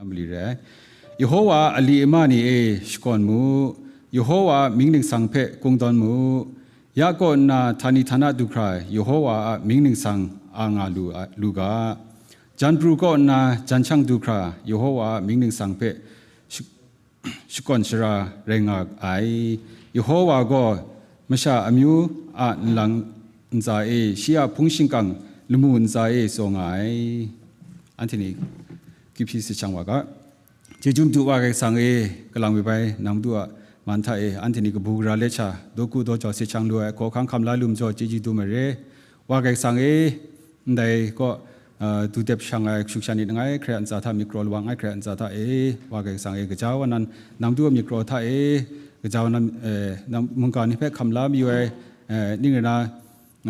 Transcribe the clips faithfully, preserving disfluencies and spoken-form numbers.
mali rai ai. Yehowa a ali ama ni e, shakawn mu, Yehowa a mying ningsang hpe kungdawn mu, ya kaw nna htani htana du hkra Yehowa a mying ningsang a nga lu, lu ga, jan pru kaw nna jan shang du hkra Yehowa a mying ningsang hpe sh-, shakawn shara rai nga ai. Yehowa gaw masha amyu a nlang ntsa e, shi a hpung shingkang lamu ntsa e tsaw nga ai. Anhte ni kyu hpyi si shang wa ga. Chyeju madu Wa Karai Kasang e, kalang mi bai nang madu a man hta e, anhte ni kabu gara let sha, daw ku daw jau si shang lu ai, hkaw hkang hkam la lu majaw chyeju dum ai re. Wa Karai Kasang e, ndai kaw, ah, du dep shang ai shukshan ni langai hkrai a ntsa hta, myit karaw lawang ai hkrai a ntsa hta e, Wa Karai Kasang e, gaja wa nan, nang madu a myit karaw hta e, gaja wa nan, eh, nang mungga ni hpe hkam la mayu ai, eh, ning rai na,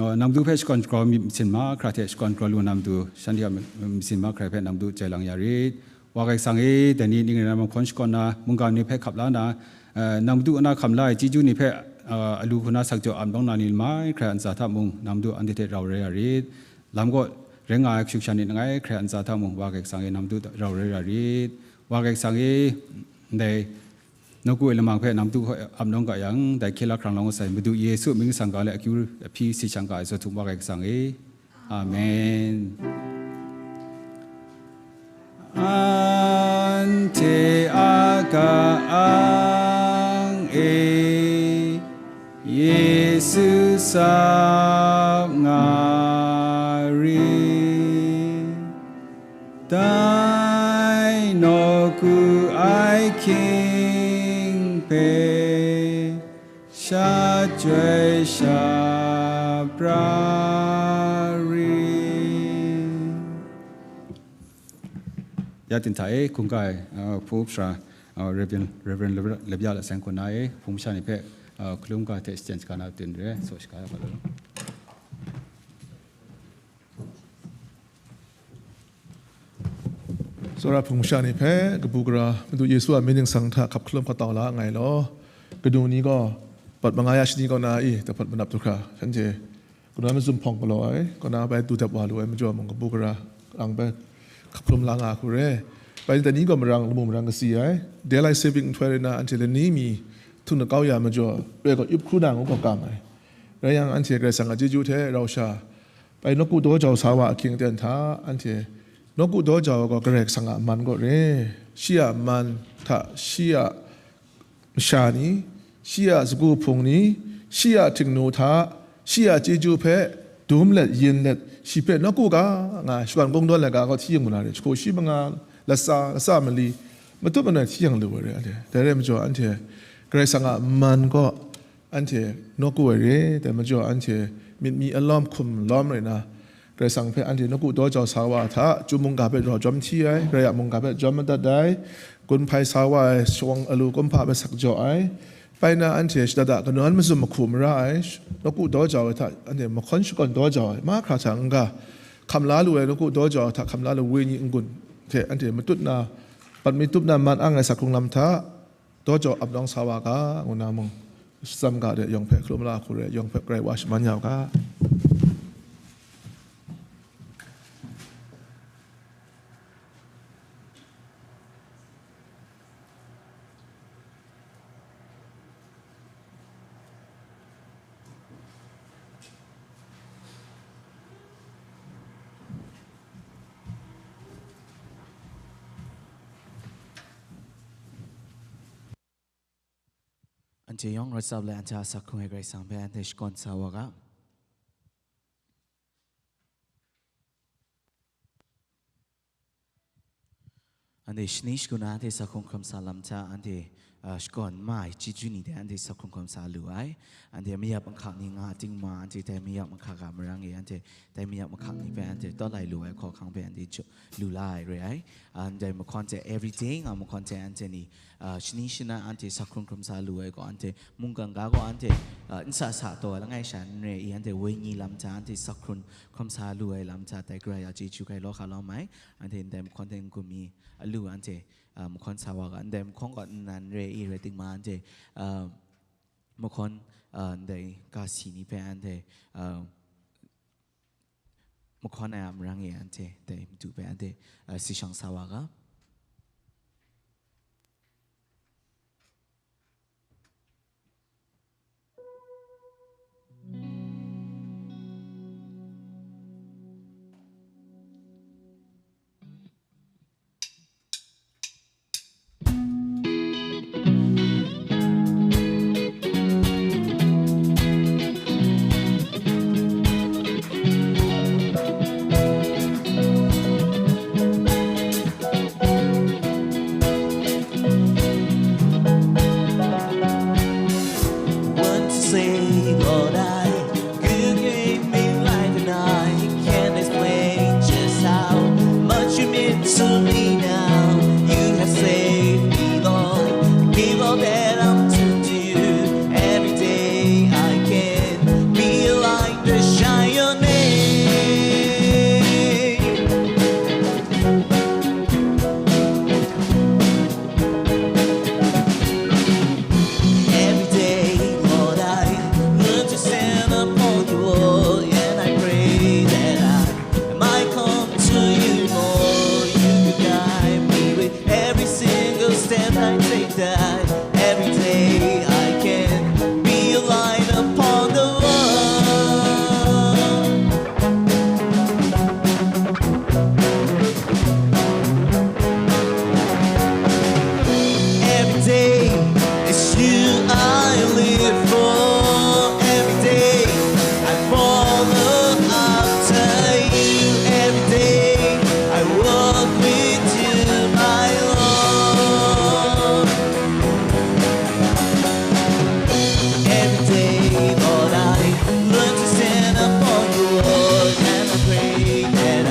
oh, nang madu hpe shakawn shagraw mi-, masin mahkra hte shakawn shagraw lu na matu, shanhte a mi-, masin mahkra hpe nang madu jai lang ya rit. Wa Karai Kasang e, dai ni ning rai na mahkawn shakawn na, mungga ni hpe hkap la na, eh, nang madu na hkam la ai chyeju ni hpe, eh, alu hku na sak jaw ap nawng na ni lamai hkrai a ntsa hta mung, nang madu anhte hte rau rai ya rit. Lam kaw rai nga ai kashu kasha ni langai hkrai a ntsa hta mung, Wa Karai Kasang e nang madu rau rai ya rit. Wa Karai Kasang e, ndai nawku ai lamang hpe nang madu hpe ap nawng ga yang, dai hkye la hkrang lawng sai, Madu Yesu mying ningsang ga le akyu ahpyi si shang ga ai zaw htum Wa Karai Kasang e. Amen. Anhte a ka-ang e, Yesu sap nga rit. Dai nawku ai hkying hpe sha chyoi sha pra rit. Ya ting hta e, hkungga ai, uh, Hpung Up Sara, uh, Reverend, Reverend Labya, Labya Laseng Kuna e, hpung masha ni hpe, uh, hkalum ga hte shachyen shaga na tsun re, so shaga ya ga law. Tsawra hpung masha ni hpe kabu gara Madu Yesu a mying ningsang hta hkap hkalum hkatau la nngai law, kanu ni gaw, bat manga ya shani kaw na i, dahpawt manap du hkra, shanhte kanawn mazum hpawng galaw ai, kaw na bai du dap wa lu ai majaw mung, kabu gara ang bai hkap hkalum la nga hku re. Bai ni dai ni gaw marang, lamu marang kasi ai, daylight saving nhtoi rai na, anhte lani mi htung lakau ya majaw, rai gaw yup hkru na ngu gaw kam ai. Rai yang, anhte Karai Kasang a chyeju hte rau sha, bai nawku daw jau sa wa ahkying aten hta, anhte nawku daw jau ai gaw Karai Kasang a man kaw re. Shi a man hta, shi a masha ni, shi a sagu hpung ni, shi a htingnu hta, shi a chyeju hpe dum let, yin let, shi hpe nawku ga nga ai, shakawn kungdawn laika gaw hti yu na re, jahku shi manga, latsa, latsa mali, matut manoi hti yang lu ai re, anhte. Dai rai majaw, anhte Karai Kasang a man kaw, anhte nawku ai re, dai majaw anhte myit mi alawm hkum lawm rai na, Karai Kasang hpe anhte nawku daw jau sa wa hta, chyu mungga hpe rau jawm hti ai, Karai a mungga hpe jawm madat ai, gun hpai sa wa ai shawng alu kumhpa hpe sak jaw ai, bai na anhte shada da kanawn mazum mahku mara ai, nawku daw jau ai hta anhte mahkawn shakawn daw jau ai, mahkra hta n-ga hkam la lu ai, nawku daw jau ai hta hkam la lu ai wenyi n-gun hte anhte matut na, bat mi tup na man ang ai sa hkrung lam hta, daw jau ap nawng sa wa ga, ngu na mung, shadawn ga de yawng hpe hkalum la hku re, yawng hpe grai wa shaman ya u ga. Anhte yawng rawt tsap let, anhte a sa hkrung ai Karai Kasang hpe anhte shakawn sa wa ga. Anhte shani shagu na anhte sa hkrung hkrum sa lam hta, anhte, ah, shakawn n mai chyeju ni de anhte sa hkrung hkrum sa lu ai. Anhte mayap nhkak ni nga ting ma, anhte dai mayap nhkak a marang e, anhte dai mayap nhkak ni hpe anhte tawt lai lu ai hkawhkang hpe anhte jaw, lu la ai re ai. Anhte mahkawn hte everyday nga mahkawn hte anhte ni, ah, shani shana anhte sa hkrung hkrum sa lu ai gaw, anhte mungkan ga gaw anhte, ah, n sa sa taw ai langai sha n re i, anhte wenyi lam hta anhte sa hkrung hkrum sa lu ai lam hta, dai Karai a chyeju hkai law hka lawm ai, anhte ndai mahkawn hte n-gun mi alu anhte, ah, mahkawn sa wa ga, ndai mahkawn gaw nnan re i rai tim ma, anhte, ah, mahkawn, ah, ndai ga si ni hpe anhte, ah, mahkawn ai a marang e anhte dai matu hpe anhte, ah, si shang sa wa ga. Say, Lord, I, you gave me life and I can't explain just how much you mean to me now. You have saved me, Lord. Give all that I'm to you. Every day I can be a light that shine your name. Every day, Lord, I learn to stand upon your word, and I pray that I might come to you more. You could guide me with every single step I take, that every day I can be a light upon the world. Every day it's you I live for. Every day I follow after you. Every day I walk with you, my Lord. Every day, Lord, I learn to stand upon your word, and I pray that I,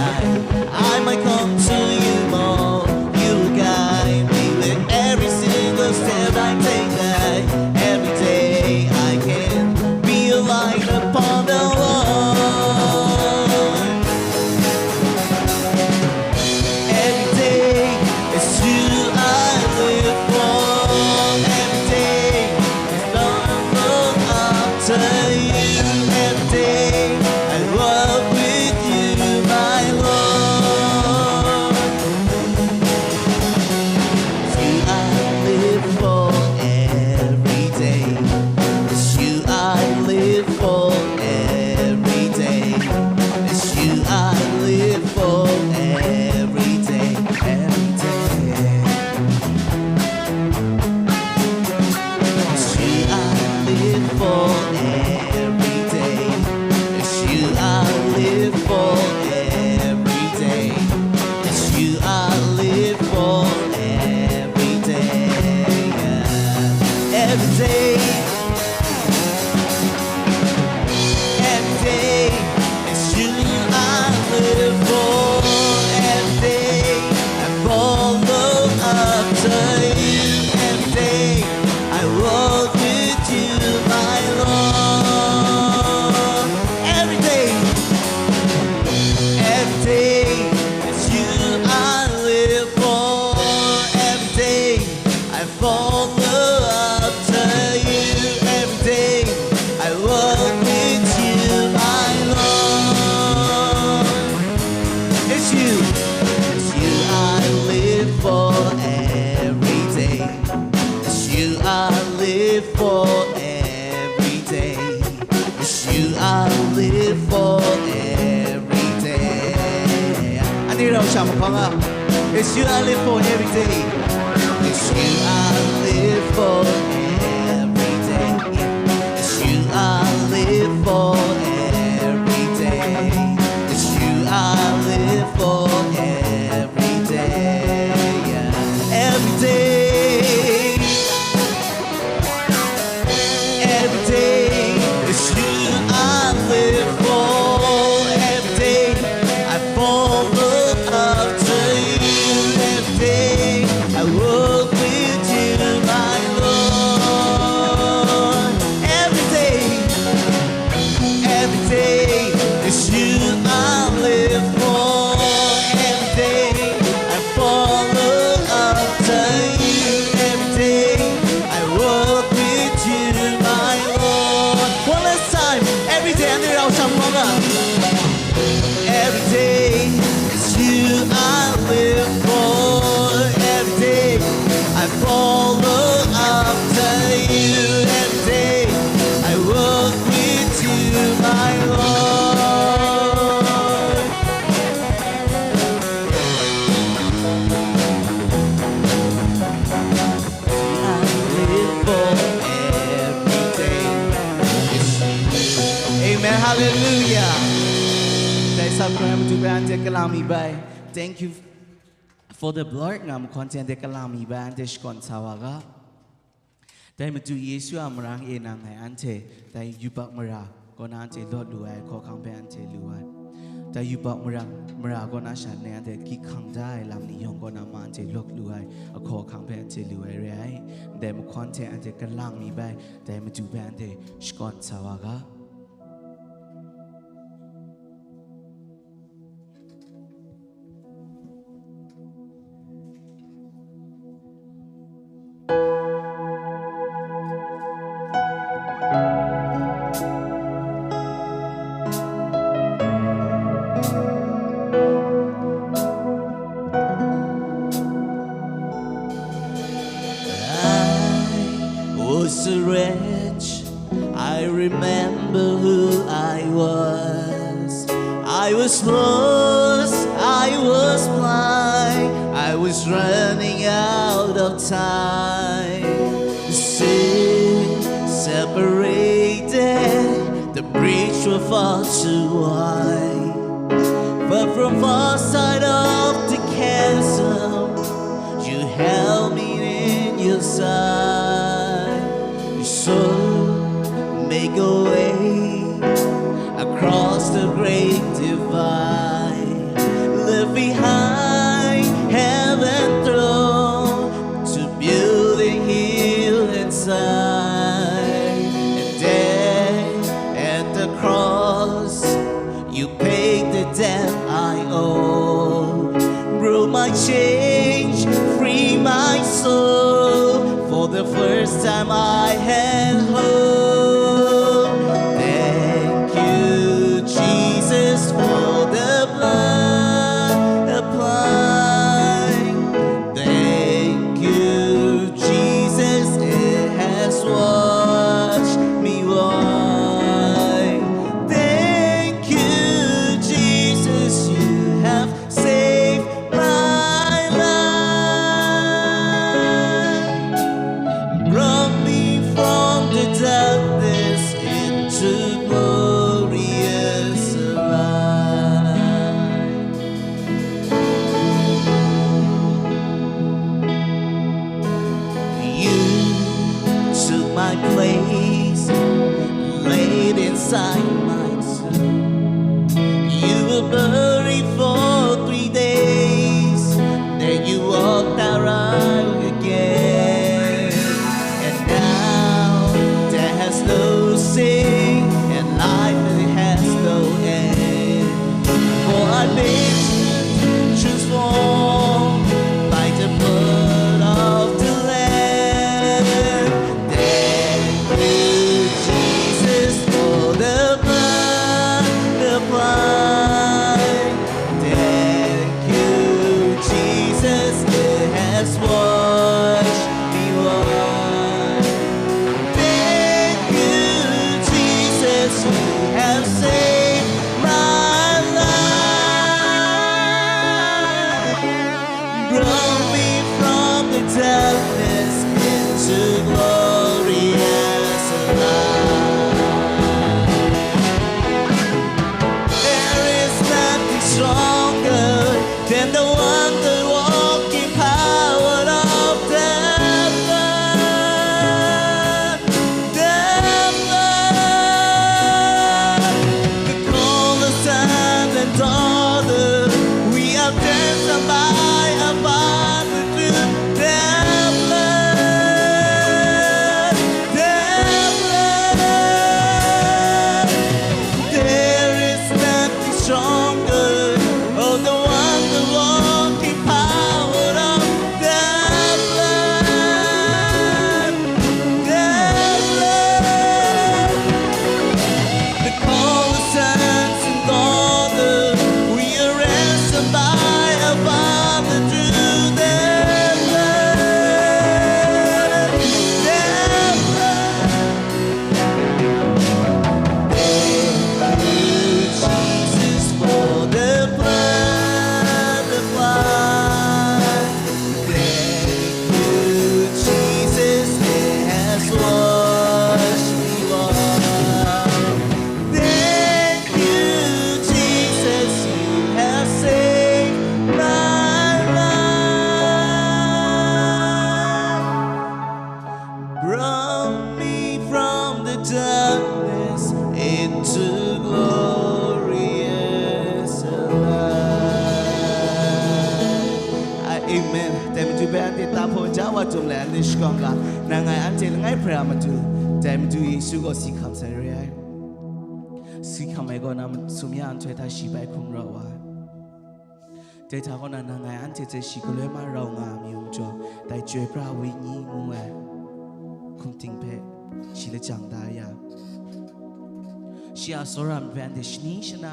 I might come to you more. You guide me with every single step I take, that every day I can be a light upon the world. Every day it's you I live for. Every day is follow after you. Every day I walk with you, my Lord. It's you I live for every day. It's you I live for every day. It's you I live for every day, every day. It's you I live for every day. It's you I live for every day. It's you I live for every day. Yeah. Every day. Every day, it's you I live for. Every day, I follow after you. Every day, I walk with you, my Lord. Every day, every day, it's you I live for. Every day, I follow after you. Every day I walk with you, my Lord. It's you, it's you I live for every day. It's you I live for every day. It's you I live for every day. Ani rau shang hpang a. It's you I live for every day. It's you I live for every day. It's you I live for every day. It's you I live for every day. Yeah. Every day. Every day it's you I live for. Every day I follow after you. Every day I walk with you, my Lord. Every day, every day it's you I live for. Every day I follow after you. Every day I walk with you, my Lord. One last time. Every day, ani rau shang hpang a. Every day it's you I live for. Every day I follow after you. Every day I walk with you, my Lord. I live for every day. Amen. Hallelujah. Dai sa hkrai matu bai anhte kalang mi bai. Thank you for the Lord. Nga mahkawn hte anhte kalang mi bai, anhte shakawn sa wa ga. Dai Madu Yesu a marang e nang ngai anhte, dai yubak mara kaw na anhte lawt lu ai hkawhkang hpe anhte lu ai. Dai yubak mara, mara kaw na sha nang anhte hkying hkang da ai lam ni yawng kaw na ma anhte lawt lu ai ahkawhkang hpe anhte lu ai re ai. Ndai mahkawn hte anhte kalang mi bai, dai Madu hpe anhte shakawn sa wa ga. I was a wretch. I remember who I was. I was lost, I was blind, I was running out of time. Sin separated, the bridge was far too wide. But from far side of the chasm, you held me in your side. So make a way across the great divide. Left behind heaven throne to build a hill inside. And there at the cross, you paid the debt I owe. Broke my chains, free my soul. For the first time I had hope. Thank you, Jesus, for the blood applied. Thank you, Jesus, it has washed me white. Thank you, Jesus, you have saved my life. Brought me from the darkness into glorious light. You took my place, laid inside my tomb. You were buried for three days, then you walked around again. And now death has no sting, and life has no end. For our nature transformed by the blood of the Lamb. Thank you, Jesus, for the blood. darkness into glorious light. Amen. Dai matu hpe anhte tahpaw ja wa tum let, anhte shakawn ga, nang ngai anhte langai hpra matu, dai matu Yesu gaw si hkam sai re ai. Si hkam ai gaw, na sumya nhtoi hta shi bai hkum rawt wa ai. Dai hta kaw na, nang ngai anhte hte shi galoi ma rau nga a majaw, dai chyoi pra ai wenyi ngu ai hkum ting hpe shi lajang da ya. Shi a tsawra myit hpe anhte shani shana,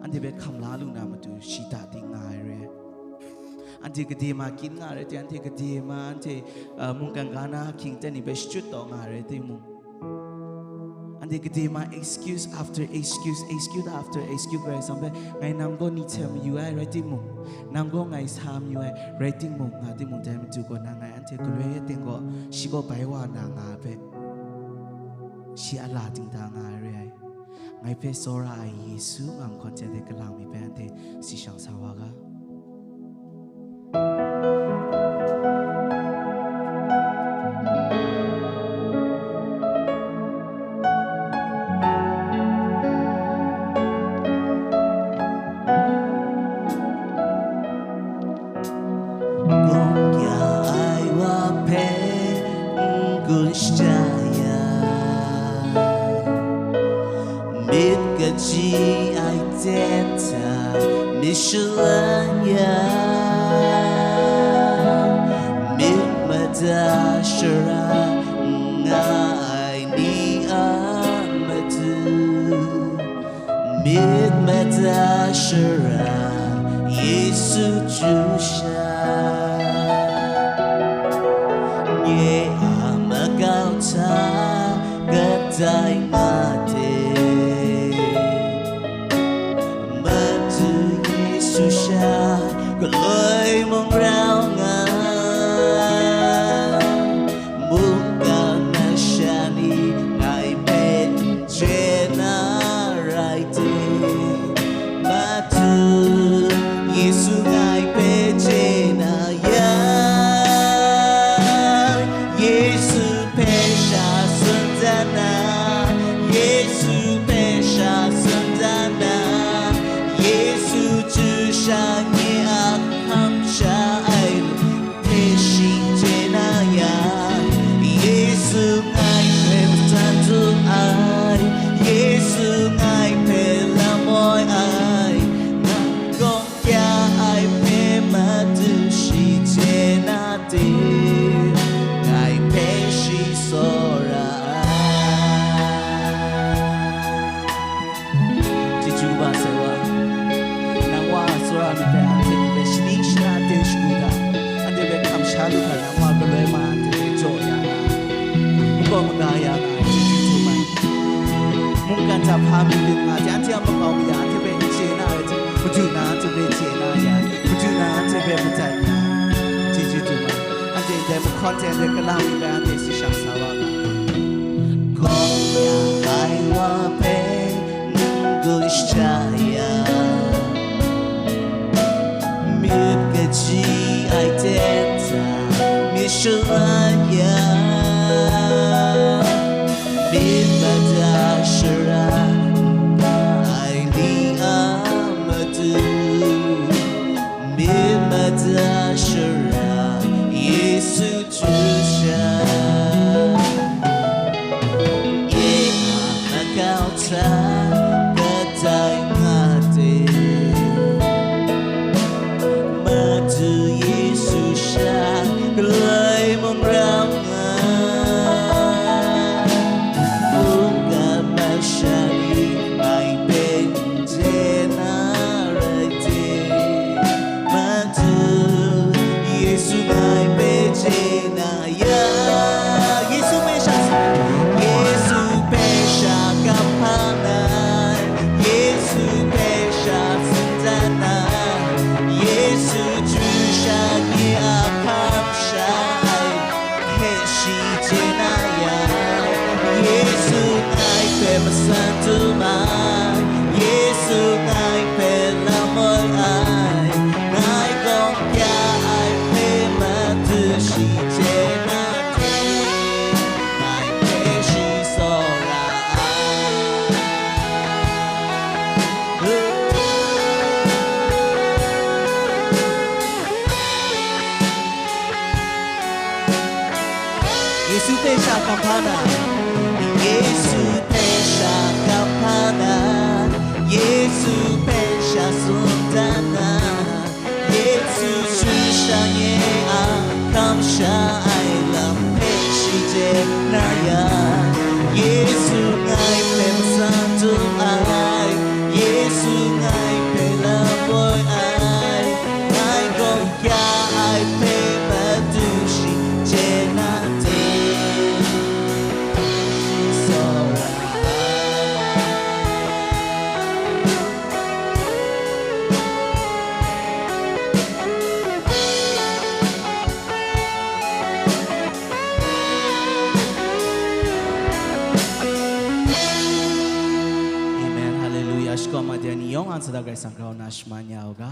anhte hpe hkam la lu na matu, shi da ting nga ai re. Anhte gade ma kyin nga rai timung, anhte gade ma, anhte, uh, mungkan ga na ahkying aten ni hpe shachyut taw nga rai timung, anhte gade ma excuse after excuse, excuse after excuse, Karai Kasang hpe, "Ngai nang gaw ni hte mayu ai," rai timung, "Nang gaw ngai sa mayu ai," rai timung, nga timung, dai matu gaw, nang ngai anhte galoi aten gaw, shi gaw bai wa na nga ai hpe, shi a la ting da nga ai re ai. Ngai hpe tsawra ai Yesu nga mahkawn hte galang mi hpe anhte si shang sa wa ga. Gawng ya ai wa hpe n-gun shaja ya, myit kaji ai ten hta myit shalan ya, myit mada shara n nga ai ni a matu, myit mada shara Yesu chyu sha, nye a makau hta kadai nga de, Madu Yesu sha galoi mung rau nga, mungkan masha ni ngai hpe n chye na rai de, Madu Yesu ngai hpe chye na ya, Yesu hpe sha tsun dan na, Yesu hpe sha tsun dan na, Yesu chyu sha nye a hkam sha ai hpe shi chye na ya, Yesu ngai hpe matan dum ai, Yesu ngai hpe lam moi ai, nang gaw ya ai hpe Madu shi chye na de, ngai hpe shi tsawra ai. Chyeju kaba sai wa, nang Wa a tsawra myit dai anhte ni hpe shani shana de shagu da, anhte hpe hkam sha lu hkra, nang Wa galoi ma anhte hpe jaw ya nga ai, makawp maga ya nga ai, chyeju htum ai. Mungkan hta hpa mi lit nga ai, anhte a makau maya anhte hpe n chye na rai timung, Madu na anhte hpe chye na ya, Madu na anhte hpe madat nga ai, chyeju htum ai. Anhte ndai mahkawn hte ndai kalang mi bai anhte si shang sa wa ga. Gawng ya ai wa hpe n-gun shaja ya, myit kaji ai ten hta myit shalan ya, myit mada shara n nga ai ni a matu, myit mada shara Yesu chyu sha, nye a makau hta kadai nga de, Madu Yesu sha galoi mung rau nga, mungkan masha ni ngai hpe n chye na rai de, Madu Yesu ngai hpe chye na ya, Yesu hpe sha tsun, Yesu hpe sha kamhpa na, Yesu hpe sha tsun dan na, Yesu chyu sha nye a hkam sha ai hpe shi chye na ya, Yesu ngai hpe matsan dum ai, Yesu ngai hpe lam moi ai, ngai gaw ya ai hpe Madu shi chye na de, ngai hpe shi tsawra Hpa na, Yesu hpe sha kap hpa na, Yesu hpe sha tsun dan na, Yesu sharin sha-nya a kamsham ai lam hpe shi chye na yang, Yesu ngai hpe matsan dum ai, Yesu ngai hpe lapoi ai, ngai gaw kya ai hpe matu shi chye na de, shi tsawra ai. Amen. Hallelujah. Shakawn ma de ni yawng a nsa da Karai Kasang grau na shaman ya u ga.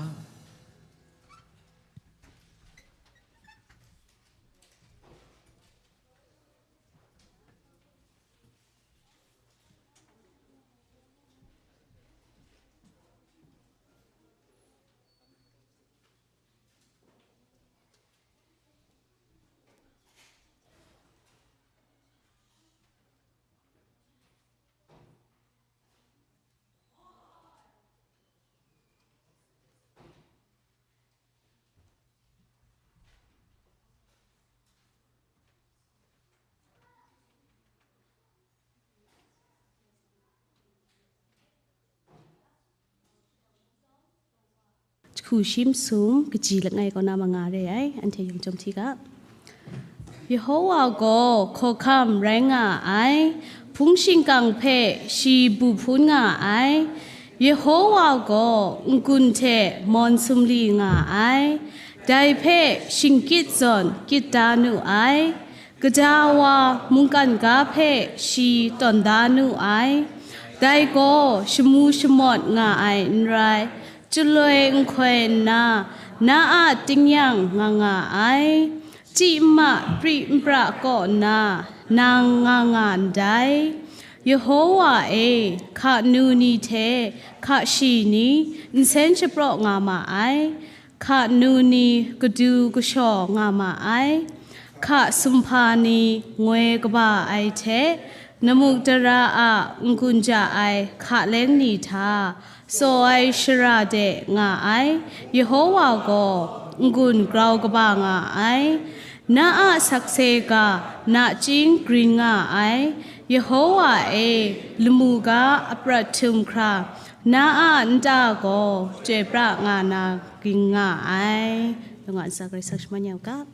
Jahku shi masum kaji langai kaw na manga re ai, anhte yawng chyawm hti ga. Yehowa gaw hkawhkam rai nga ai, hpung shingkang hpe shi bu hpun nga ai. Yehowa gaw n-gun hte mawn sumli nga ai, dai hpe shingkyit zawn kyit da nu ai. Kaja wa mungkan ga hpe shi tawn da nu ai, dai gaw shamu shamawt nga ai n rai, chyaloi nhkoi nna, na a tingnyang nga nga ai, chyi nma pri npra kaw nna, nang nga nga ndai. Yehowa e, hka nu ni hte hka shi ni nsen shapraw nga ma ai, hka nu ni kadu kashaw nga ma ai, hka sumhpa ni ngoi kaba ai hte namuk dara a n-gun ja ai hka leng ni hta, tsaw ai shara de nga ai Yehowa gaw n-gun grau kaba nga ai. Na a sakse ga nachying grin nga ai. Yehowa e, lamu ga aprat htum hkra, na a nta gaw chyoi pra nga na ging nga ai. Lung a ntsa Karai Kasang shaman ya u ga.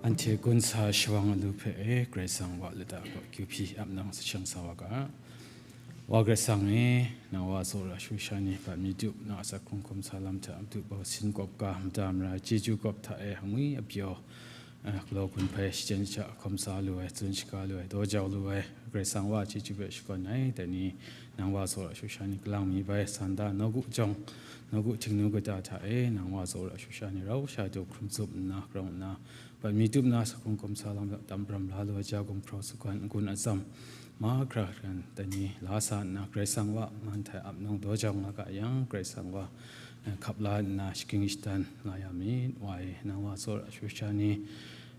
Anhte gun sa shawang alu hpe e, Karai Kasang wa lata kaw kyu hpyi ap nang sashang sa wa ga. Wa Karai Kasang e, nang wa tsawra shagu sha ni, bat mi tup, nang a asak hkrung hkum sa lam hta, matu bau sin kawp ga, mada mara chyeju kawp hta e, angwi apyaw, eh, galaw gun hpai, shachyen shaja hkawm sa lu ai, tsun shaga lu ai, daw jau lu ai, Karai Kasang wa chyeju hpe shakawn ai. Dai ni, nang wa tsawra shagu sha ni, kalang mi bai, san da, nawku jawng, nawku htingnu kata hta e, nang wa tsawra shagu sha ni, rau sha du hkrum tsup nna, grau nna, bat mi tup nna, asak hkrung hkum sa lam hta, tam pram la lu ai, ja gumhpraw sukwan, n-gun atsam, mahkra hkran, dai ni, la sa nna, Karai Kasang wa, ngan htai ap nang daw jau nga ga yang, Karai Kasang wa, eh, hkap la nna, shagying shadan la ya myit, wa e, nang wa tsawra shagu sha ni,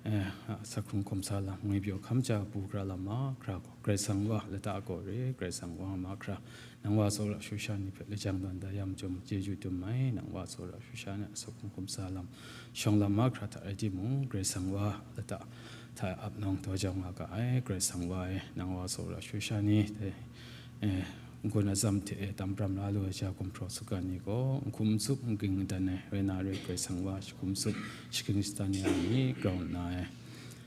eh, a, asak hkrung hkum sa lam, ngwi pyaw hkam ja bu gara lam mahkra gaw, Karai Kasang wa lata gaw re, Karai Kasang wa mahkra, nang wa tsawra shu sha ni hpe lajang tawn da ya machyum, chyeju dum ai, nang wa tsawra shu sha ni a asak hkrung hkum sa lam, shawng lam mahkra hta rai timung, Karai Kasang wa lata hta ap nawng daw jau nga ga ai, Karai Kasang wa e, nang wa tsawra shu sha ni, dai, eh, n-gun atsam hte e tam pram la lu ai sha gumhpraw sugan ni gaw, n hkum n tsup n ging n dan ai, rai na rai Karai Kasang wa, shi hkum tsup, shi ging shatan ya ai ni, grau nna e,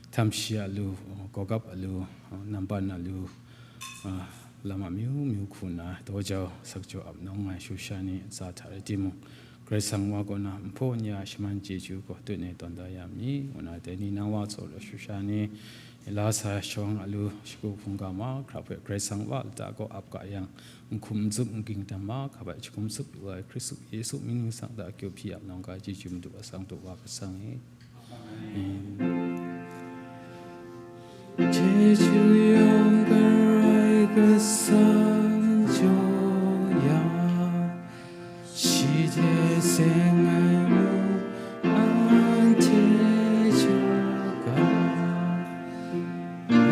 htam shi a lu, gawgap a lu, nampan a lu, a, lam amyu myu hku nna, daw jau, asak jaw ap nawng ai shu sha ni ntsa hta rai timung, Karai Kasang wa kaw na, nhpaw nya shaman chyeju gaw tut e tawn da ya mi, ngu na, dai ni nang wa tsawra shu sha ni, la sa shawng a lu, shagu hkungga mahkra hpe Karai Kasang wa lata gaw ap ga yang, n hkum n tsup n ging dan mahkra hpe shi hkum tsup yu ai Hkristu Yesu mying ningsang hta akyu hpyi ap nawng ga ai chyeju Madu a sang du wa Karai Kasang e. Amen. Chyeju yawng Karai Kasang jaw ya, shi hte seng ai mung anhte jaw ga. Amen.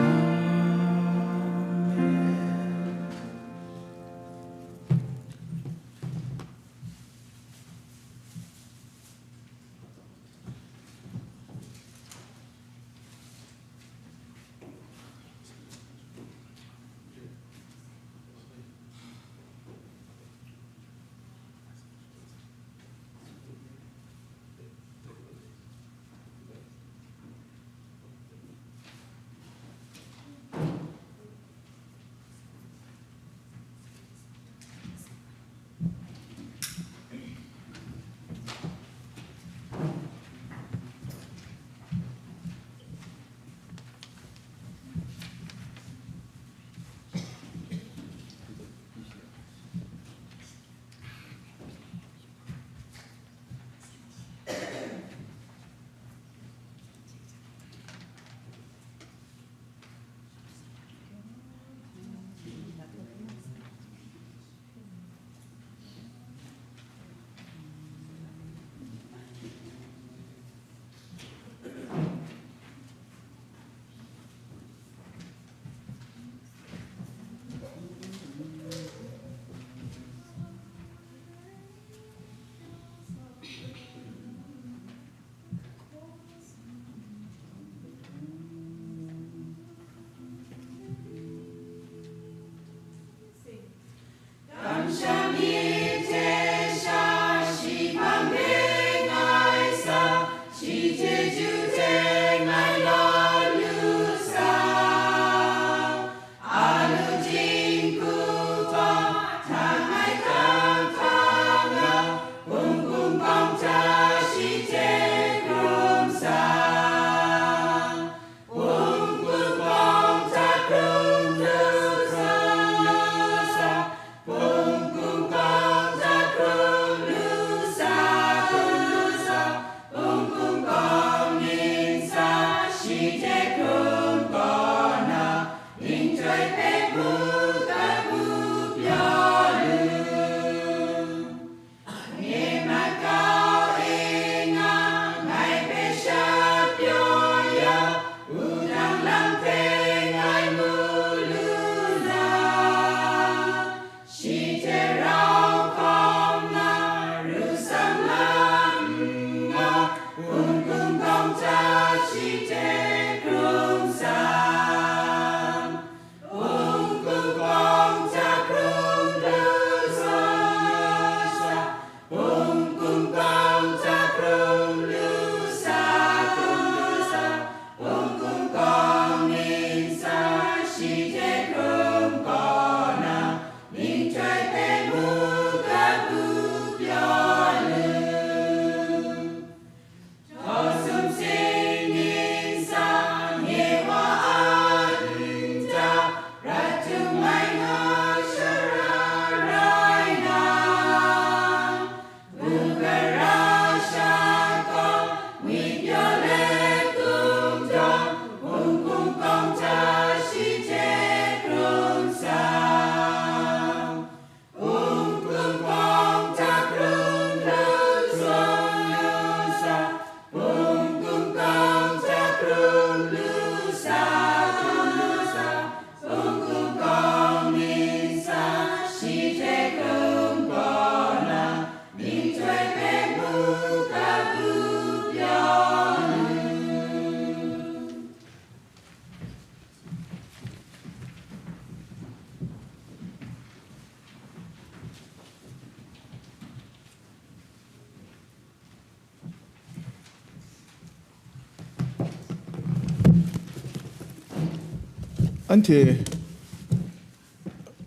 Anhte,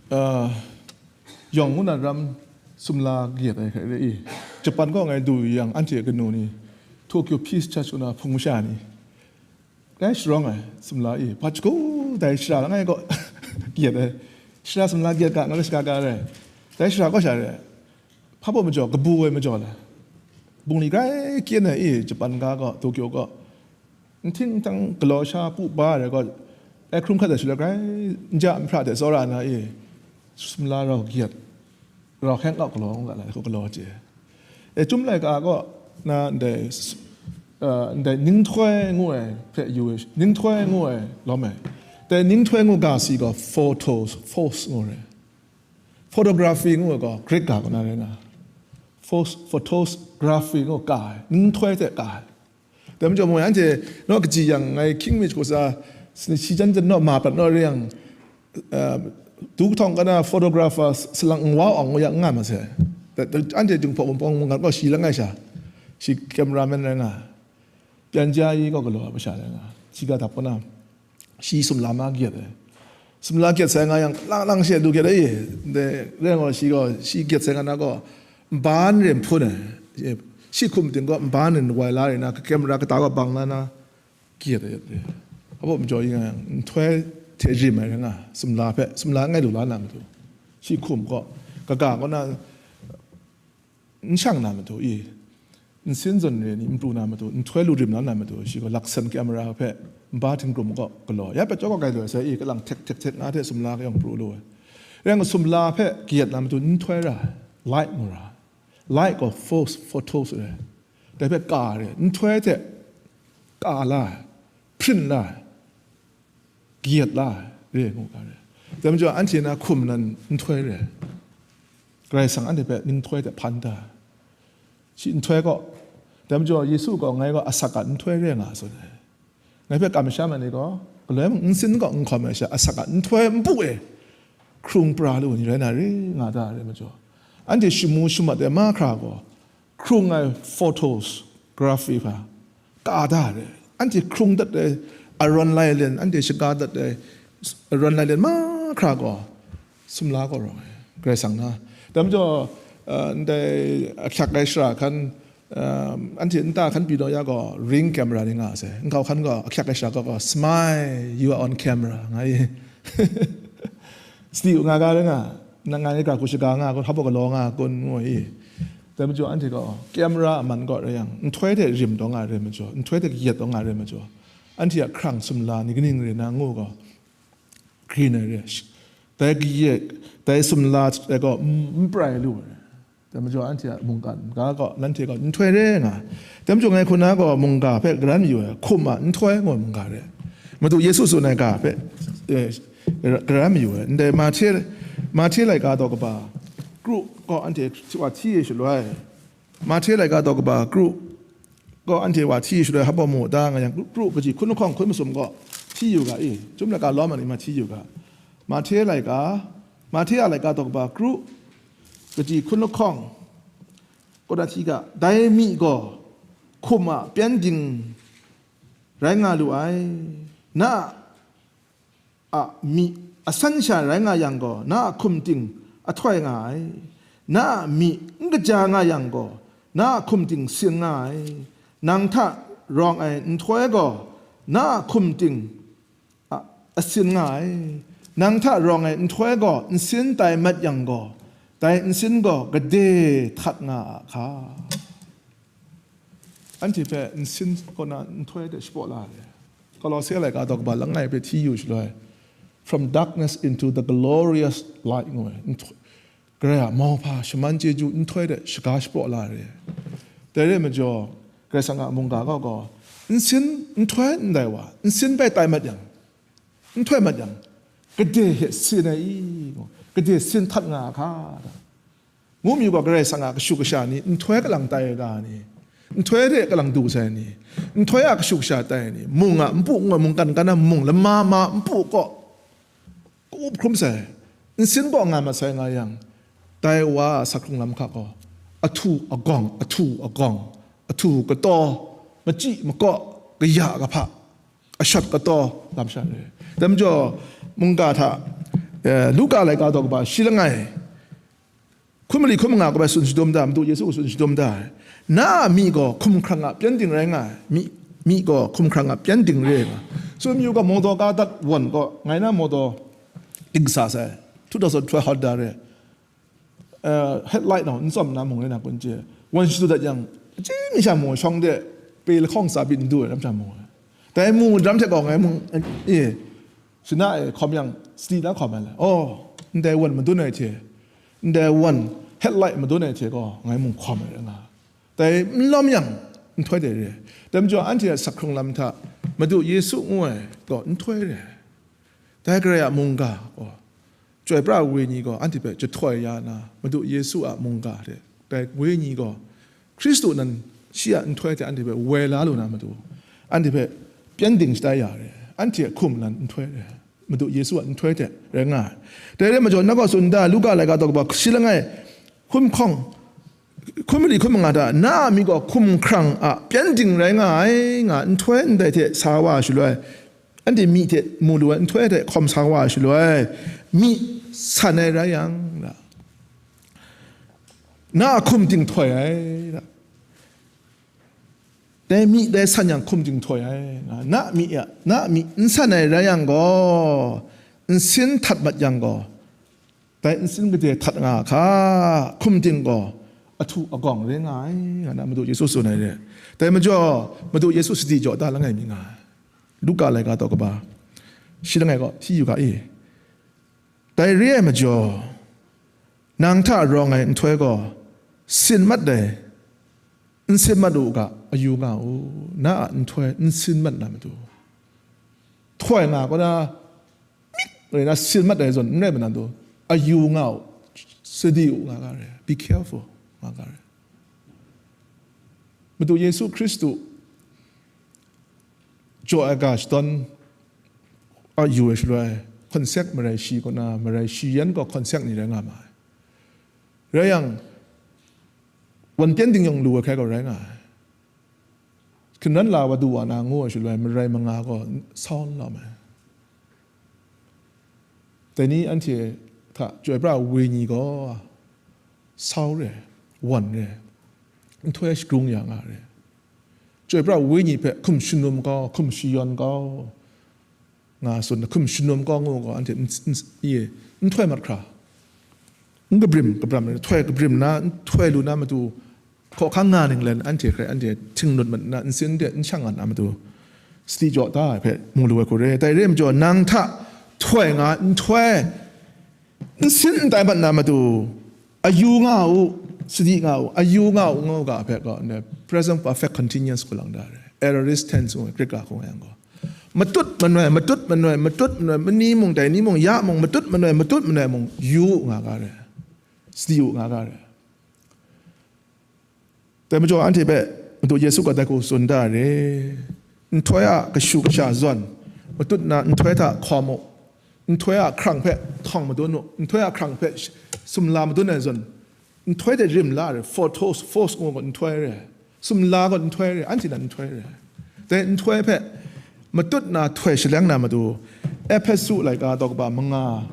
uh, yawng ngu na ram sumla kayat ai hkrai re i, Japan kaw ngai du yang, anhte kanu ni Tokyo Peace Church ngu na hpung masha ni, ngai sharawng ai sumla i, hpa jahku dai shara langai kaw kayat ai, shara sumla kayat ga, ngai rai shaga ga rai, dai shara kaw sha re, hpa baw majaw, kabu ai majaw la, bungli grai kyen ai i, Japan ga kaw, Tokyo kaw, nhting ntang galaw sha pu ba ai rai gaw, ai hkrum hkat ai shaloi grai, n ja n hpra de tsawra na i, sumla rau kayat, rau hkyen kau galaw nga la, hku galaw chye. E, Chyum laika gaw, na ndai, uh, ndai ninghtoi ngu ai hpe yu ai, ninghtoi ngu ai lawm ai. Dai ninghtoi ngu ga si gaw photos, phos ngu re. Photography ngu ai gaw Greek ga kaw na rai nga. Phos, photography ngu ka ai, ninghtoi hte ka ai. Dai majaw mung anhte naw kaji yang ngai hkying mi shagu sa, shi jan jan naw ma prat naw re yang, uh, du kahtawng kana photographer salang nwau awng ngu ya n nga ma sai. Da, da, anhte Jinghpaw Wunpawng mungkan gaw shi langai sha, shi cameraman rai nga, Pyan Ja Yi kaw galaw ai masha rai nga, shi ga dap kaw na, shi sumla ma kayat ai. Sumla kayat sai nga yang, lang lang she du kayat ai, ndai rai gaw shi gaw, shi kayat sai nga na gaw, nban re hpun ai, shi hkum ting gaw nban re wai la re na, camera kata gaw bang la na, kayat ai. Abaw majaw yi nga yang, nhtoi hte rim ai rai nga, sumla hpe, sumla ngai lu la na matu, shi hkum gaw, kaga kaw na, n shang na matu i, nsin zawn re ni n pru na matu, nhtoi lu rim la na matu, shi gaw laksan camera hpe nba htingrum gaw galaw, ya pet chyawm gaw gai lu ai sai i, kalang htek htek htek nga hte sumla kayawng pru lu ai. Rai nga, sumla hpe kayat na matu nhtoi ra, light mu ra, light gaw phos, photos re, dai hpe ka re, nhtoi hte ka la ai, print la ai, kayat la ai re ngu ga re. Dai majaw, anhte na hkum nan nhtoi re, Karai Kasang anhte hpe ninghtoi hte hpan da, shi nhtoi gaw, dai majaw, Yesu gaw ngai gaw asak a nhtoi re nga tsun ai. Ngai hpe kamsham ai ni gaw, galoi mung nsin gaw n hkawm ai sha, asak a nhtoi npu e hkrung pra lu ni rai na re nga da re majaw, anhte shamu shamat ai mahkra gaw, hkrung ai photos, graphy hpa, ka da re. Anhte hkrung dat ai, aron lai len, anhte shaga dat ai, aron lai len mahkra gaw, sumla gaw rawng ai, Karai Kasang na. Dai majaw, uh, ndai ahkyak ai shara hkan, uh, anhte nta hkan pyi naw ya gaw, Ring camera ni nga sai. Nkau hkan gaw, ahkyak ai shara gaw, gaw, "Smile, you are on camera," nga i. Sadi u nga ga rai nga, na nga ni ga hku shaga nga, hpa baw galaw nga, kun ngu i. Dai majaw, anhte gaw, camera a man gaw rai yang, nhtoi hte rim taw nga rai majaw, nhtoi hte kayat taw nga rai majaw, anhte a hkrang sumla ni kaning rai na ngu gaw, grin ai re. Dai kayat, dai sumla ai gaw, n, n prai lu ai. Dai majaw, anhte a mungkan ga gaw, nanhte gaw nhtoi re nga. Dai majaw, ngai hku na gaw mungga hpe garan mayu ai, hkum a nhtoi ngu ai mungga re. Madu Yesu tsun ai ga hpe, eh, garan mayu ai. Ndai Mahte, Mahte laika daw kaba kru gaw anhte wa hti ai shaloi, Mahte laika daw kaba kru gaw anhte wa hti ai shaloi, hpa baw mu da nga yang, kru, kru kaji hkun lahkawng hkun masum gaw hti yu ga i, Chyum laika lawm ai ni ma hti yu ga. Mahte laika, Mahte a laika daw kaba kru kaji hkun lahkawng, kaw na hti ga, dai myi gaw hkum a pyengdin rai nga lu ai. Na a myi asan sha rai nga yang gaw, na a hkum ting ahtoi nga ai. Na a myi n kaja nga yang gaw, na a hkum ting sin nga ai. Nang hta rawng ai nhtoi gaw, na a hkum ting a, asin nga ai. Nang hta rawng ai nhtoi gaw nsin tai mat yang gaw, dai nsin gaw gade htat nga a hka. Anhte hpe nsin kaw na nhtoi hte shapraw la ai. Kolose laika daw kaba langai hpe hti yu shaloi, "From darkness into the glorious light," ngu ai. Nhtoi, Karai a mauhpa shaman chyeju nhtoi hte shaga shapraw la re. Dai re ai majaw, Karai Kasang a mungga gaw gaw, nsin nhtoi ndai wa, nsin bai tai mat yang, nhtoi mat yang, gade hte sin ai i? Gade sin htat nga a hka? Ngu mi gaw, Karai Kasang a kashu kasha ni nhtoi kalang tai ai ga ni, nhtoi hte kalang du sai ni, nhtoi a kashu kasha tai ai ni, mung a npu ngu ai mungkan kana mung lama ma npu kaw, ka-up hkrum sai, nsin kaw nga mat sai nga yang, dai wa a sak hkrung lam hka gaw, ahtu agawng, ahtu agawng, ahtu kataw, machyi makaw, kaya kahpa, ashawt kataw lam sha re. Dai majaw, mungga hta, eh, Luka laika daw kaba shi langai, hkum mali hkum manga kabai tsun shadum da, Madu Yesu tsun shadum da, na a myi gaw hkumhkrang a pyengdin rai nga ai, myi, myi gaw hkumhkrang a pyengdin re nga. Tsun yu ga, mawtaw ka dat wan gaw, ngai na mawtaw dingsa sai, two thousand twelve Honda re, eh, headlight naw n tsawm na mung rai na kun chye, wan shadu dat yang, achyi mi sha mung shawng de, pe lahkawng tsa byin n du ai ram sha mung, dai mu ram hte gaw ngai mung, eh, shana e hkawm yang, sadi na hkawm ai le. Oh, ndai wan madun ai hte, ndai wan headlight madun ai hte gaw ngai mung hkawm ai rai nga. Dai n lawm yang, nhtoi dai re. Dai majaw, anhte a sak hkrung lam hta Madu Yesu ngu ai gaw nhtoi re. Dai Karai a mungga gaw, Chyoi pra ai Wenyi gaw anhte hpe jahtoi ya nna, Madu Yesu a mungga hte dai Wenyi gaw, Hkristu nan shi a nhtoi hte anhte hpe woi la lu na matu, anhte hpe pyengdin shatai ya re, anhte a hkum nan nhtoi re, Madu Yesu a nhtoi hte rai nga ai. Dai re ai majaw, na gaw tsun da, Luka laika daw kaba shi langai, hkum hkawng, hkum mali hkum manga hta, na a myi gaw hkumhkrang a pyengdin rai nga ai, nga nhtoi ndai hte sa wa ai shaloi, anhte myi hte mu lu ai nhtoi hte hkawm sa wa ai shaloi, myi san ai rai yang, na a hkum ding htoi ai, dai myi dai san yang hkum ding htoi ai, na myi a, na myi n san ai rai yang gaw, nsin htat mat yang gaw, dai nsin gade htat nga hka, hkum ding gaw ahtu agawng re nga ai, nga na Madu Yesu tsun ai re. Dai majaw, Madu Yesu sadi jaw da langai mi nga ai. Luka laika daw kaba shi langai gaw hti yu ga i. Dai re ai majaw, nang hta rawng ai nhtoi gaw sin mat ai, n sin mat u ga, ayu nga u, na a nhtoi n sin mat na matu. Htoi nga kaw na, mik rai na sin mat ai zawn n rai manan tu, ayu nga u, sadi u nga ga re, be careful nga ga re. Madu Yesu Hkristu jaw ai ga shadawn a yu ai shaloi, hkonsek marai shi kaw na, marai shi yan gaw hkonsek ni rai nga ma ai. Rai yang, wan pyengdin yawng lu ai hkrai gaw rai nga ai. Hkinran la wa du wa na ngu ai shaloi, marai manga gaw sau n lawm ai. Dai ni anhte hta Chyoi pra ai Wenyi gaw sau re, wan re, nhtoi shagrung ya nga re. Chyoi pra ai Wenyi hpe hkum shanum kau, hkum shayawn kau, nga tsun, hkum shanum kau ngu gaw, anhte n, n, ye, nhtoi mat hkra, n kabrim kabram, htoi kabrim na, nhtoi lu na matu, hkawhkam nga ning len anhte hkrai, anhte htinglut mat nna, nsin de n shang nga na matu, sadi jaw da ai hpe mu lu ai hku re. Dai re ai majaw, nang hta htoi nga nhtoi, nsin n tai mat na matu, ayu nga u, sadi nga u, ayu nga u ngu ga hpe gaw, ndai present perfect continuous hku lang da re. Aorist tense ngu ai, Greek ga hku nga yang gaw, matut manoi, matut manoi, matut manoi, mani mung, dai ni mung, ya mung, matut manoi, matut manoi mung, yu u nga ga re, sadi u nga ga re. Dai majaw, anhte hpe Madu Yesu gaw dai hku tsun da re, nhtoi a kashu kasha zawn, matut na nhtoi hta hkawm u, nhtoi a hkrang hpe htawng madun u, nhtoi a hkrang hpe sumla madun ai zawn, nhtoi hte rim la re, force, force ngu gaw nhtoi re, sumla gaw nhtoi re, anhte nan nhtoi re. Dai nhtoi hpe matut na htoi shaleng na matu, Ehpesu laika daw kaba manga,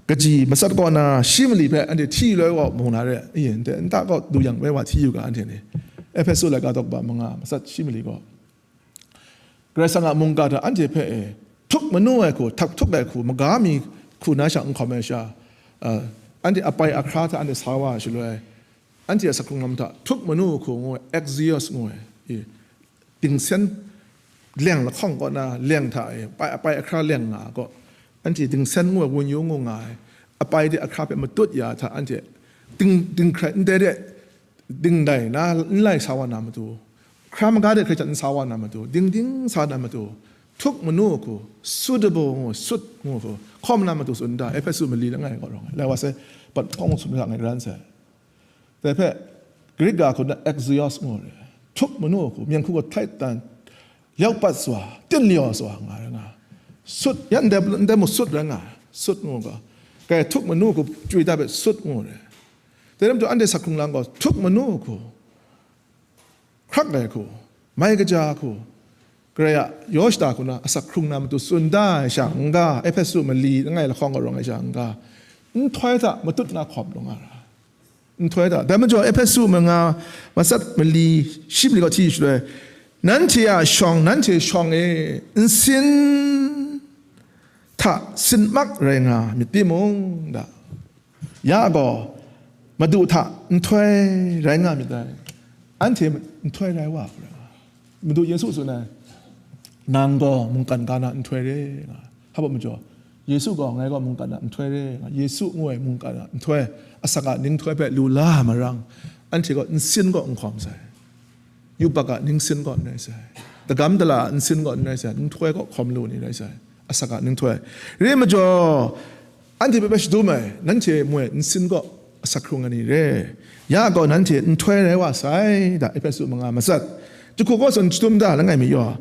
kaji matsat kaw na shi mali hpe anhte hti loi gaw mu na re, i, ndai nta kaw du yang bai wa hti yu ga, anhte ni. Ehpesu laika daw kaba manga, matsat shi mali gaw, Karai Kasang a mungga hta anhte hpe e, htuk manu ai hku, htak htuk ai hku, maga mi hku na sha n hkawm ai sha, a, anhte apai ahkra hta anhte sa wa ai shaloi, anhte a sak hkrung lam hta htuk manu ai hku ngu ai, exousia ngu ai, i, dingsen leng lahkawng kaw na, leng hta e, apai, apai ahkra leng nga ai gaw, anhte dingsen ngu ai, wunyu ngu nga ai, apai de ahkra hpe matut ya hta anhte ding, dinghkrai ndai de, dingdai na, n lai sa wa na matu, hkra maga de hkrai hta n sa wa na matu, dingding sa na matu, htuk manu ai hku, suitable ngu, suit ngu ai hku, hkawm na matu tsun da, Ehpesu mali langai gaw rawng ai. Lai wa sai, bat hpawng sumla ngai ran sai. Dai hpe, Greek ga hku na exousia ngu ai, htuk manu ai hku, myen hku gaw htai dan, yau pat swa, tin lyaw swa nga ai rai nga ai. Sut, ya ndai, ndai mung sut rai nga ai, sut ngu ga. Kai htuk manu ai hku, chyoi da hpe sut ngu ai. Dai lam hta anhte sak hkrung lam gaw, htuk manu ai hku, hkrak ai hku, mai kaja ai hku, Karai a yaw shada hku na asak hkrung na matu tsun da ai sha n-ga, Ehpesu mali langai lahkawng gaw rawng ai sha n-ga, nhtoi hta matut na hkawm lu nga ra. Nhtoi hta, dai majaw Ehpesu manga matsat mali shi mali kaw hti shaloi, nanhte a shawng, nanhte shawng e nsin hta sinmak rai nga myit timung, da. Ya gaw, Madu hta nhtoi rai nga myit dai. Anhte nhtoi rai wa hku rai nga. Madu Yesu tsun ai, "Nang gaw mungkan ga na nhtoi re," nga. Hpa majaw, Yesu gaw, "Ngai gaw mungkan a nhtoi re," nga. Yesu ngu ai mungkan a nhtoi, asak a ninghtoi hpe lu la marang, anhte gaw nsin gaw n hkawm sai. Yubak a ningsin gaw n rai sai. Dagam dala a nsin gaw n rai sai. Nhtoi gaw hkawm lu ni rai sai. Asak a ninghtoi. Re majaw, anhte hpe bai shadum ai, nanhte moi nsin gaw asak hkrung ai ni re. Ya gaw nanhte nhtoi rai wa sai, da Ehpesu manga matsat. Jahku gaw tsun shadum da langai mi yaw.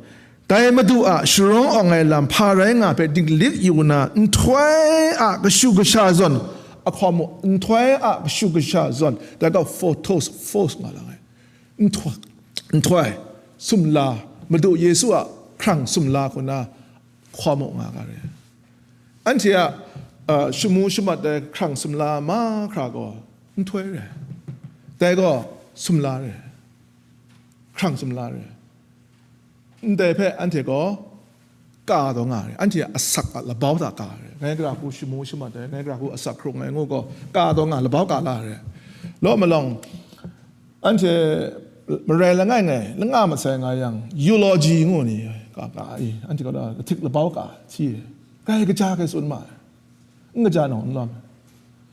Dai Madu a sharawng awng ai lam hpa rai nga hpe dinglik yu na, nhtoi a kashu kasha zawn, a hkawm mu, nhtoi a kashu kasha zawn, dai gaw photos, phos nga lang ai. Nhtoi, nhtoi, sumla, Madu Yesu a hkrang sumla hku na hkawm u nga ga re. Anhte a, a, shamu shamat ai hkrang sumla mahkra gaw nhtoi re. Dai gaw sumla re. Hkrang sumla re. Ndai hpe anhte gaw ka taw nga re. Anhte a asak a labau hta ka re. Ngai gara hku shamu shamat ai, ngai gara hku asak hkrung ai ngu gaw, ka taw nga, labau ka la re. Law malawng, anhte marai langai ngai, langa masai nga yang, eulogy ngu ni, ka, ka i, anhte gaw da, lahtik labau ka, hti re. Grai kaja hkrai tsun ma ai. N kaja naw n lawm.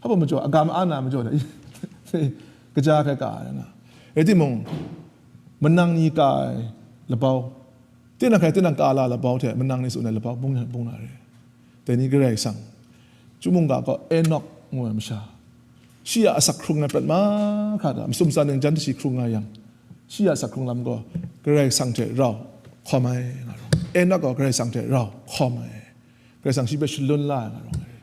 Hpa majaw, agam a na majaw da, i, kaja hkrai ka ai nga. Rai timung, manang ni ka ai labau, tinang hkrai tinang ka la labau hte manang ni tsun ai labau bung, bung na re. Dai ni Karai Kasang, Chyum mungga gaw Enok ngu ai masha, shi a asak hkrung ai prat mahkra hta, masum tsa ning jan shi hkrung nga yang, shi a asak hkrung lam gaw Karai Kasang hte rau hkawm ai nga rawng, Enok gaw Karai Kasang hte rau hkawm ai, Karai Kasang shi hpe shalun la ai nga rawng ai.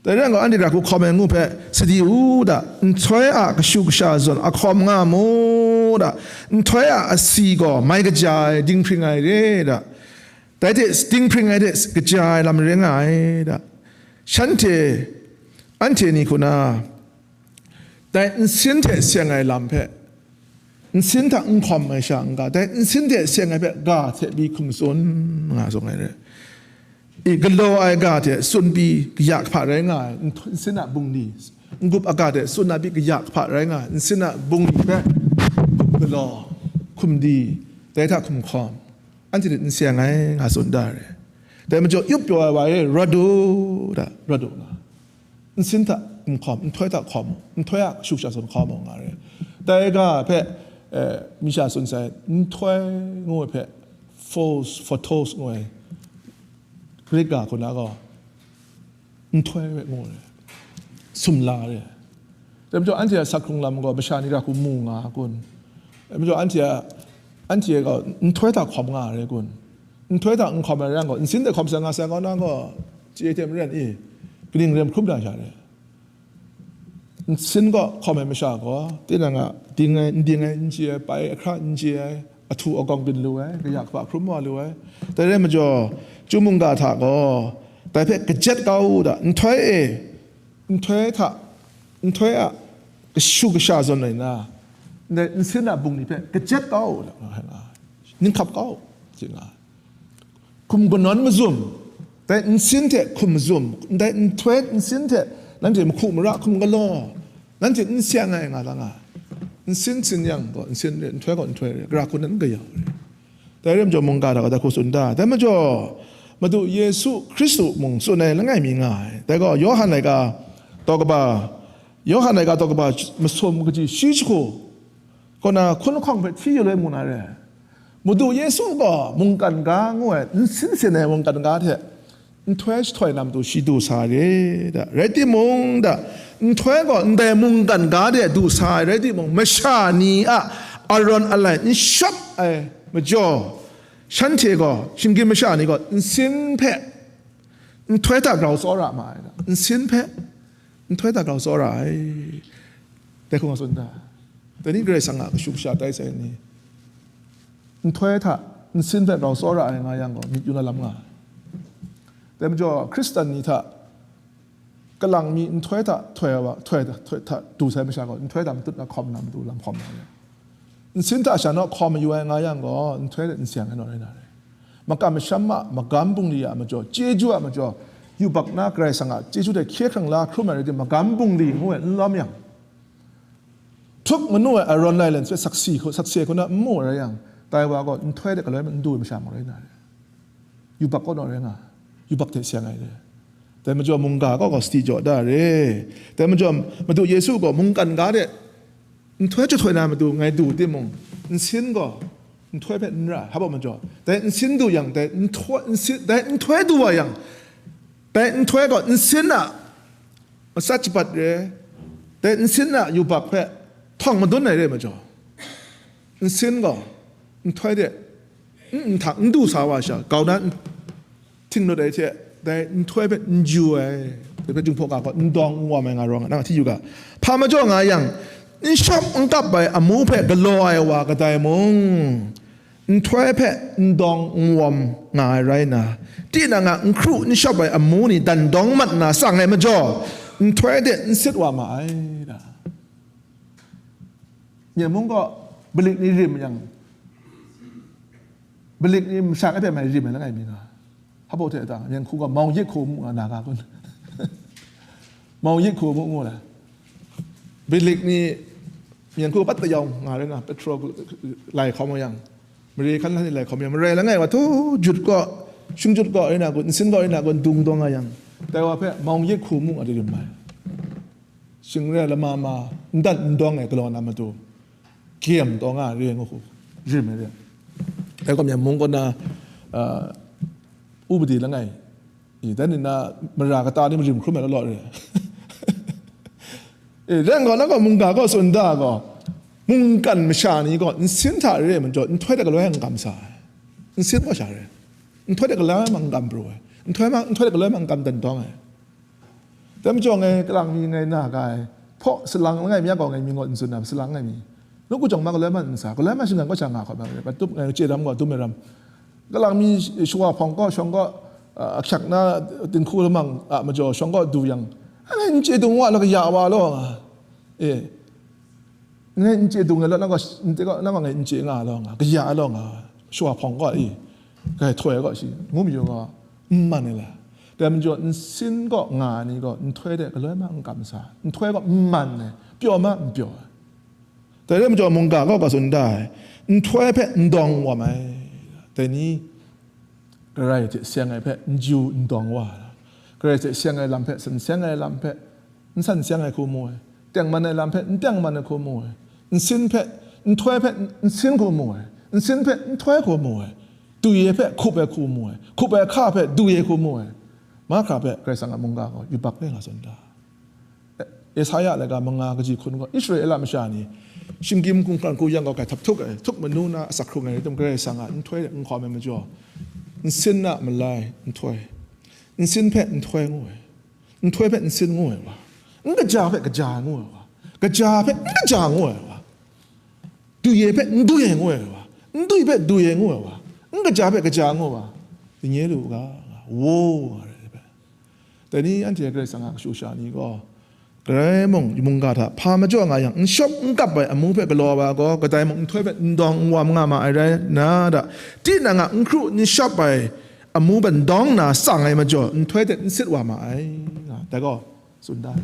Dai rai yang gaw, anhte gara hku hkawm ai ngu hpe sadi u da, nhtoi a kashu kasha zawn a hkawm nga mu da, nhtoi a asi gaw mai kaja ai, dinghpring ai re da, dai hte dinghpring ai hte kaja ai lam rai nga ai da. Shanhte, anhte ni hku na, dai nsin hte seng ai lam hpe, nsin hta n hkawm ai sha n-ga, dai nsin hte seng ai hpe ga hte pyi hkum tsun nga, tsun ai re. I galaw ai ga hte tsun pyi kaya kahpa rai nga ai, nsin a bungli, n-gup a ga hte tsun a pyi kaya kahpa rai nga ai, nsin a bungli hpe galaw, hkum di, dai hta hkum hkawm, anhte hte n seng ai nga tsun da re. Dai majaw, yup pyaw ai wa e, rawt u da, rawt u nga. Nsin hta n hkawm, nhtoi hta hkawm, nhtoi a kashu kasha zawn hkawm u nga re. Dai ga hpe, eh, mi sha tsun sai, nhtoi ngu ai hpe, phos, photos ngu ai, Greek ga hku na gaw, nhtoi hpe ngu re, sumla re. Dai majaw, anhte a asak hkrung lam gaw masha ni gara hku mu nga kun? Dai majaw, anhte a, anhte gaw nhtoi hta hkawm nga re kun? Nhtoi hta n hkawm ai rai yang gaw, nsin de hkawm sai nga sai kaw na gaw, chye hte maren i, kaning rem hkrum da sha re? Nsin gaw hkawm ai masha gaw, tinang a ding ai, n ding ai, n chye ai, pai ahkra n chye ai, ahtu agawng byin lu ai, kaya kaba hkrum wa lu ai. Dai rai majaw, Chyum mungga hta gaw, dai hpe kajet kau u da, nhtoi e, nhtoi hta, nhtoi a kashu kasha zawn ai na, ndai nsin a bungli hpe kajet kau u da, nga ai nga, ninghkap kau u, chye nga. Hkum kanawn mazum, dai nsin hte hkum mazum, ndai nhtoi nsin hte nanhte mahku mara hkum galaw, nanhte n seng ai nga la nga, nsin sin yang gaw nsin re, nhtoi gaw nhtoi re, gara hku nan gayau re. Dai rai majaw, mungga hta gaw dai hku tsun da. Dai majaw, Madu Yesu Hkristu mung tsun ai langai mi nga ai. Dai gaw Yawhan laika daw kaba, Yawhan laika daw kaba masum kaji shi jahku, kaw na hkun lahkawng hpe hti yu loi mu na re. Madu Yesu gaw mungkan ga ngu ai, nsin sin ai mungkan ga hte nhtoi jahtoi na matu shi du sa re da. Rai timung da, nhtoi gaw ndai mungkan ga de du sa ai rai timung, masha ni a arawn alai n shawp ai majaw, shanhte gaw, shinggyim masha ni gaw nsin hpe nhtoi hta grau tsawra ma ai da, nsin hpe nhtoi hta grau tsawra ai, dai hku nga tsun da. Dai ni Karai Kasang a kashu kasha tai sai ni, nhtoi hta Nsin hpe grau tsawra ai nga yang gaw, myit yu na lam nga ai. Dai majaw, Hkristan ni hta, kalang mi nhtoi hta htoi ai wa, htoi, htoi hta du sai masha gaw, nhtoi hta matut na hkawm na matu lam hkawm na re. Nsin hta sha naw hkawm mayu ai nga yang gaw, nhtoi hte n seng ai naw rai na re. Makam masham a, magam bungli a majaw, chyeju a majaw, yubak na Karai Kasang a chyeju hte hkye hkrang la hkrum ai rai timung, magam bungli ngu ai n lawm yang, htuk manu ai Aron Islands hpe saksi hku, sakse hku na n mu ai rai yang, dai wa gaw nhtoi hte galoi n du ai masha mung rai na re. Yubak kaw naw rai nga, yubak hte seng ai re. Dai majaw mungga kaw gaw sadi jaw da re. Dai majaw Madu Yesu gaw mungkan ga de nhtoi jahtoi na matu ngai du timung, nsin gaw nhtoi hpe n ra ai, hpa majaw, dai nsin du yang, dai nhtoi, nsin, dai nhtoi du wa yang, dai nhtoi gaw nsin a matsat shabat re, dai nsin a yubak hpe htawng madun ai re majaw, nsin gaw nhtoi de n, n htang n du sa wa sha, grau na n, htinglut ai hte, dai nhtoi hpe n ju ai, dai hpe Jinghpaw ga gaw n dawng n wawm ai nga rawng, nang hti yu ga. Hpa majaw nga yang, n shawp n kap ai amu hpe galaw ai wa kadai mung, nhtoi hpe n dawng n wawm nga ai rai nna, tinang a n hkru n shawp ai amu ni dan dawng mat nna tsang ai majaw, nhtoi de n sit wa ma ai, da. Myen mung gaw, balik ni rim yang, balik ni masha kade mai rim ai langai mi nga. Hpa hte ta, myen hku gaw, mawng yit hku mu nga na ga kun. Mawng yit hku mu ngu la. Balik ni myen hku pat tayawng nga rai na, petrol lai hkawm yang, mare hkan hkan lai hkawm yang, marai langai wa htu jut gaw, shing jut gaw rai na kun, nsin gaw rai na kun, dung dawng nga yang, dai wa hpe mawng yit hku mu nga di rim mai. Shing re lama ma, n dan n dawng ai galaw na matu, gyem taw nga re ngu hku, rim ai re. Dai gaw myen mung kaw na, ah, upadi langai, i, dan nna mara kata ni marim hkrum ai law law re. E, ren gaw, na gaw mungga gaw tsun da gaw, mungkan masha ni gaw nsin hta re ai majaw, nhtoi hte galoi n kam sa ai. Nsin gaw sha re. Nhtoi hte galoi ma n kam pru ai. Nhtoi ma, nhtoi hte galoi ma n kam dan dawng ai. Dai majaw ngai kalang mi ngai na ga ai, hpaw salang langai mi a gaw ngai mi ngut n tsun na, salang langai mi. Nawku jang ma galoi ma n sa, galoi ma shinggan kaw sha nga hkawt ma, pat tup ngai chye ram gaw dum ai ram. Kalang mi shawa hpawng kaw, shawng kaw, a, ahkyak na dinghku lamang a majaw shawng kaw du yang, ngai n chye dung wa law, kaya wa law nga. E, ngai n chye dung ai law, nang gaw, nang gaw ngai n chye nga law nga, kaya law nga, shawa hpawng kaw i, kai htoi ai kaw shi, ngu mayu gaw, n man ai la. Dai majaw, nsin kaw nga ai ni gaw, nhtoi de galoi ma n kam sa, nhtoi kaw n man ai, pyaw ma n pyaw ai. Dai rai majaw, mungga kaw ga tsun da ai, nhtoi hpe n dawng wawm ai. Dai ni, Karai hte seng ai hpe n ju n dawng wa ai, Karai hte seng ai lam hpe, san seng ai lam hpe, n san seng ai hku mu ai, tengman ai lam hpe, n tengman ai hku mu ai, nsin hpe, nhtoi hpe, nsin hku mu ai, nsin hpe, nhtoi hku mu ai, dui ai hpe, hkup ai hku mu ai, hkup ai hka hpe, dui ai hku mu ai, mahkra hpe Karai Kasang a mungga gaw yubak le nga tsun da. Yesaya laika manga kaji hkun gaw, Israela masha ni shinggyim hkungga hku yang gaw, hkai htaphtuk ai, htuk manu na asak hkrung ai rai tim, Karai Kasang a nhtoi n hkawm ai majaw, nsin a malai nhtoi, nsin hpe nhtoi ngu ai, nhtoi hpe nsin ngu ai wa, n kaja hpe kaja ngu ai wa, kaja hpe n kaja ngu ai wa, dui ai hpe n dui ai ngu ai wa, n dui hpe dui ai ngu ai wa, n kaja hpe kaja ngu ai wa, dinye lu u ga, nga, wo, nga rai ai hpe. Dai ni anhte Karai Kasang a kashu sha ni gaw, Karai mung, mungga hta hpa majaw nga yang, n shawp n kap ai amu hpe galaw ai wa gaw, kadai mung nhtoi hpe n dawng n wawm nga ma ai rai nna, da, tinang a n hkru n shawp ai amu hpe n dawng nna tsang ai majaw, nhtoi hte n sit wa ma ai, nga, dai gaw tsun da ai.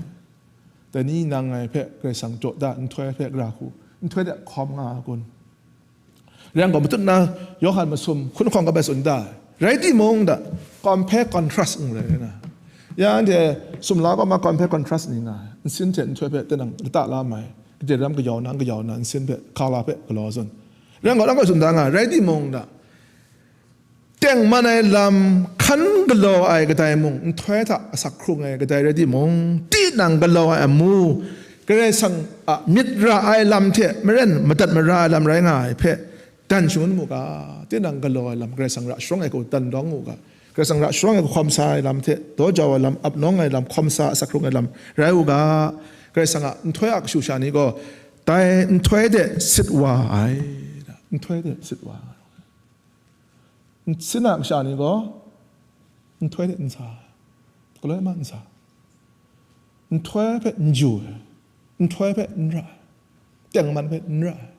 Dai ni nang ngai hpe Karai Kasang jaw da, nhtoi hpe gara hku, nhtoi hte hkawm nga ai kun? Rai yang gaw, matut na Yawhan masum hkun hkawng kabai tsun da ai. Rai timung, da, compare contrast n rai na. Ya, anhte sumla gaw ma compare contrast ni nga ai. Nsin hte nhtoi hpe tinang lata la mai. Gade ram kayau na, n kayau na, nsin hpe, hkala hpe galaw tsun. Rai yang gaw, nang gaw tsun da nga ai. Rai timung, da, tengman ai lam hkan galaw ai kadai mung, nhtoi hta asak hkrung ai kadai rai timung, tinang galaw ai amu, Karai Kasang a myit ra ai lam hte maren madat mara ai lam rai nga ai hpe dan shangun mu ga, tinang galaw ai lam, Karai Kasang ra sharawng ai hku dan dawng mu ga, Karai Kasang ra sharawng ai hku hkawm sa ai lam hte, daw jau ai lam, ap nawng ai lam, hkawm sa asak hkrung ai lam rai u ga, Karai Kasang a nhtoi a kashu sha ni gaw, dai nhtoi de sit wa ai, nhtoi de sit wa ai. Nsin a kasha ni gaw nhtoi hte n sa, galoi ma n sa, nhtoi hpe n ju ai, nhtoi hpe n ra ai, tengman hpe n ra ai,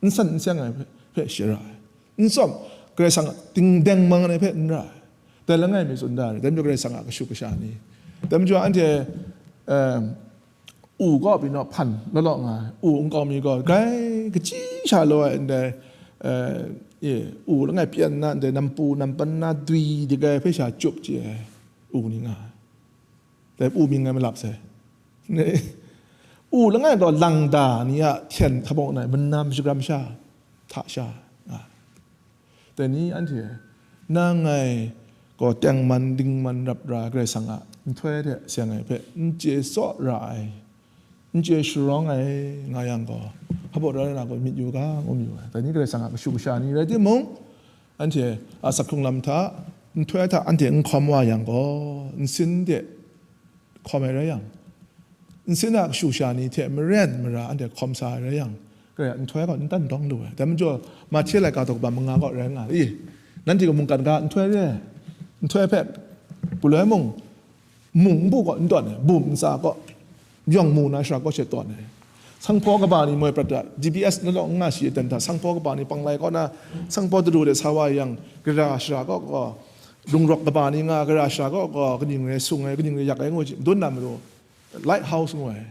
n san n seng ai hpe, hpe shara ai, n tsawm, Karai Kasang a ding deng mang ai hpe n ra ai, dai langai mi tsun da ai, dai majaw Karai Kasang a kashu kasha ni, dai majaw anhte, em, u kaw pyi naw hpan law law nga ai, u nkau mi gaw grai kachyi sha law ai ndai, eh, e, u langai pyan na ndai nampu nampan na dwi de gai hpe sha chyup chye ai u ni nga ai. Dai u mying ngai malap sai. Ne, u langai gaw langda ni a hten htabawng na ai, manam shagram sha, hta sha nga ai. Dai ni anhte, nang ngai gaw tengman dingman rap ra Karai Kasang a nhtoi hte seng ai hpe n chye tsaw ra ai, n chye sharawng ai nga yang gaw, hpa baw rai na gaw myit yu ga, ngu mayu ai. Dai ni Karai Kasang a kashu kasha ni rai timung, anhte a sak hkrung lam hta, nhtoi hta anhte n hkawm wa yang gaw, nsin de hkawm ai rai yang, nsin a kashu kasha ni hte maren mara anhte hkawm sa ai rai yang, Karai a nhtoi gaw n tan dawng lu ai. Dai majaw, Mahte laika daw kaba manga gaw rai nga ai. I, nanhte gaw mungkan ga nhtoi re ai, nhtoi hpe galoi mung, mung npu gaw n tawn ai, bum ntsa gaw, yawng mu na shara gaw she tawn ai. Sanghpaw kaba ni moi prat da, D B S na law n nga shi ai ten hta, sanghpaw kaba ni panglai kaw na, sanghpaw daru de sa wa yang, gara shara gaw gaw, lungrawk kaba ni nga, gara shara gaw gaw, kaning rai sung ai, kaning rai yak ai ngu, madun na matu, lighthouse ngu ai,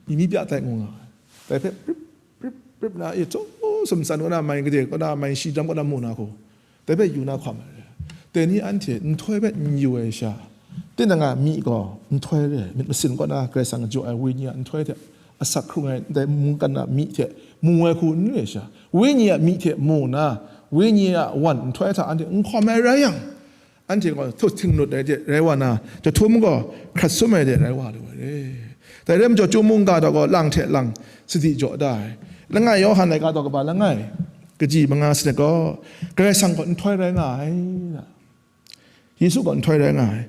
mi mi bya tai ngu nga ai. Dai hpe prip, prip, prip na, e, chyaw sumsan kaw na, mai gade kaw na, mai shi dam kaw na, mu na hku, dai hpe yu na hkawm ai. Dai ni anhte nhtoi hpe n yu ai sha, tinang a myi gaw nhtoi re ai, myit masin kaw na Karai Kasang jaw ai Wenyi a nhtoi hte, asak hkrung ai ndai mungkan a myi hte mu ai hku n re ai sha, Wenyi a myi hte mu na, Wenyi a wan nhtoi hta anhte n hkawm ai rai yang, anhte gaw htu htinglut ai de rai wa na, jahtum gaw hkrat sum ai de rai wa lu ai re. Dai rai majaw, Chyum mungga daw gaw lang hte lang sadi jaw da ai. Langai Yawhan laika daw kaba langai, kaji manga sanit gaw, Karai Kasang gaw nhtoi rai nga ai, Yesu gaw nhtoi rai nga ai,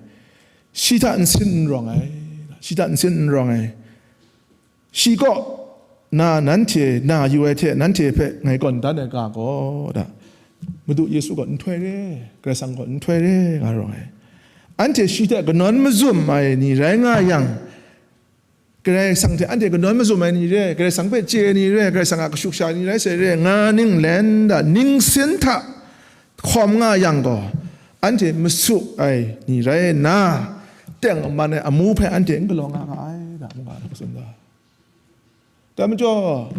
shi hta nsin n rawng ai, shi hta nsin n rawng ai, shi kaw na nanhte na yu ai hte nanhte hpe ngai gawn dan ai ga gaw, da, Madu Yesu gaw nhtoi re, Karai Kasang gaw nhtoi re nga rawng ai. Anhte shi hte kanawn mazum ai ni rai nga yang, Karai Kasang hte anhte kanawn mazum ai ni re, Karai Kasang hpe chye ai ni re, Karai Kasang a kashu kasha ni rai sai re, nga ninglen da, ningsin hta hkawm nga yang gaw, anhte masu ai ni rai nna, teng aman ai amu hpe anhte n galaw nga ga ai, da, mungga hta tsun da. Dai majaw,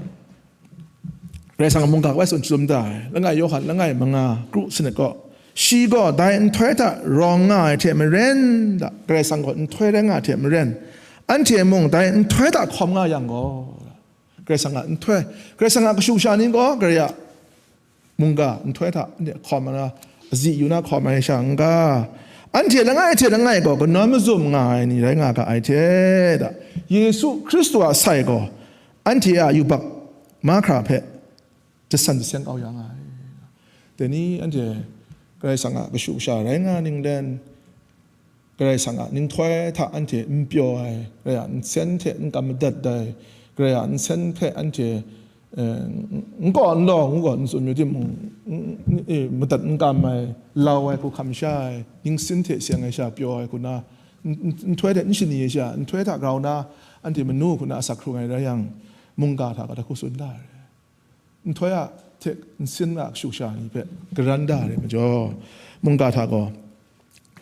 Karai Kasang a mungga hpe tsun chyum da ai, langai Yawhan langai manga, kru sanit gaw, shi gaw dai nhtoi hta rawng nga ai hte maren, da, Karai Kasang gaw nhtoi rai nga ai hte maren, anhte mung dai nhtoi hta hkawm nga yang gaw, Karai Kasang a nhtoi, Karai Kasang a kashu kasha ni gaw, Karai a mungga nhtoi hta anhte hkawm na, azi yu na hkawm ai sha n ga, anhte langai hte langai gaw kanawn mazum nga ai ni rai nga ga ai hte, da, Yesu Hkristu a sai gaw anhte a yubak mahkra hpe jasan jaseng kau ya nga ai. Dai ni anhte Karai Kasang a kashu kasha rai nga ninglen, Karai Kasang a nhtoi hta anhte n pyaw ai, Karai a nsen hte n kam madat ai, Karai a nsen hpe anhte, eh, n kaw n law ngu gaw n tsun yu timung, n, n, e, madat n kam ai, lau ai, hku hkam sha ai, ningsin hte seng ai sha pyaw ai hku na, n, n, nhtoi hte n shani ai sha, nhtoi hta grau na, anhte manu hku na asak hkrung ai rai yang, mungga hta gaw hku tsun da ai. Nhtoi a hte nsin a kashu kasha ni hpe garan da ai majaw, mungga hta gaw,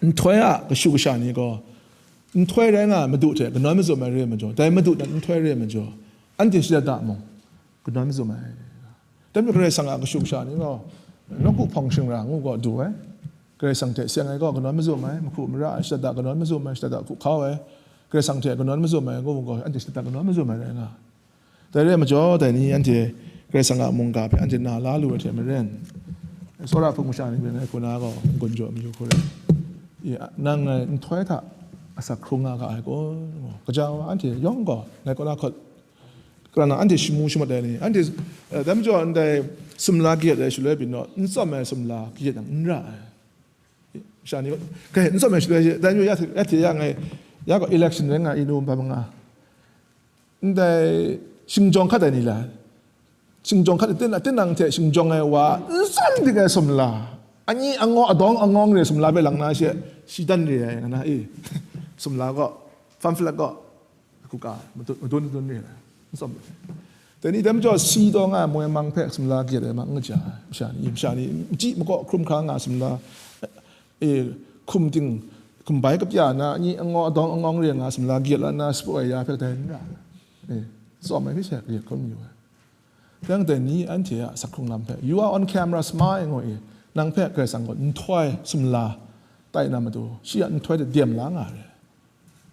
nhtoi a kashu kasha ni gaw, nhtoi rai nga ai Madu hte kanawn mazum ai re ai majaw, dai Madu nan nhtoi re ai majaw, anhte shada da mung, kanawn mazum ai. Dai majaw Karai Kasang a kashu kasha ni gaw, nawku hpawng shingra ngu gaw du ai. Karai Kasang hte seng ai gaw kanawn mazum ai, mahku mara ai, shada da kanawn mazum ai, shada da hku hkau ai. Karai Kasang hte kanawn mazum ai ngu gaw, anhte shada da kanawn mazum ai rai nga. Dai re ai majaw, dai ni anhte Karai Kasang a mungga hpe anhte na la lu ai hte maren, tsawra hpung masha ni hpe ngai hku na gaw n-gun jaw mayu hku rai. I, nang ngai nhtoi hta asak hkrung nga ga ai kun? Gaja wa anhte yawng gaw ngai kaw na hkawt, kalang na anhte shamu shamat ai ni, anhte, eh, dai majaw ndai sumla kayat ai shaloi pyi naw, n tsawm ai sumla kayat yang n ra ai. Sha ni, kai, n tsawm ai shaloi, dai majaw ya hte, ya hte ya ngai, ya gaw election rai nga, inu npa manga. Ndai shingjawng hkat ai ni la, shingjawng hkat ai, tinang, tinang hte shingjawng ai wa n tsawm dik ai sumla, Anyi angaw, adawng angawng re sumla hpe lang na she, shidan re ai nga na, e, sumla gaw, pamphlet gaw, hku ka, madun, madun, madun re ai, n tsawm ai. Dai ni dai majaw, si taw nga ai moi mang hpe sumla gyet ai ma, n kaja ai, masha ni, masha ni, n chyi makaw hkrum hkra nga sumla, e, hkum ting, hkum bai kapya na, anyi angaw, adawng angawng re nga sumla gyet la na, sapraw ai ya hpe dai n ra, e, tsawm ai hpe she, gyet hkrum yu ai. Dang dai ni anhte a sak hkrung lam hpe, "You are on camera, smile," ngu i, nang hpe Karai Kasang gaw nhtoi sumla tai na matu, shi a nhtoi hte dem la nga re.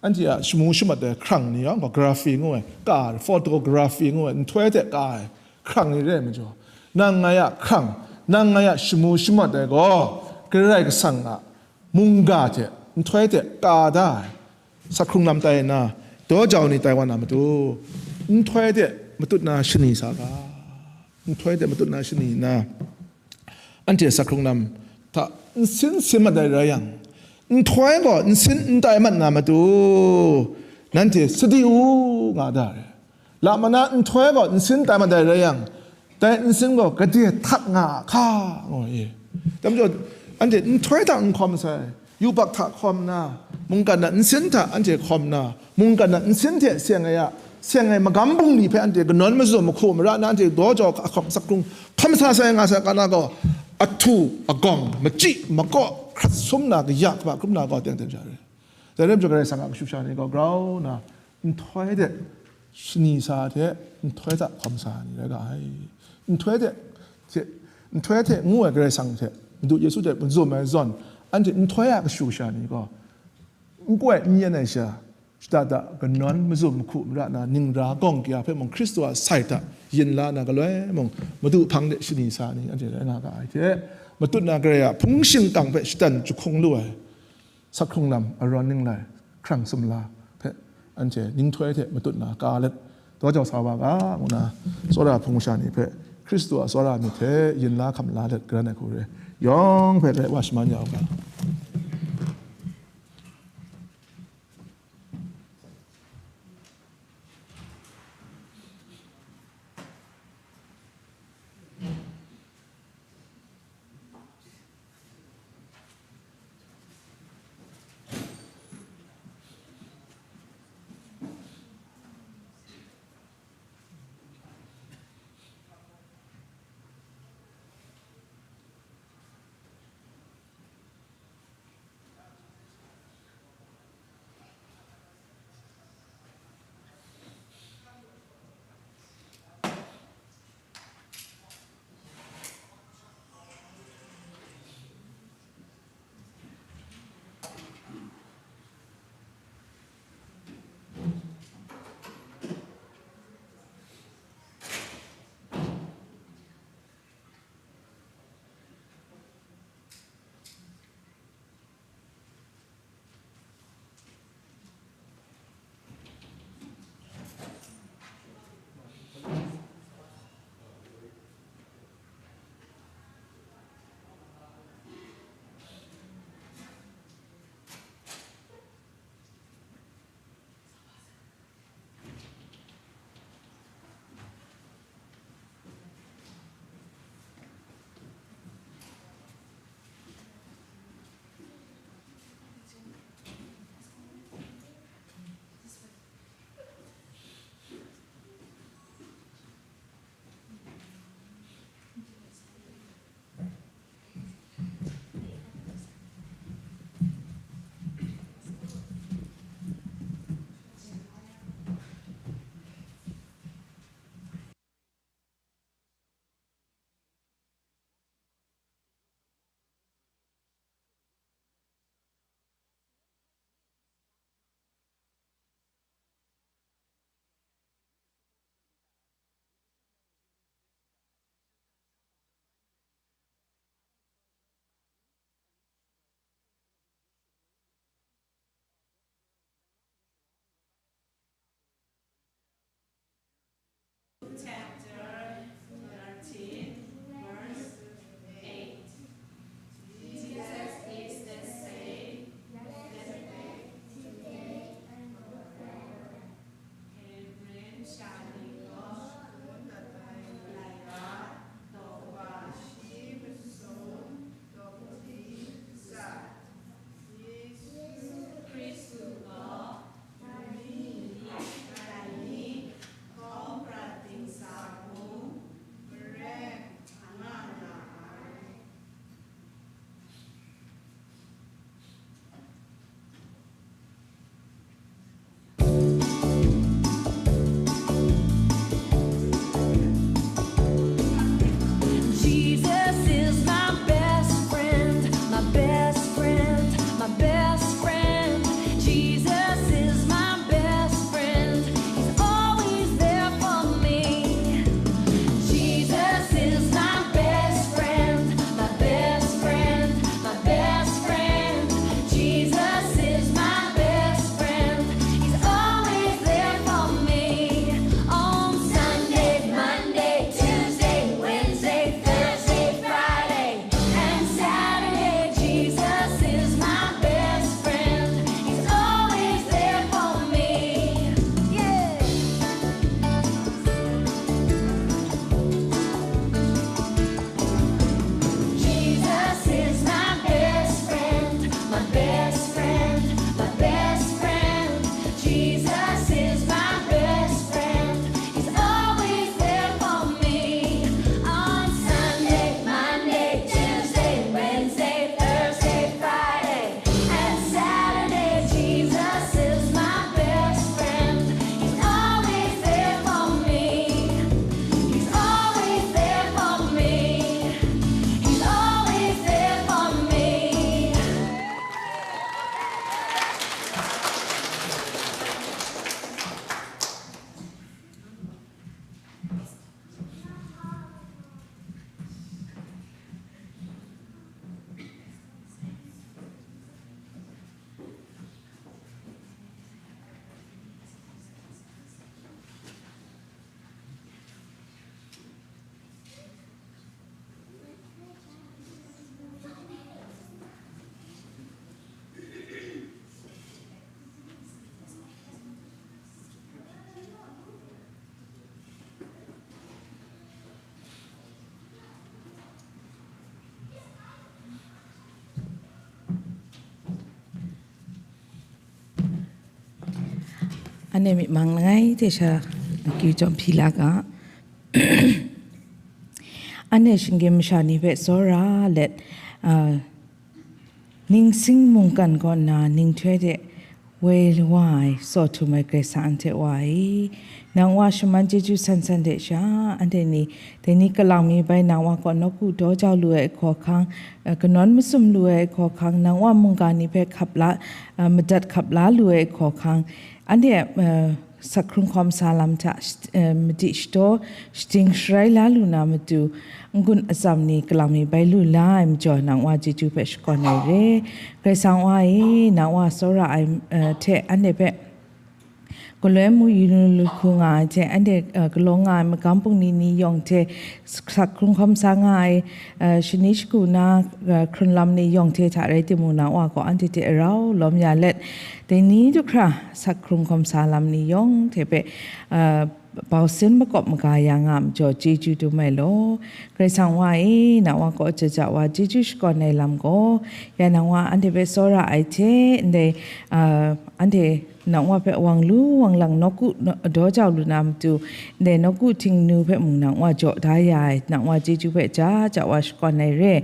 Anhte a shamu shamat ai hkrang ni yawng gaw graphy ngu ai, ka, photography ngu ai, nhtoi hte ka ai hkrang ni re ai majaw, nang ngai a hkrang, nang ngai a shamu shamat ai gaw Karai Kasang a mungga hte nhtoi hte ka da ai sak hkrung lam tai nna, daw jau ni tai wa na matu, nhtoi hte matut na shani sa ga, nhtoi hte matut na shani nna, anhte sak hkrung lam hta nsin sin mat ai rai yang, nhtoi gaw nsin n tai mat na matu, nanhte sadi u nga da ai. Lam ana nhtoi gaw nsin tai mat ai rai yang, dai nsin gaw gade htat nga a hka, ngu i. Dai majaw, anhte nhtoi hta n hkawm sai, yubak hta hkawm nna, mungkan a nsin hta anhte hkawm nna, mungkan a nsin hte seng ai a, seng ai magam bungli hpe anhte kanawn mazum mahku mara nna, anhte daw jau ahkawng sak hkrung hkawm sa sai nga sai, ka na gaw, ahtu agawng, machyi makaw, hkrat sum na, kaya kaba hkrum na gaw teng teng sha re. Dai rai majaw, Karai Kasang a kashu kasha ni gaw grau nna, nhtoi hte shani sa hte, nhtoi hta hkawm sa ni rai ga ai. Nhtoi hte, hte, nhtoi hte ngu ai Karai Kasang hte, Madu Yesu hte mazum ai zawn, anhte nhtoi a kashu kasha ni gaw, n koi n yen ai sha, shada da kanawn mazum mahku mara na, ningra gawng kya hpe mung, Hkristu a sai hta yin la na, galoi mung, Madu hpang de shani sa ni, anhte rai nga ga ai hte, matut na Karai a hpung shingkang hpe shatan jahkung lu ai sak hkrung lam, arawn ninglai, hkrang sumla hpe anhte nhtoi hte matut na ka let, daw jau sa wa ga, ngu na, tsawra hpung masha ni hpe Hkristu a tsawra myit hte yin la hkam la let, garan ai hku re yawng hpe rai wa shaman ya u ga. Anhte myi mang langai hte sha akyu chyawm hpyi la ga. Anhte shinggyim masha ni hpe tsawra let, a, ningsing mungkan kaw nna ninghtoi hte woi wa ai, tsaw htum ai Karai Kasang anhte Wa e, nang Wa shaman chyeju san san hte sha, anhte ni dai ni kalang mi bai nang Wa kaw nawku daw jau lu ai hkaw hkang, a, kanawn masum lu ai hkaw hkang, nang Wa mungga ni hpe hkap la, a, madat hkap la lu ai hkaw hkang, anhte, a, sak hkrung hkawm sa lam hta, sh-, a, madi shadaw shating sharai la lu na matu, n-gun atsam ni kalang mi bai lu la ai majaw, nang Wa chyeju hpe shakawn ai re. Karai Kasang Wa e, nang Wa tsawra ai, a, hte anhte hpe galoi mung yu lu lu hku nga ai hte, anhte, a, galaw nga ai magam bungli ni yawng hte, sak hkrung hkawm sa nga ai, a, shani shagu na, a, hkrun lam ni yawng hte hta rai timung, nang Wa gaw anhte hte rau lawm ya let, dai ni du hkra sak hkrung hkawm sa lam ni yawng hte hpe, a, bau sin makawp maga ya nga ai majaw, chyeju dum ai law. Karai Kasang Wa e, nang Wa kaw jaja wa chyeju shakawn ai lam gaw, ya nang Wa anhte hpe tsawra ai hte, ndai, a, anhte nang Wa hpe wang lu wang lang nawku na-, daw jau lu na matu, ndai nawku htingnu hpe mung nang Wa jaw da ya ai, nang Wa chyeju hpe ja ja wa shakawn ai re.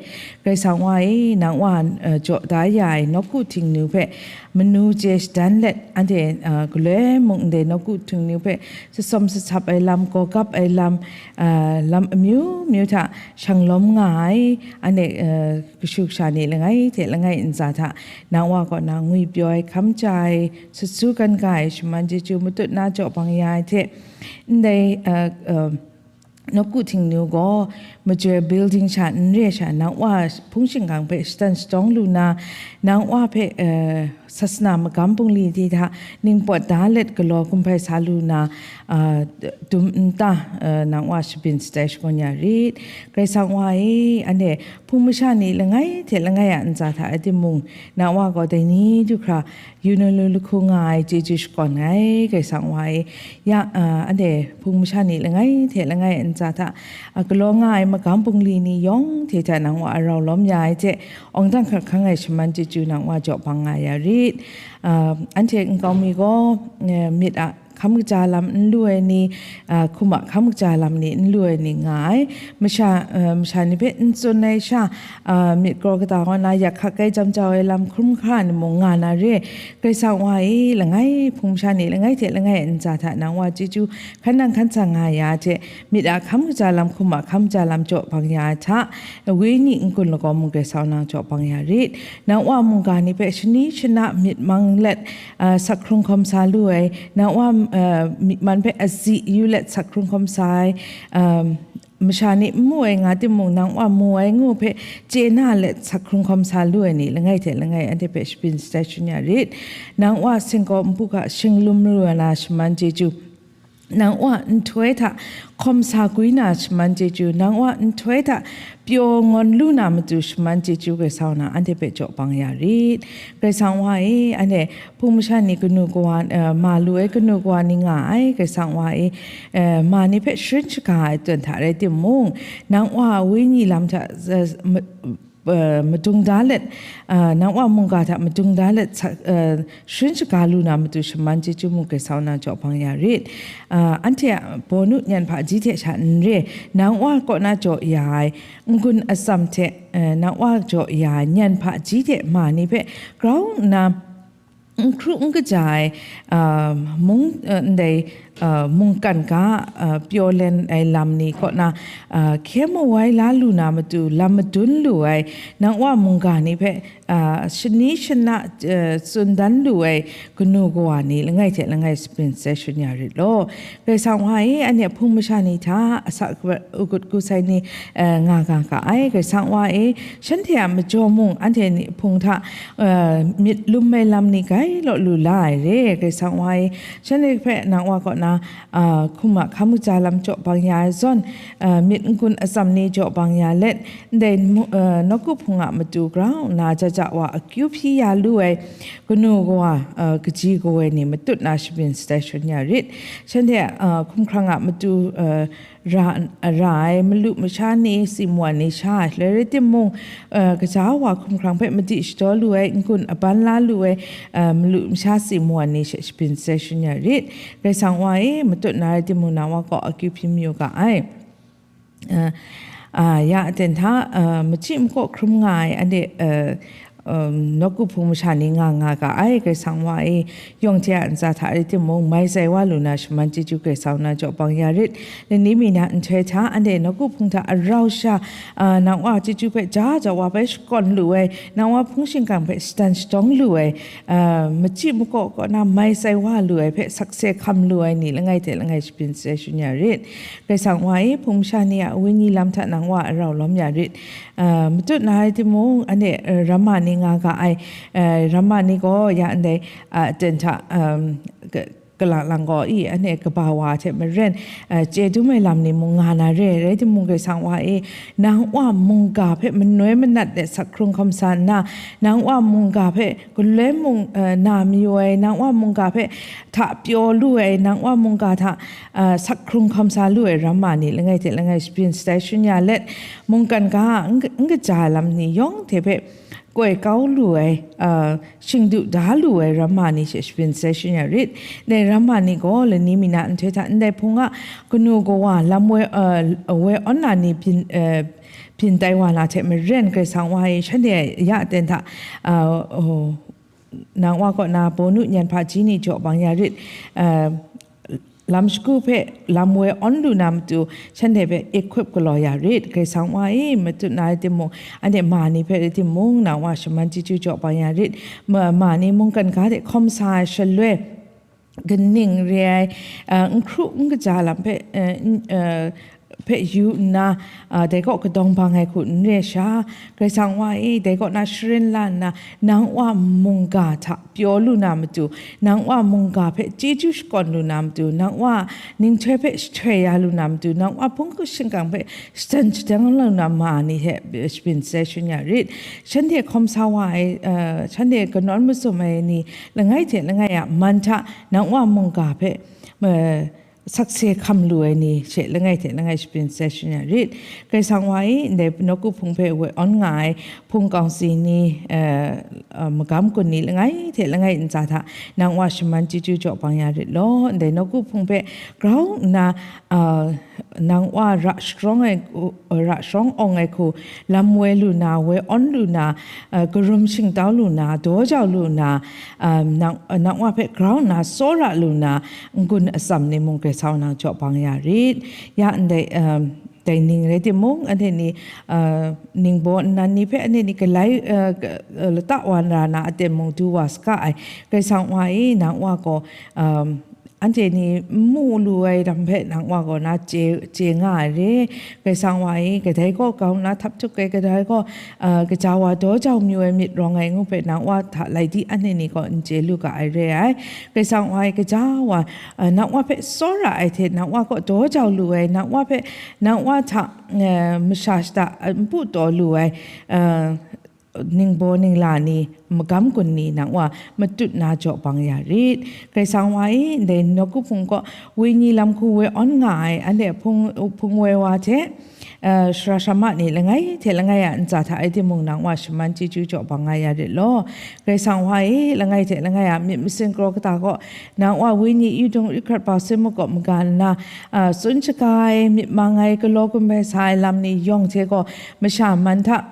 Karai Kasang Wa e, nang Wa, eh, jaw da ya ai nawku htingnu hpe manu chye shadan let, anhte, eh, galoi mung ndai nawku htingnu hpe sasawm sasap ai lam, gawgap ai lam, eh, lam amyu myu hta shang lawm nga ai, anhte, eh, kashu kasha ni langai hte langai ntsa hta nang Wa kaw na ngwi pyaw ai, hkam ja ai, sut su kan ga ai, shaman chyeju matut na jaw bang ya ai hte, ndai, eh, eh, nawku htingnu gaw majoi building sha n re sha, nang Wa hpung shingkang hpe shatan shatawng lu na, nang Wa hpe, eh, sasana magam bungli ni hta ningpawt da let galaw kumhpai sa lu na, ah, dum nta, eh, nang Wa shabyin shatai shangun ya rit. Karai Kasang Wa e, anhte hpung masha ni langai hte langai a ntsa hta rai timung, nang Wa gaw dai ni du hkra yu na lu lahku nga ai chyeju shakawn ai, Karai Kasang Wa e. Ya, ah, anhte hpung masha ni langai hte langai a ntsa hta, ah, galaw nga ai magam bungli ni yawng hte hta nang Wa a rau lawm ya ai hte, awng dang hkak hkang ai shaman chyeju nang Wa jaw bang nga ya rit. Ah, anhte nkau mi gaw, eh, myit a hkam kaja lam n lu ai ni, ah, hkum a hkam kaja lam ni n lu ai ni nga ai. Masha, ah, masha ni hpe n tsun ai sha, ah, myit kraw kata kaw na yak hkak ai jam jau ai lam hkrum hkra ni mung nga na re. Karai Kasang Wa e, langai hpung masha ni langai hte langai a ntsa hta nang Wa chyeju hkan nang hkan sa nga ya hte, myit a hkam kaja lam, hkum a hkam kaja lam jaw bang ya ai hta, wenyi n-gun lagaw mung Karai Kasang nang jaw bang ya rit. Nang Wa mungga ni hpe shani shana myit mang let, ah, sak hkrung hkawm sa lu ai, nang Wa, ah, myi man hpe azi yu let sak hkrung hkawm sa ai, ah, masha ni n mu ai nga timung, nang Wa mu ai ngu hpe chye na let sak hkrung hkawm sa lu ai ni langai hte langai anhte hpe shabyin shatai shangun ya rit. Nang Wa singkaw npu hka shinglum lu ai na shaman chyeju, nang Wa nhtoi hta hkawm sa gwi na shaman chyeju, nang Wa nhtoi hta pyaw ngawn lu na matu shaman chyeju Karai Kasang na anhte hpe jaw bang ya rit. Karai Kasang Wa e, anhte hpung masha ni kanu kawa, eh, ma lu ai kanu kawa ni nga ai, Karai Kasang Wa e, eh, ma ni hpe sharin shaga ai tawn hta rai timung, nang Wa wenyi lam hta, eh, ma-, eh, madung da let, ah, nang Wa mungga hta madung da let sa, eh, sharin shaga lu na matu shaman chyeju mung Karai Kasang na jaw bang ya rit. Ah, anhte a bawnu nyan hpaji hte sha n re, nang Wa kaw na jaw ya ai n-gun atsam hte, eh, nang Wa jaw ya ai nyan hpaji hte ma ni hpe grau nna, n hkru n kaja ai, ah, mung, ah, ndai, ah, mungkan ga, ah, pyaw len ai lam ni kaw na, ah, hkye mawai la lu na matu lam madun lu ai, nang Wa mungga ni hpe, ah, shani shana, ah, tsun dan lu ai kanu kawa ni langai hte langai shabyin shatai shangun ya rit law. Karai Kasang Wa e, anhte hpung masha ni hta asak agut gu sai ni, eh, nga ga ga ai. Karai Kasang Wa e, shanhte a majaw mung anhte ni hpung hta, eh, myit lum ai lam ni gai law lu la ai re. Karai Kasang Wa e, shanhte hpe nang Wa kaw na, ah, hkum a hkam kaja lam jaw bang ya ai zawn, ah, myit n-gun atsam ni jaw bang ya let, ndai mu-, eh, nawku hpung a matu grau nna jaja wa akyu hpyi ya lu ai kanu kawa, eh, kaji kawoi ni matut na shabyin shatai shangun ya rit. Shanhte, eh, hkumhkrang a matu, eh, ra, ra ai malu masha ni, simu ai ni sha ai, shaloi rai timung, uh, kaja wa hkumhkrang hpe madi shadaw lu ai, n-gun aban la lu ai, uh, malu masha simu ai ni she shaprin sai shan ya rit. Karai Kasang wa e, matut na rai timung, nang wa kaw akyu hpyi mayu ga ai. Uh, uh, ya aten hta, uh, machyi makaw hkrum nga ai, ade, uh, um, nawku hpung masha ni nga nga ga ai. Karai Kasang wa e, yawng hte a ntsa hta rai timung, mai tsai wa lu na shaman chyeju Karai Kasang na jaw bang ya rit. Lani mi na nhtoi hta, ade nawku hpung hta arau sha, uh, nang wa chyeju hpe ja ja wa bai shakawn lu ai, nang wa hpung shingkang hpe shadan shadawng lu ai, uh, machyi makaw kaw na mai tsai wa lu ai hpe sakse hkam lu ai ni langai hte langai shaprin sai shan ya rit. Karai Kasang wa e, hpung masha ni a wenyi lam hta nang wa arau lawm ya rit. Uh, matut na rai timung, ane, uh, ramma ni nga ga ai, uh, ramma ni gaw ya ndai, uh, aten hta, um, ka-, kalang lang gaw i, ane kaba wa hte maren, uh, chye dum ai lam ni mung nga na re, rai timung, Karai Kasang wa e, nang wa mungga hpe manoi manat de sak hkrung hkawm sa nna, nang wa mungga hpe galoi mung, uh, na mayu ai, nang wa mungga hpe hta pyaw lu ai, nang wa mungga hta, uh, sak hkrung hkawm sa lu ai ramma ni langai hte langai shaprin sai shan ya let, mungkan ga n, n kaja ai lam ni yawng hte hpe koi kau lu ai, uh, shingdu da lu ai ramma ni she shaprin sai shan ya rit. Dai ramma ni gaw lani mi na nhtoi hta ndai hpung a kanu kawa lam woi, uh, woi awn na ni byin, uh, byin tai wa na hte maren, Karai Kasang wa e shanhte ya aten hta, uh, oh, nang wa kaw na bawnu nyan hpaji ni jaw bang ya rit. Uh, lam shagu hpe lam woi awn lu na matu, shanhte hpe equip galaw ya rit. Karai Kasang wa e, matut na rai timung, anhte ma ni hpe rai timung, nang wa shaman chyeju jaw bang ya rit. Ma, ma ni mungkan ga de hkawm sa ai shaloi, kaning re ai, uh, n hkru n kaja lam hpe, uh, n, uh, hpe yu nna, uh, dai kaw kadawng bang ai hku n re sha, Karai Kasang wa e, dai kaw na sharin la nna, nang wa mungga hta pyaw lu na matu, nang wa mungga hpe chyeju shakawn lu na matu, nang wa ninghtoi hpe shahtoi ya lu na matu, nang wa hpung shingkang hpe shadan shadang lu na ma ni hte shaprin sai shan ya rit. Shanhte hkawm sa wa ai, uh, shanhte kanawn masum ai ni langai hte langai a man hta nang wa mungga hpe, uh, sakse hkam lu ai ni she langai hte langai shaprin sai shan ya rit. Karai Kasang wa e, ndai nawku hpung hpe woi awn nga ai hpung kawngsi ni, uh, uh, magam gun ni langai hte langai ntsa hta nang wa shaman chyeju jaw bang ya rit law. Ndai nawku hpung hpe grau nna, uh, nang wa ra sharawng ai, uh, ra sharawng awng ai hku lam woi lu na, woi awn lu na, uh, karum shingtau lu na, daw jau lu na, um, nang, nang wa hpe grau nna tsawra lu na, n-gun atsam ni mung Karai Kasang nang jaw bang ya rit. Ya ndai, um, dai ning rai timung, anhte ni, uh, ningbaw nnan ni hpe anhte ni galai, uh, ka-, uh, lata wa na ra na aten mung du wa saga ai. Karai Kasang wa e, nang wa gaw, um, anhte ni n mu lu ai lam hpe nang wa gaw na chye, chye nga ai re. Karai Kasang wa e, kadai gaw grau nna htap tuk ai, kadai gaw, uh, kaja wa daw jau mayu ai myit rawng ai ngu hpe nang wa hta lai di anhte ni gaw n chye lu ga ai re ai. Karai Kasang wa e, kaja wa, uh, nang wa hpe tsawra ai hte, nang wa gaw daw jau lu ai, nang wa hpe, nang wa hta, uh, masha shata, uh, npu taw lu ai, uh, ningbaw ningla ni, magam gun ni nang wa matut na jaw bang ya rit. Karai Kasang wa e, ndai nawku hpung kaw wenyi lam hku woi awn nga ai, anhte hpung, hpung woi wa hte, uh, sara sara ma ni langai hte langai a ntsa hta rai timung nang wa shaman chyeju jaw bang nga ya rit law. Karai Kasang wa e, langai hte langai a myit masin kraw kata kaw, nang wa wenyi yu dung yu hkrat ba sai muk kaw maga nna, uh, tsun shaga ai, myit mang ai, galaw gumhpai sa ai lam ni yawng hte gaw, masha man hta,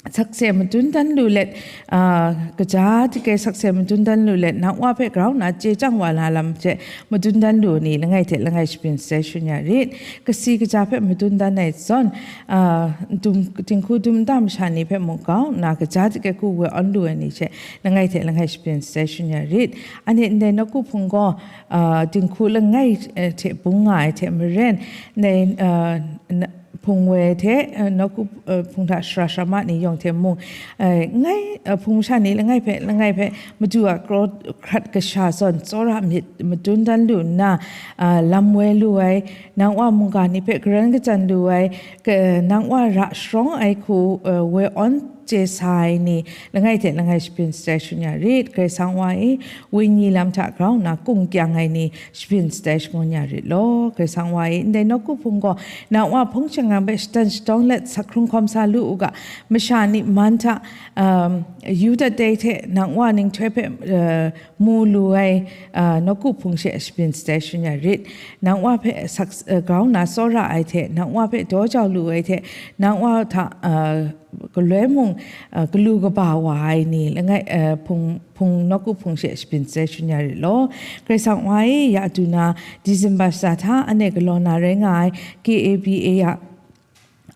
sakse madun dan lu let, ah, kaja dike sakse madun dan lu let, nang wa hpe grau nna chye chyang wa na lam hte madun dan lu ni langai hte langai shaprin sai shan ya rit. Kasi kaja hpe madun dan ai zawn, ah, dum, dinghku dum nta masha ni hpe mung grau nna kaja dike hku woi awn lu ai ni hte langai hte langai shaprin sai shan ya rit. Anhte ndai nawku hpung gaw, ah, dinghku langai, eh, hte bung nga ai hte maren, ndai, ah, na-, hpung woi hte, eh, nawku, eh, hpung hta sara sara ma ni yawng hte mung, eh, ngai, eh, hpung masha ni langai hpe, langai hpe Madu a kraw hkrat kasha zawn tsawra myit madun dan lu nna, ah, lam woi lu ai, nang wa mungga ni hpe karan kachyan lu ai, ka-, nang wa ra sharawng ai hku, eh, woi awn chye sa ai ni langai hte langai shaprin shatai shangun ya rit. Karai Kasang Wa e, wenyi lam hta grau nna kung kyang ai ni shaprin shatai shangun ya rit law. Karai Kasang Wa e, ndai nawku hpung gaw nang Wa hpung shangang hpe shatan shatawng let sak hkrung hkawm sa lu u ga, masha ni man hta, um, yu dat dai hte nang Wa ninghtoi hpe, uh, mu lu ai, uh, nawku hpung she shaprin shatai shangun ya rit. Nang Wa hpe sak, uh, grau nna tsawra ai hte, nang Wa hpe daw jau lu ai hte, nang Wa hta, uh, galoi mung, uh, galu kaba wa ai ni langai, uh, hpung, hpung nawku hpung she shaprin shatai shangun ya rit law. Karai Kasang Wa e, ya du na December shata hta anhte galaw na rai nga ai K A B A a,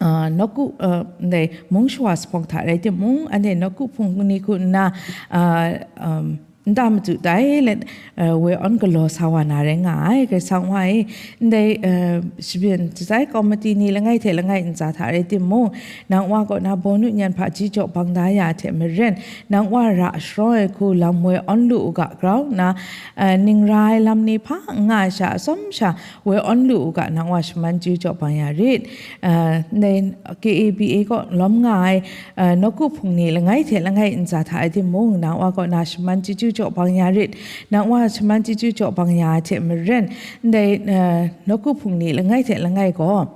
uh, nawku, uh, ndai mung shawa jahpawng hta rai timung, anhte nawku hpung ni hku nna, uh, um, nta madu tai let, uh, woi awn galaw sa wa na rai nga ai. Karai Kasang Wa e, ndai, uh, shaprin shatai kawmati ni langai hte langai ntsa hta rai timung, nang Wa kaw na bawnu nyan hpa chyeju bang da ya hte maren, nang Wa ra sharawng ai hku lam woi awn lu u ga, grau nna, uh, ning ra ai lam ni hpa n nga ai sha atsawm sha woi awn lu u ga, nang Wa shaman chyeju bang ya rit. Uh, ndai K A B A kaw lawm nga ai, uh, nawku hpung ni langai hte langai ntsa hta rai timung, nang Wa kaw na shaman chyeju bang ya rit. Nang Wa shaman chyeju bang ya ai hte maren, ndai, uh, nawku hpung ni langai hte langai gaw,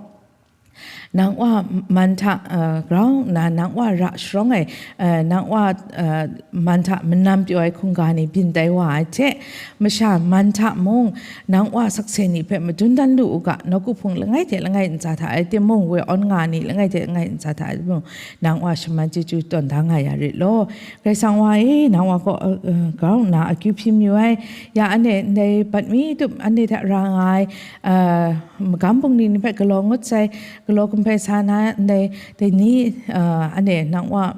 nang Wa man hta, uh, grau nna, nang Wa ra sharawng ai, uh, nang Wa, uh, man hta manam pyaw ai hkungga ni byin tai wa ai hte, masha man hta mung, nang Wa sakse ni hpe madun dan lu u ga, nawku hpung langai hte langai ntsa hta rai timung, woi awn nga ni langai hte langai ntsa hta rai timung, nang Wa shaman chyeju tawn da nga ya rit law. Karai Kasang Wa e, nang Wa kaw, uh, uh, grau nna akyu hpyi mayu ai, ya anhte ndai bat mi tup anhte hta ra nga ai, uh, magam bungli ni hpe galaw ngut sai, galaw gumhpai sa na ndai, dai ni, uh, anhte nang Wa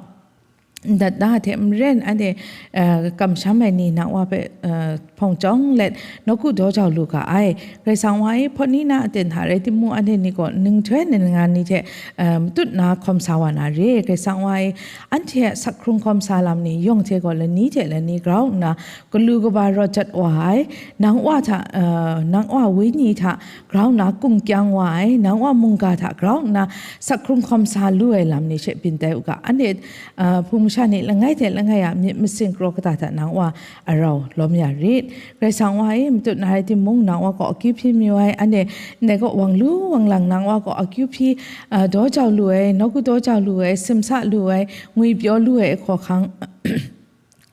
ndat da hte maren, anhte, uh, kamsham ai ni nang Wa hpe, uh, hpawng chyawng let nawku daw jau lu ga ai. Karai Kasang Wa e, hpawt ni na aten hta rai timung, anhte ni gaw ninghtoi ningnan ni hte, uh, matut na hkawm sa wa na re. Karai Kasang Wa e, anhte a sak hkrung hkawm sa lam ni yawng hte gaw lani hte lani grau nna galu kaba rawt jat wa ai, nang Wa hta, uh, nang Wa wenyi hta grau nna kung kyang wa ai, nang Wa mungga hta grau nna sak hkrung hkawm sa lu ai lam ni she byin tai u ga, anhte, uh, hpung masha ni langai hte langai a myit masin kraw kata hta nang Wa arau lawm ya rit. Karai Kasang Wa e, matut na rai timung, nang Wa kaw akyu hpyi mayu ai, anhte ndai kaw wang lu wang lang nang Wa kaw akyu hpyi, uh, daw jau lu ai, nawku daw jau lu ai, simsa lu ai, ngwi pyaw lu ai hkawhkang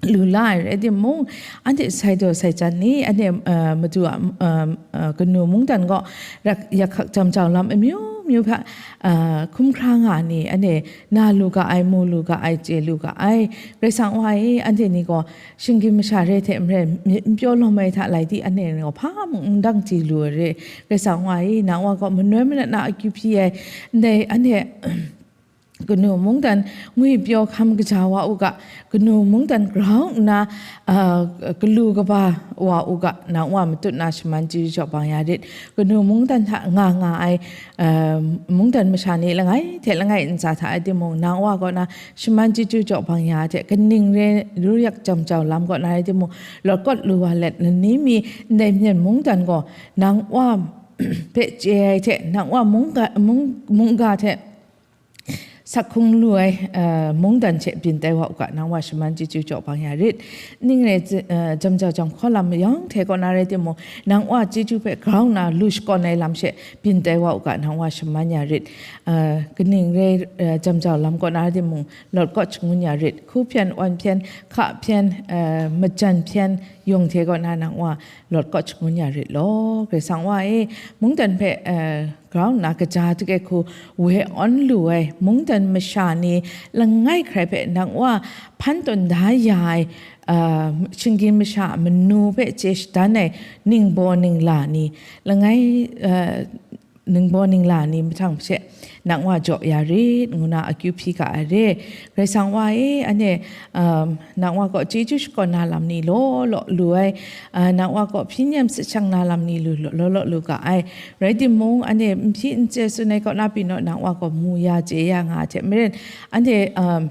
lu la ai rai timung, anhte sai daw sai jan ni, anhte, uh, Madu a, uh, uh, kanu mungdan gaw rak, yak hkak jam jau lam amyu myu hpe, uh, hkum hkra nga ni, anhte na lu ga ai, mu lu ga ai, chye lu ga ai. Karai Kasang Wa e, anhte ni gaw shinggyim masha re hte maren myit n pyaw lawm ai hta lai di, anhte ni gaw hpa mung n dang chye lu ai re. Karai Kasang Wa e, nang Wa gaw manoi manat na akyu hpyi ai, ndai anhte kanu mungdan ngwi pyaw hkam kaja wa u ga, kanu mungdan grau nna, ah, galu kaba wa u ga, nang Wa matut na shaman chyeju bang ya rit. Kanu mungdan hta nga nga ai, ah, mungdan masha ni langai hte langai ntsa hta rai timung, nang Wa kaw na shaman chyeju bang ya hte, kaning re ru yak jam jau lam kaw na rai timung, lawt kawt lu wa let, lani mi ndai myen mungdan gaw nang Wa hpe chye ai hte, nang Wa mungga, mung-, mungga hte sak hkrung lu ai, eh, mungdan hte byin tai wa u ga, nang Wa shaman chyeju jaw bang ya rit. Ning re, eh, jam jau jam hkaw lam mayawng hte kaw na rai timung, nang Wa chyeju hpe grau nna lu shakawn ai lam she byin tai wa u ga, nang Wa shaman ya rit. Eh, kaning re, eh, jam jau lam kaw na rai timung, lawt kawt shangun ya rit. Hku hpyen, wan hpyen, hka hpyen, eh, majan hpyen, yawng hte kaw na nang Wa lawt kawt shangun ya rit law. Karai Kasang Wa e, mungdan hpe, eh, grau nna kaja hte hku woi awn lu ai mungdan masha ni langai hkrai hpe nang Wa hpan tawn da ya ai, ah, shinggyim masha a manu hpe chye shadan ai ningbaw ningla ni langai, ah, ningbaw ningla ni mahtang hpe nang Wa jaw ya rit, ngu na akyu hpyi ga ai re. Karai Kasang Wa e, anhte, um, nang Wa kaw chyeju shakawn na lam ni law law lu ai, ah, nang Wa kaw hpyi nem sat shang na lam ni lu law law lu ga ai. Rai timung, anhte n hpyi n chye tsun ai kaw na pyi naw, nang Wa gaw mu ya chye ya nga ai hte maren, anhte, um,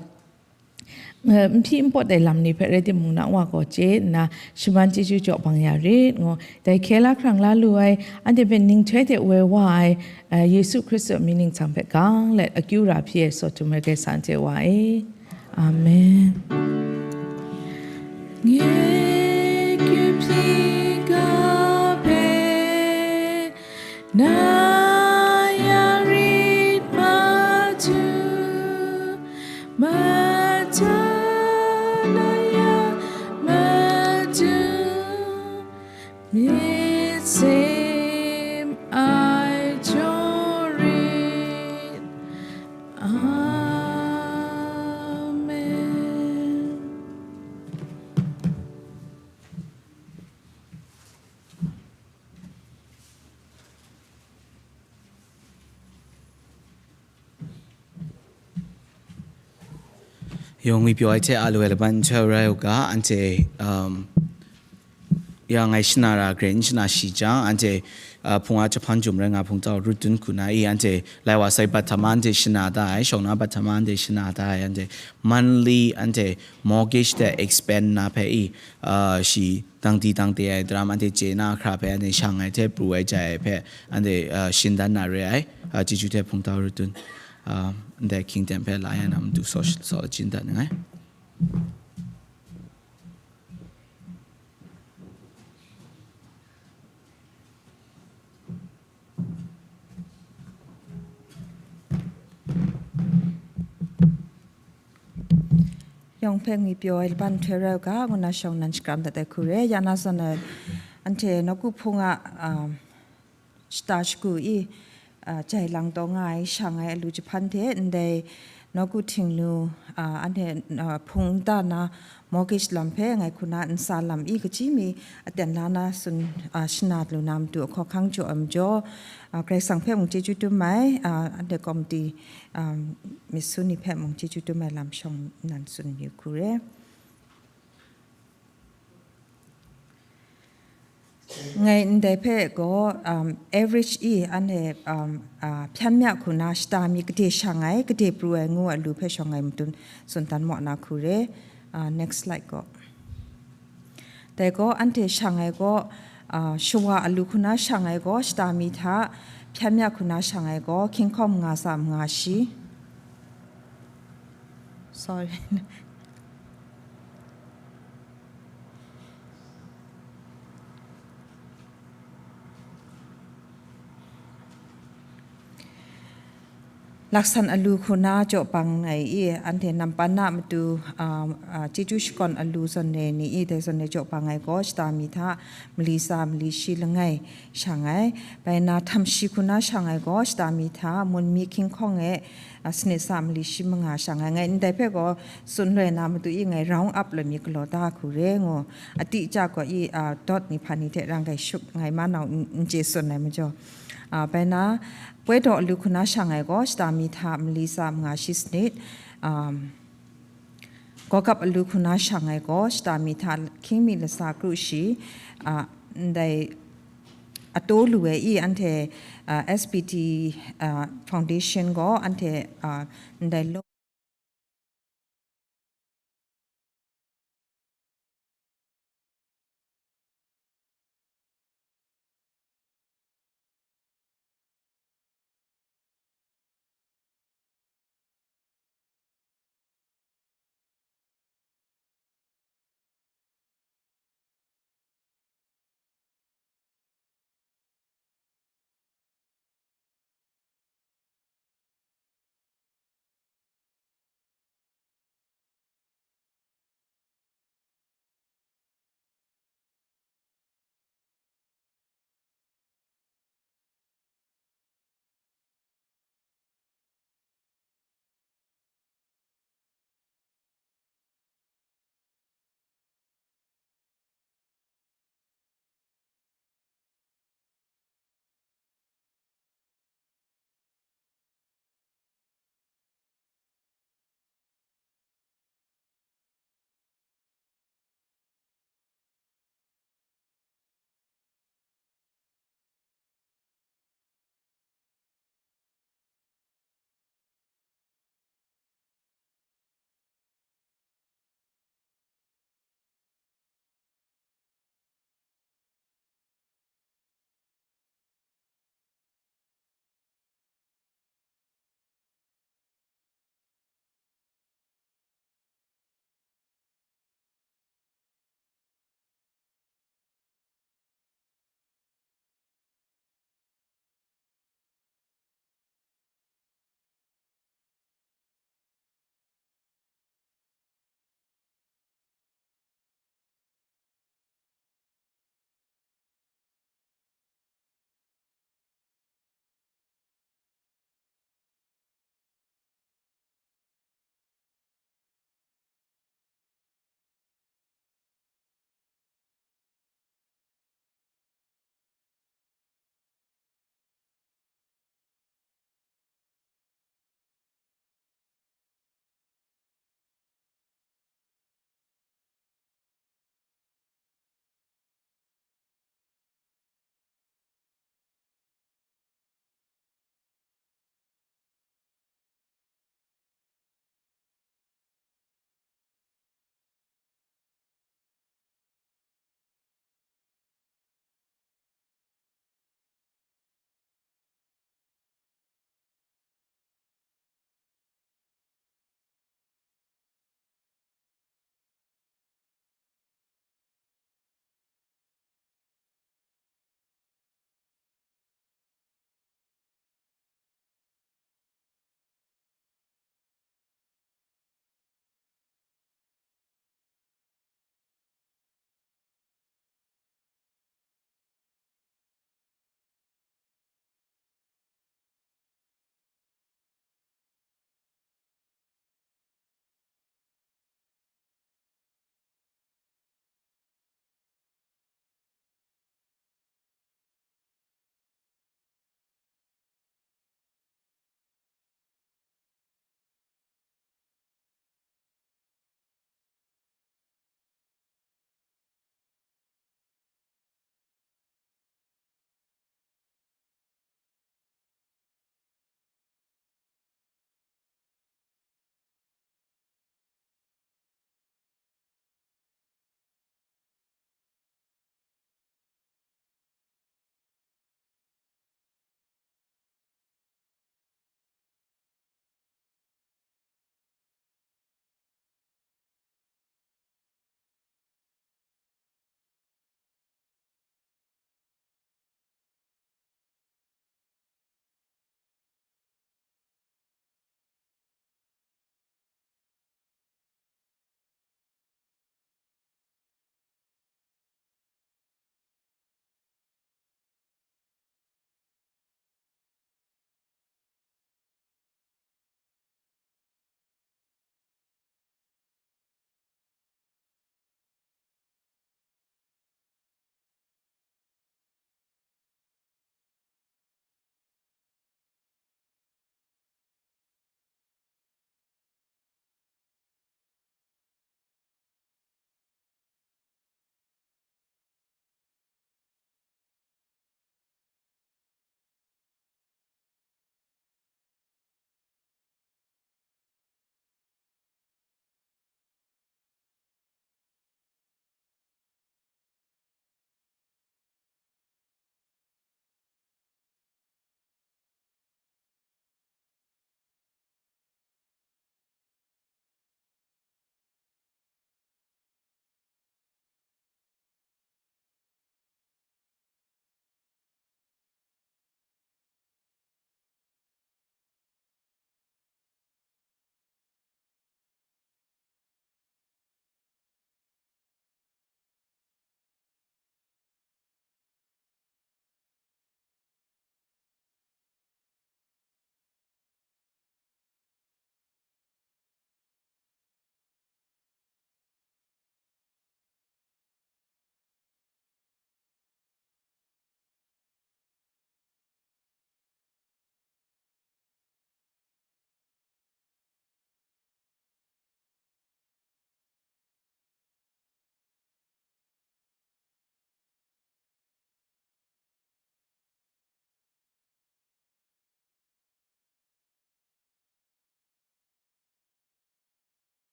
eh, n hpyi n pawt ai lam ni hpe rai timung, nang Wa gaw chye nna shaman chyeju jaw bang ya rit, ngu. Dai hkye la hkrang la lu ai, anhte hpe ninghtoi hte woi wa ai, eh, Yesu Hkristu a mying ningsang hpe gang let akyu ra hpyi ai sawt htum ai Karai Kasang hte Wa e. Amen. Nge kyup hpyi ga hpe na ya rit madu, mada na ya madu, myit sem ai jaw rit. Amen. Yawng ngwipyaw ai hte a lu ai laban nhtoi rai u ga, anhte, um, ya ngai shana ra grai n shana shi jang, anhte, uh, hpung a jahpan jum rai nga hpung tau rut dun hku na i, anhte lai wa sai bat hta ma anhte shana da ai, shawng na bat hta ma anhte shana da ai, anhte monthly anhte mortgage hte expend na hpe i, uh, shi dang di dang de ai daram anhte chye na hkra hpe anhte shang ai hte pru ai jai ai hpe anhte, uh, shin dan na re ai, uh, chyeju hte hpung tau rut dun, uh, ndai hkying ten hpe la ya na matu saw, saw lachin dat nngai. Yawng hpe ngwipyaw ai laban nhtoi rai u ga, ngu na shawng nan shakram dat ai hku re. Ya na zawn, eh, anhte nawku hpung a, ah, shata shagu i, ah, jai lang taw nga ai, shang ai alu jahpan hte ndai nawku htingnu, ah, anhte, ah, hpung nta na mortgage lam hpe ngai hku na ntsa lam i kaji mi aten la na tsun, ah, shana lu na matu ahkawhkang jaw ai majaw, ah, Karai Kasang hpe mung chyeju dum ai, ah, anhte komiti, ah, myit su ni hpe mung chyeju dum ai lam shawng nan tsun yu hku re. Ngai ndai hpe gaw, um, average i anhte, um, ah, hpyan mya hku na shata mi gade shang ai, gade pru ai ngu ai lu hpe shawng ngai madun tsun dan maw na hku re. Ah, next slide gaw. Dai gaw anhte shang ai gaw, ah, shawa alu hku na shang ai gaw shata mi hta hpyan mya hku na shang ai gaw hkying hkawng manga tsa manga shi. Sorry. Laksan alu hku na jaw bang ai i, anhte nampan na matu, ah, ah, chyeju shakawn alu zawn re ni i, dai zawn re jaw bang ai gaw, shata mi hta mali tsa mali shi langai shang ai. Bai na, htam shi hku na shang ai gaw, shata mi hta mun mi hkying hkawng e, ah, sanit tsa mali shi manga shang ai. Ngai ndai hpe gaw, tsun loi na matu i ngai round up loi mi galaw da hku re ngu, a ti ja gaw i, ah, dot ni hpa ni hte rang kai shup ngai manau n, n chye tsun ai majaw, ah, bai na, poi daw alu hku na shang ai gaw, shata mi hta mali tsa manga shi sanit, um, gawgap alu hku na shang ai gaw, shata mi hta hkying mi latsa kru shi, ah, ndai ataw lu ai i, anhte, ah, S P T, ah, Foundation gaw, anhte, ah, ndai law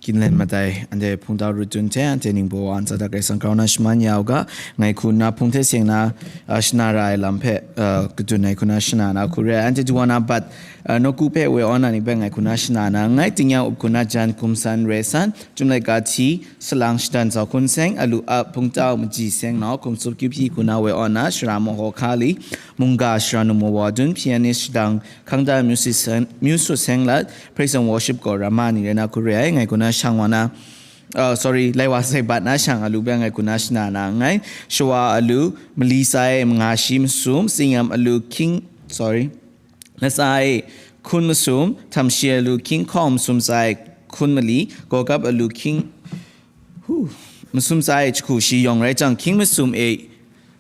Ginlen matai, anhte hpungtau rut tun hte, anhte ningbaw wa ntsa da Karai Kasang grau na shaman ya u ga, ngai hku na hpung hte seng na, ah, shana ra ai lam hpe, ah, kadun ai hku na shana na hku re ai. Anhte duwa na bat, ah, nawku hpe woi aw na ni hpe ngai hku na shana na nngai, tingnyang up hku na jan hkum san re san, Chyum laika hti, salang shadan zau hkun seng, alu ap, hpungtau maji seng nau, hkum tsup kyu hpyi hku na woi aw na, shara mahaw hka li, mungga shara nu mawa dun, pianist shadang, khangdan music seng, music seng lat, praise and worship gaw rama ni rai na hku re ai, ngai hku na shang wa na, uh, sorry, lai wa sai bat na shang alu bai ngai hku na shana na nngai, shawa alu, mali sai, manga shi masum, singyam alu, king, sorry, latsa e hkun masum, htam shi alu, king hkawng masum tsa e hkun mali, gawgap alu, king, hu, masum tsa e jahku shi yawng rai jang, king masum e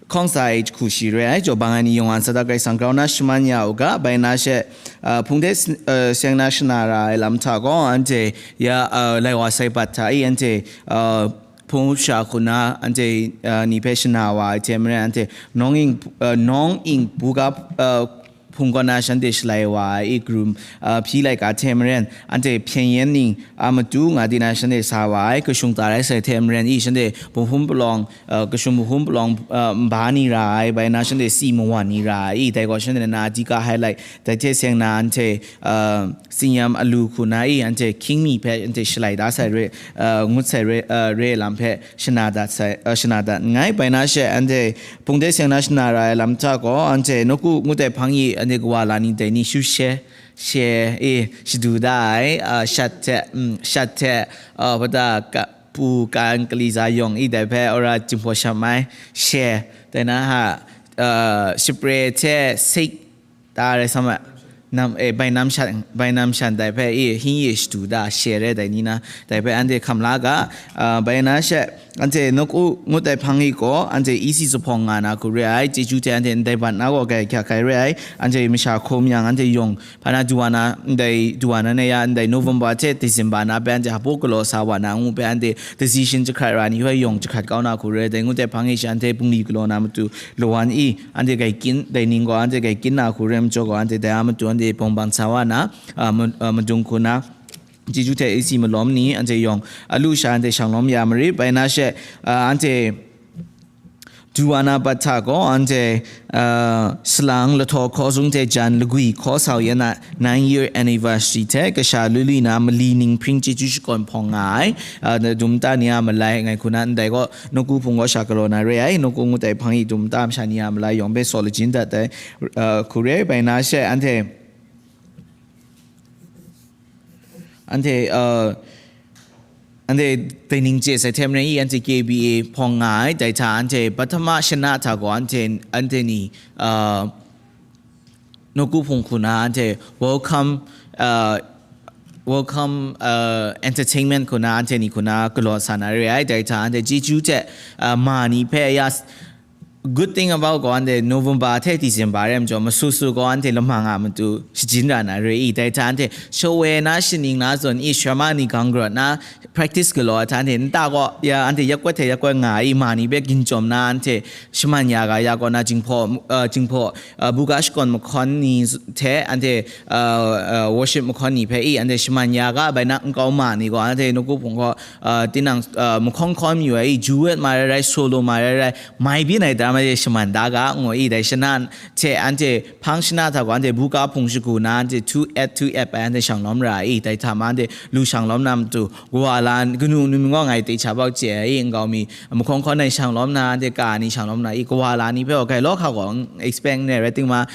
hkawng tsa e jahku shi re ai, jaw bang ai ni yawng a ntsa da Karai Kasang grau na shaman ya u ga, bai na she, ah, hpung de s-, ah, seng na shana ra ai lam hta gaw, anhte ya, ah, lai wa sai bat hta i, anhte, ah, hpung up sha hku na, anhte, ah, ni hpe shana wa ai hte maren, anhte nawng ing, ah, nawng ing buga, ah, hpung kaw na shanhte shalai wa ai i, karum, ah, hpyi laika hte maren, anhte hpyen yen ning a matu nga di na shanhte sa wa ai, kashung ta rai sai hte maren i, shanhte bahum palawng, ah, kashung bahum palawng, ah, nba ni ra ai, bai na shanhte si mawan ni ra ai i, dai gaw shanhte na dika hai lai, dai hte seng na anhte, ah, singyam alu hku na i, anhte hkying mi hpe anhte shalai da sai re, ah, ngut sai re, ah, re lam hpe shana dat sai, ah, shana dat nngai. Bai na she, anhte hpung de seng na shana ra ai lam hta gaw, anhte nawku ngut ai hpang i, anhte kawa la ni dai ni shu she, she, e, shadu da ai, ah, shat hte, mm, shat hte, ah, hpata ka, pu kan kali za yawng i dai hpe, ora jinghpaw sham ai, she, dai na ha, ah, shapre hte sik, ta rai sa ma, nam, eh, bai nam shan, bai nam shan dai hpe, eh, hing ye shadu da, she re dai ni na, dai hpe anhte hkam la ga, ah, bai na she, anhte nawku ngut ai hpang i gaw, anhte E C zuphpawng nga na hku re ai, chyeju hte anhte ndai bat na gaw, grai hkyak hkai re ai, anhte masha hkum yang, anhte yawng, hpa na duwa na, ndai duwa na na ya, ndai November hte December na hpe anhte hpaw galaw sa wa na ngu hpe, anhte decision jahkrat ra ni hpe yawng jahkrat kau na hku re, dai ngut ai hpang i she, anhte bungli galaw na matu lawan i, anhte grai kyin, dai ning gaw anhte grai kyin na hku re majaw gaw, anhte dai a matu anhte bawng bang sa wa na, a, ma-, a, madung hku na, chyeju hte isi malawm ni, anhte yawng, a lu sha anhte shang lawm ya marit, bai na she, a, anhte du wa na bat hta gaw, anhte, a, salang lahtaw hkaw zung hte jan lagwi hkaw sau yan na nine year anniversary hte kasha lu li na mali ninghpring chyeju shakawn hpawng nga ai, a, dum ta ni a malai ngai hku na ndai gaw, nawku hpung gaw sha galaw na re ai, nawku ngut ai hpang i dum ta masha ni a malai yawng hpe saw lajin dat ai, a, hku re, bai na she, anhte, anhte, a, anhte dai ning chye sai hte maren i, anhte K B A hpawng nga ai, dai hta anhte pahtama shana hta gaw anhte, anhte ni, a, nawku hpung hku na anhte welcome, a, welcome, a, entertainment hku na anhte ni hku na galaw sa na re ai, dai hta anhte chyeju hte, a, ma ni hpe ya s-, good thing about gaw anhte November hte December re majaw, masu su gaw anhte lamang a matu shajin ra na re i, dai hta anhte shawe na shaning na zawn i, sharma ni gang rawt na practice galaw ai hta anhte nta gaw, ya, anhte yakpawt hte yakpawt nga i, ma ni hpe ginjawm na anhte shaman ya ga ya gaw na, jinghpaw, uh, jinghpaw, uh, buga shakawn mahkawn ni z-, hte anhte, uh, uh, worship mahkawn ni hpe i, anhte shaman ya ga bai na nkau ma ni gaw, anhte nawku hpung gaw, uh, tinang, uh, mahkawn hkawn mayu ai i, duet ma rai rai, solo ma rai rai, mai byin ai daram anhte shaman da ga, ngu i, dai shana hte anhte hpang shana hta gaw anhte buga hpung shagu na anhte two eight two eight bai anhte shang lawm ra i, dai hta ma anhte lu shang lawm na matu, kawa la kanu num gaw ngai te cha bau chye ai i, nkau mi mahkawn hkawn ai shang lawm na, anhte ka ni shang lawm na i, kawa la ni hpe gaw grai law hka gaw expect ne rai, ting ma,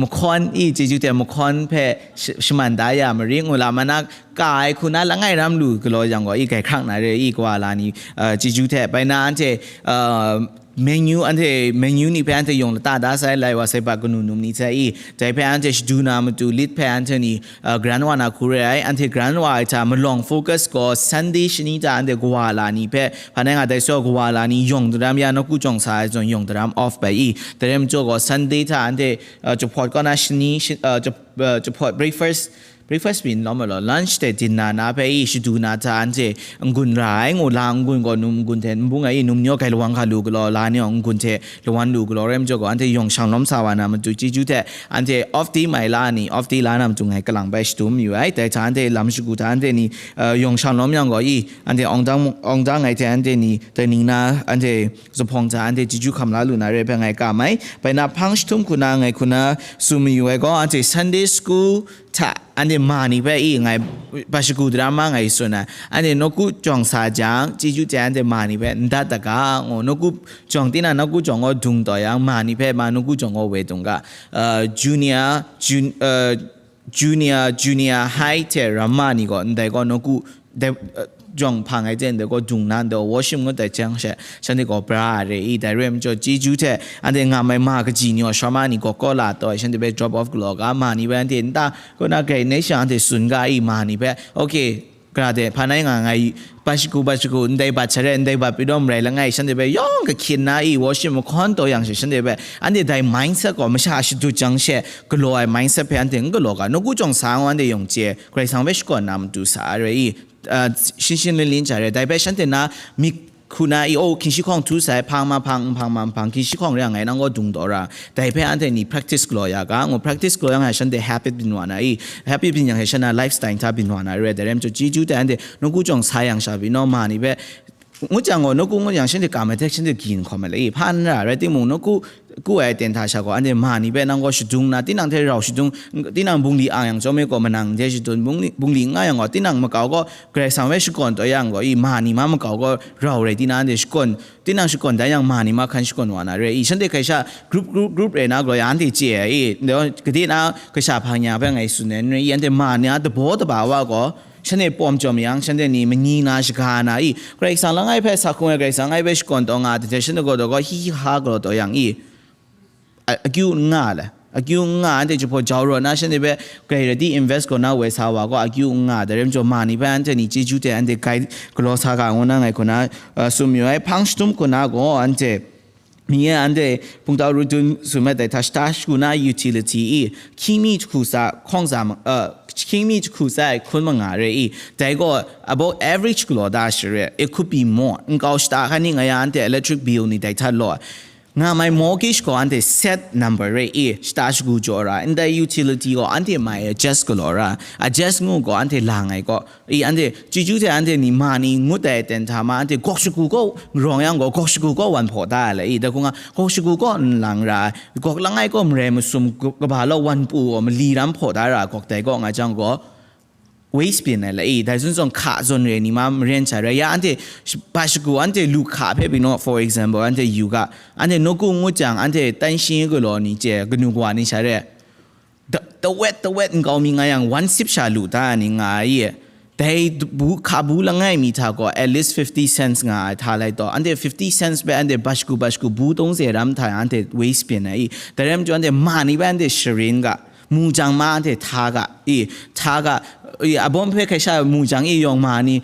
mahkawn i, chyeju hte mahkawn hpe sh-, shaman da ya marit, ngu la ma na, ka ai hku na langai ram lu galaw yang gaw i, grai hkrak na re i, kawa la ni, uh, chyeju hte bai na anhte, uh, menu, anhte menu ni hpe anhte yawng lata da sai, lai wa sai ba kanu num ni hte i, dai hpe anhte shadu na matu lit hpe anhte ni, uh, grand wa na hku re ai, anhte grand wa ai hta malawng focus gaw Sunday shani hta anhte kawa la ni hpe, hpa nai nga dai saw kawa la ni yawng daram ya nawku jawng sa ai zawn yawng daram off bai i, dai rai majaw gaw Sunday hta anhte, uh, jahpawt kaw na shani, shi-, uh, jah-, uh, jahpawt breakfast, breakfast byin lawm ai law, lunch hte dinner na hpe i shadu na hta anhte n-gun ra ai, ngu la n-gun gaw num n-gun hte n bung ai i, num ni yawng grai lawan hka lu galaw, la ni yawng n-gun hte lawan lu galaw rai majaw gaw, anhte yawng shang lawm sa wa na matu chyeju hte, anhte off day mai la ni, off day la na matu ngai kalang bai shadum yu ai. Dai hta anhte lam shagu hta anhte ni, uh, yawng shang lawm yang gaw i, anhte awng dang, awng dang ai hte anhte ni, dai ning na, anhte zuphpawng hta anhte chyeju hkam la lu na re ai hpe ngai kam ai. Bai na hpang jahtum hku na ngai hku na tsun mayu ai gaw, anhte Sunday school hta anhte ma ni hpe i ngai ba shagu dara ma ngai tsun ai. Anhte nawku jawng sa jang, chyeju hte anhte ma ni hpe n dat da ga, ngu, nawku jawng, tinang nawku jawng gaw dung taw yang, ma ni hpe ma nawku jawng gaw woi dung ga. Uh, junior, jun-, uh, junior, junior high hte ramma ni gaw, ndai gaw nawku, dai, uh, jawng hpang ai hte ndai gaw dung na, ndai worship ngut ai jang she, shanhte gaw bra ai re i, dai re ai majaw, chyeju hte anhte ngam ai ma kaji ni gaw, sharawma ni gaw kaw la taw ai, shanhte hpe drop off galaw ga, ma ni hpe anhte nta kaw na grai nation anhte tsun ga i, ma ni hpe, okay, gara de, hpa nai nga ngai, ba shagu, ba shagu, ndai bat sha re, ndai bat pyi daw marai langai, shanhte hpe yawng kahkyin na i, worship mahkawn taw yang she, shanhte hpe, anhte dai mindset gaw masha shadut jang she, galaw ai mindset hpe anhte n galaw ga, nawku jawng sa ngu anhte yawng chye, Karai Kasang hpe shakawn na matu sa ai re i, uh, shin shin lin lin ja re, dai hpe shanhte na myit hku na i, oh, hkying shi hkawng htu sai, hpang ma hpang, nhpang ma nhpang, hkying shi hkawng re ai ngai nang gaw dung taw ra, dai hpe anhte ni practice galaw ya ga, ngu, practice galaw yang shanhte habit byin wa na i, habit byin yang shanhte na lifestyle hta byin wa na re, dai re ai majaw chyeju hte anhte nawku jawng sa yang sha byin naw ma ni hpe, ngut jang gaw, nawku ngut yang shanhte kam ai hte shanhte gyin hkawm ai le i, hpa n ra rai timung, nawku ku ai aten hta sha gaw, anhte ma ni hpe nang gaw shadung na, tinang hte rau shadung, tinang bungli ang yang chyawm e gaw, manang hte shadun, bungli, bungli n nga yang gaw, tinang makau gaw, Karai Kasang hpe shakawn taw yang gaw, i ma ni ma makau gaw, rau rai tina anhte shakawn, tinang shakawn dan yang, ma ni ma hkan shakawn wa na re i, shanhte hkai sha group, group, group rai na galaw ya, anhte chye ai i, gade na kasha hpang ya hpe ngai tsun ai n rai i, anhte ma ni a dabaw daba wa gaw, shanhte pawm chyawm yang, shanhte ni mani na shaga na i, Karai Kasang langai hpe sa hkung ai, Karai Kasang langai hpe shakawn taw nga ai hte, shanhte gaw daw gaw hi hi ha galaw taw yang i, a-, akyu n nga le. Akyu n nga, anhte jahpaw jau raw na, shanhte hpe grai rai di invest kaw na woi sa wa gaw, akyu n nga, dai re majaw ma ni hpe anhte ni chyeju hte anhte gai galaw sa ga ngu na ngai hku na, uh, tsun mayu ai. Hpang jahtum hku na gaw, anhte mi e anhte Pungtau Rut Dun tsun ai dai hta shata shagu na utility i, hkying mi jahku sa, hkawng sa ma-, uh, hkying mi jahku sa ai hkun manga re i, dai gaw above average galaw da share, it could be more. Nkau shata hkan ni nga ya anhte electric bill ni dai hta law ai. Nga mai mortgage gaw anhte set number re i, shata shagu jaw ra, ndai utility gaw anhte mai adjust galaw ra, adjust ngu gaw anhte lang ai gaw, i anhte chyeju hte anhte ni ma ni ngut ai aten hta ma, anhte gawk shagu gaw rawng yang gaw, gawk shagu gaw wan hpaw da ai le i, dai hku nga, gawk shagu gaw n lang ra, gawk langai gaw marai masum gu-, kaba law wan pu gaw mali ram hpaw da ra, gawk dai gaw nga jang gaw, waste byin ai la i, dai zawn zawn hka zawn re ni ma maren sha rai ya, anhte sh-, ba shagu anhte lu hka hpe byin naw, for example, anhte yu ga, anhte nawku ngut jang, anhte tan shi galaw ni chye, kanu kawa ni sha re, da-, dawet dawet nkau mi nga yang, wan sip sha lu ta ni nga ai e. Dai bu, hka bu langai mi hta gaw at least fifty cents nga ai hta lai taw, anhte fifty cents hpe anhte ba shagu ba shagu bu tungze ram hta anhte waste byin ai i, dai rai majaw anhte ma ni hpe anhte sharin ga, mu jang ma anhte hta ga, i, hta ga, i, abawm hpe hkai sha mu jang i yawng ma ni,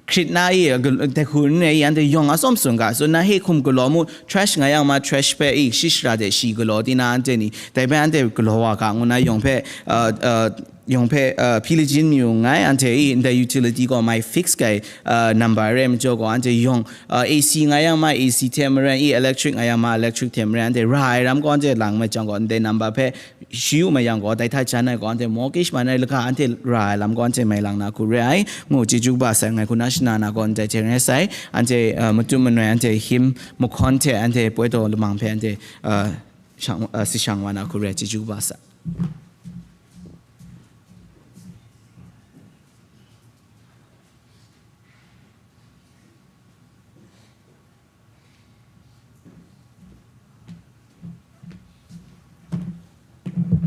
hkrit na i, ga-, dai hku n rai i, anhte yawng atsawm tsun ga, tsun na, he hkum galaw mu, trash nga yang ma, trash hpe i, shi shara de shi galaw tina anhte ni, dai hpe anhte galaw wa ga, ngu na yawng hpe, uh, uh, yawng hpe, uh, hpyi lajin mayu nngai, anhte i, ndai utility gaw mai fix gai, uh, number re majaw gaw, anhte yawng, uh, A C nga yang ma, A C hte maren i, electric nga yang ma, electric hte maren, anhte ra ai ram gaw, anhte lang mai jang gaw, ndai number hpe shi yu mai yang gaw, dai hta jan ai gaw, anhte mortgage man ai laga, anhte ra ai lam gaw, anhte mai lang na hku re ai, ngu chyeju kaba sai, ngai hku na shana na gaw, ndai hte rai sai, anhte, uh, matut manoi, anhte him mahkawn hte, anhte poi taw lamang hpe, anhte, uh, shang, uh, si shang wa na hku re ai, chyeju kaba sai.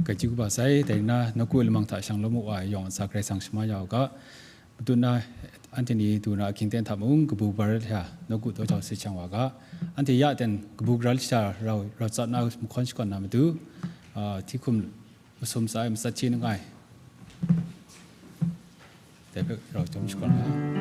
Kaji kaba sai, dai na, nawku lamang hta shang lawm u wa, yawng a sa Karai Kasang shama ya u ga, matut na, anhte ni du na ahkying ten hta mung, kabu gara lasha, nawku daw jau si shang wa ga, anhte ya ten kabu gara lasha rau, rau tsap na mahkawn shakawn na matu, ah, hti hkum masum tsa ai matsat hte langai. Dai hpe rau chyawm shakawn ai.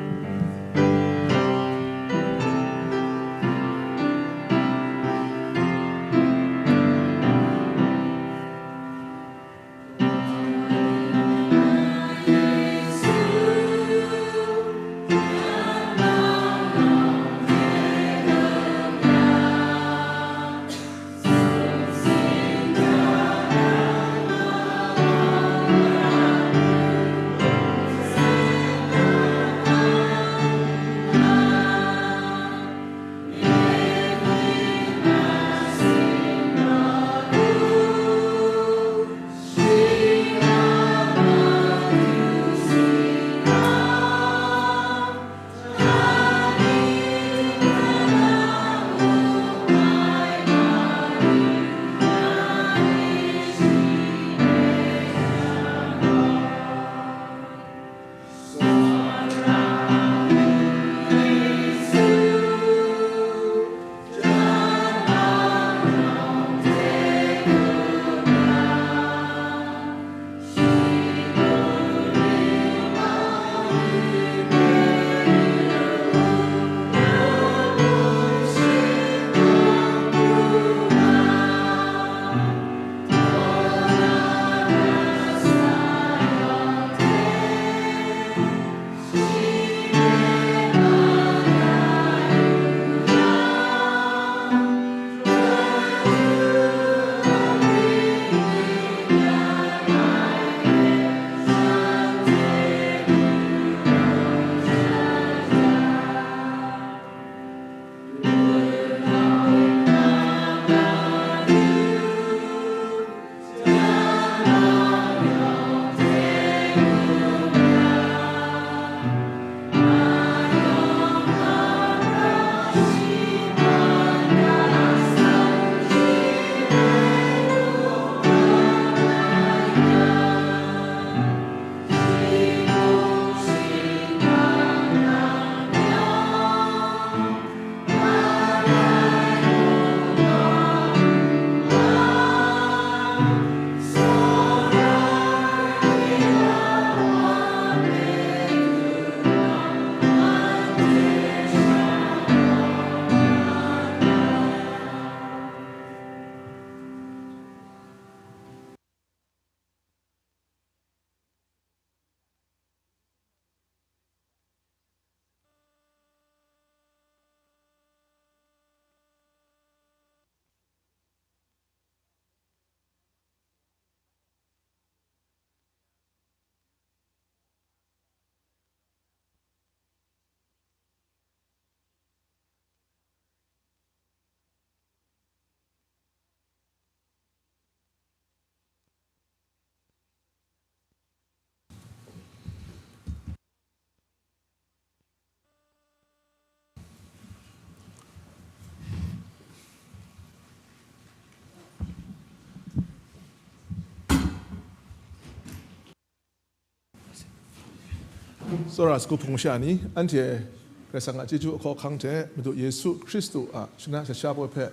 Tsawra sagu hpung masha ni, anhte Karai Kasang a chyeju ahkaw ahkang hte Madu Yesu Hkristu a shana shatsha poi hpe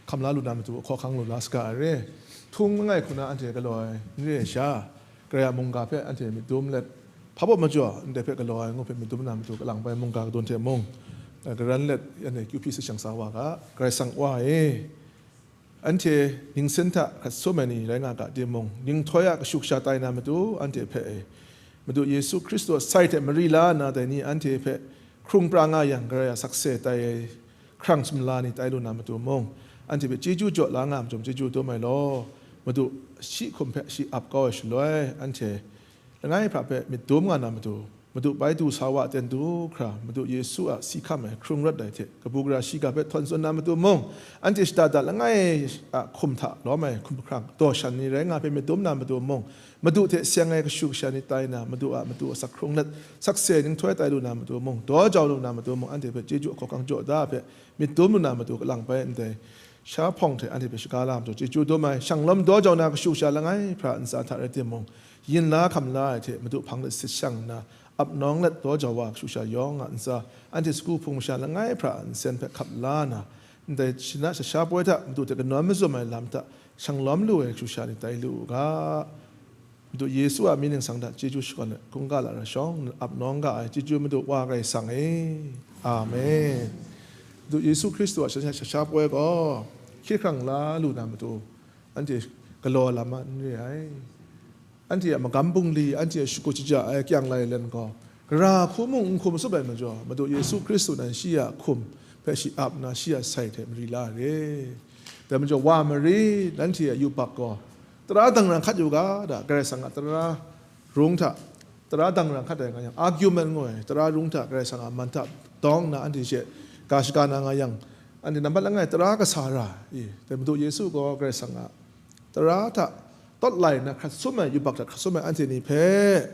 hkam la lu na matu ahkaw ahkang lu la saga ai re. Htung langai hku na anhte galaw ai n re ai sha, Karai a mungga hpe anhte myit dum let, hpa baw majaw ndai hpe galaw ai ngu hpe myit dum na matu kalang bai mungga kadawn hte mung, eh, karan let anhte kyu hpyi sashang sa wa ga, Karai Kasang Wa e. Anhte ningsen hta hkrat sum ai ni rai nga ga timung, ninghtoi a kashu kasha tai na matu anhte hpe e, Madu Yesu Hkristu a sai hte mari la nna dai ni anhte hpe hkrung pra nga yang, Karai a sakse tai ai hkrang sumla ni tai lu na matu mung, anhte hpe chyeju jaw la nga ai majaw chyeju dum ai law, Madu shi hkum hpe shi ap kau ai shaloi, anhte langai hpra hpe myit dum nga na matu, Madu bai du sa wa ten du hkra, Madu Yesu a si hkam ai hkrung rawt ai hte kabu gara shiga hpe htawn tsun na matu mung, anhte shada da langai a hkum hta lawm ai hkum hkrang daw shan ni rai nga hpe myit dum na matu mung, Madu hte seng ai kashu kasha ni tai na, Madu a, Madu a asak hkrung let, sakse ninghtoi tai lu na matu mung, daw jau lu na matu mung, anhte hpe chyeju ahkaw ahkang jaw da hpe myit dum lu na matu kalang bai ndai sha hpawng hte anhte hpe shaga la matu chyeju dum ai, shanglawm daw jau na kashu kasha langai hpra ntsa hta rai timung, yin la hkam la ai hte Madu hpang let sit shang nna, ap nawng let daw jau wa kashu kasha yawng a ntsa, anhte sagu hpung masha langai hpra a nsen hpe hkap la na, ndai shana shatsha poi hta Madu hte kanawn mazum ai lam hta shanglawm lu ai kashu kasha ni tai lu u ga. Madu Yesu a mying ningsang hta chyeju shakawn ai hkungga lara shawng ap nawng ga ai chyeju Madu Wa Karai Kasang e. Amen. Madu Yesu Hkristu a shana shatsha poi gaw hkye hkrang la lu na matu, anhte galaw lam a n re ai. Anhte a magam bungli, anhte a shakut shaja ai kyang lai len gaw, gara hku mung n hkum tsup ai majaw, Madu Yesu Hkristu nan shi a hkum hpe shi ap nna, shi a sai hte mari la ai re. Dai majaw, wa mari, nanhte a yubak gaw, tara dang ra hkat yu ga, da, Karai Kasang a tara rung hta, tara dang ra hkat ai nga yang, argument ngu ai, tara rung hta Karai Kasang a man hta dawng nna anhte she ga shaga na nga yang, anhte nambat langai tara kasa ra i? Dai Madu Yesu gaw Karai Kasang a tara hta tawt lai nna hkrat sum ai, yubak hta hkrat sum ai anhte ni hpe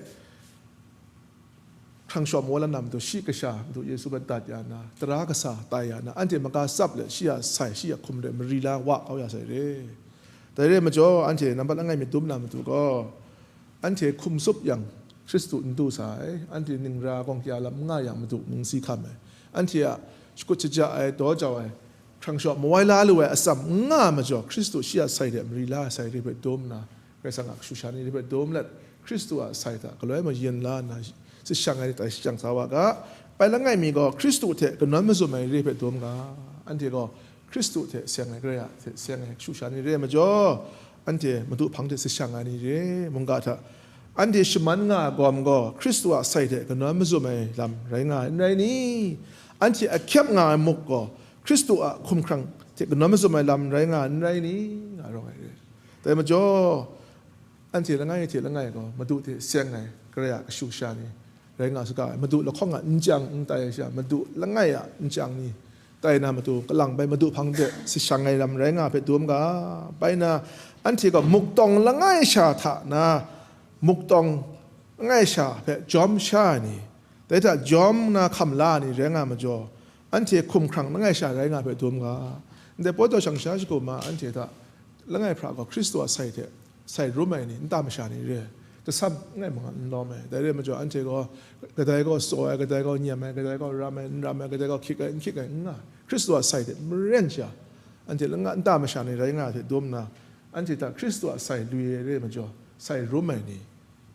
hkrang shawm woi la na matu, shi kasha Madu Yesu hpe dat ya na, tara kasa tai ya na, anhte maga tsap let shi a sai, shi a hkum hte mari la wa kau ya sai re. Dai re majaw, anhte nambat langai myit dum na matu gaw, anhte hkum tsup yang Hkristu n du sa ai, anhte ningra gawng kya lam n nga yang Madu mying si hkam ai, anhte a shakut shaja ai, daw jau ai, hkrang shawm mawai la lu ai atsam n nga ai majaw, Hkristu shi a sai hte mari la ai sai re hpe dum nna, Karai Kasang a kashu kasha ni re hpe dum let, Hkristu a sai hta galoi mayin la nna, sit shang ai tai shang sa wa ga. Bai langai mi gaw, Hkristu hte kanawn mazum ai re hpe dum ga. Anhte gaw Hkristu hte seng ai, Karai a hte seng ai kashu kasha ni re ai majaw, anhte Madu hpang hte sit shang ai ni re, mungga hta anhte shaman nga ai gawm gaw, Hkristu a sai hte kanawn mazum ai lam rai nga ai, n rai ni? Anhte a hkyep nga ai muk gaw, Hkristu a hkumhkrang hte kanawn mazum ai lam rai nga ai, n rai ni? Nga rawng ai re. Dai majaw, anhte langai hte langai gaw, Madu hte seng ai, Karai a kashu kasha ni rai nga saga ai, Madu lahkawng a n chyang n tai ai sha, Madu langai a n chyang ni tai na matu, kalang bai Madu hpang de sit shang ai lam rai nga hpe dum ga. Bai na, anhte gaw muktawng langai sha hta na, muktawng langai sha hpe jawm sha ai ni, dai hta jawm na hkam la ai ni rai nga majaw, anhte hkumhkrang langai sha rai nga hpe dum ga. Ndai pawdaw shang sha shagu ma anhte hta langai hpra gaw Hkristu a sai hte sai rum ai ni, nta masha ni re ai. Tasam langai manga n lawm ai. Dai re ai majaw, anhte gaw kadai gaw tsaw ai, kadai gaw nyem ai, kadai gaw ram ai, n ram ai, kadai gaw hkyik ai, n hkyik ai, n nga ai. Hkristu a sai hte maren sha, anhte langa nta masha ni rai nga ai hte dum nna, anhte hta Hkristu a sai lui ai re ai majaw, sai rum ai ni,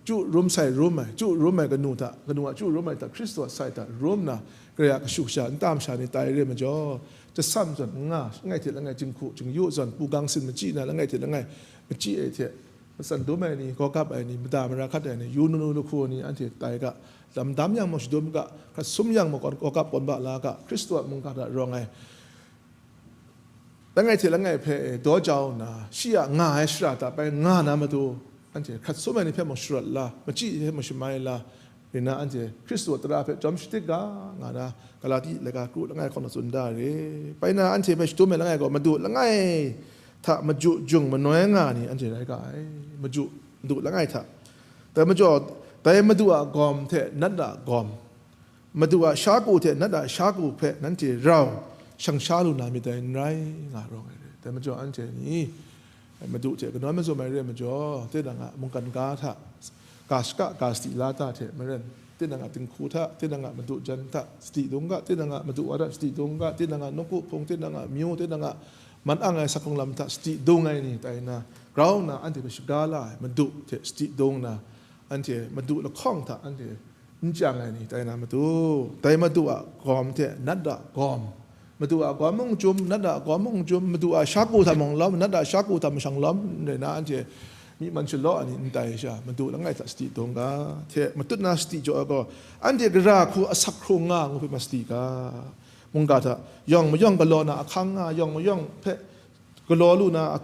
chyu rum sai rum ai, chyu rum ai kanu hta, kanu a chyu rum ai hta, Hkristu a sai hta rum nna, Karai a kashu kasha, nta masha ni tai re ai majaw, tasam zawn n nga, langai hte langai jinghku jingyu zawn, hpung gang sin machyi na, langai hte langai machyi ai hte, matsan dum ai ni, gawgap ai ni, mada mara hkat ai ni, yu nu nu lahku ni, anhte tai ga, lam dam yang mung shadum ga, hkrat sum yang mung gaw, gawgap gawn ba la ga, Hkristu a mungga hta rawng ai, langai hte langai hpe daw jau nna, shi a nga ai shara hta bai nga na matu, anhte hkrat sum ai ni hpe mung sharawt la, machyi hte mung shamai la, rai nna anhte Hkristu a tara hpe jawm shadik ga, nga na, Galati laika kru langai hkawng na tsun da ai re. Bai na, anhte hpe shadum ai langai gaw, Madu langai hta maju jung manoi nga ai ni anhte rai ga ai. Maju, Madu langai hta. Dai majaw, dai Madu a gawm hte nat a gawm, Madu a shaku hte nat a shaku hpe nanhte rau shang sha lu na myit dai n rai, nga rawng ai re. Dai majaw anhte ni Madu hte kanawn mazum ai re ai majaw, tinang a mungkan ga hta ga shaka ga sadi la ta hte maren, tinang a dinghku hta, tinang a madu jan hta sadi dung ga, tinang a madu wa hta sadi dung ga, tinang a nawku hpung, tinang a myu, tinang a man ang ai sakhkrung lam hta sadi dung ai ni tai na, grau nna anhte hpe shaga la ai madu hte sadi dung nna, anhte madu lahkawng hta anhte n chyang ai ni tai na matu, dai madu a gawm hte nat a gawm, madu a gawm mung chyum, nat a gawm mung chyum, madu a shaku hta mung lawm, nat a shaku hta mashang lawm, n rai na anhte myi man shalaw ai ni n tai sha, madu langai hta sadi dung ga, hte matut na sadi jaw ai gaw, anhte gara hku asak hkrung nga ngu hpe ma sadi ga, mungga hta, yawng mayawng galaw na ahkang nga, yawng mayawng hpe galaw lu na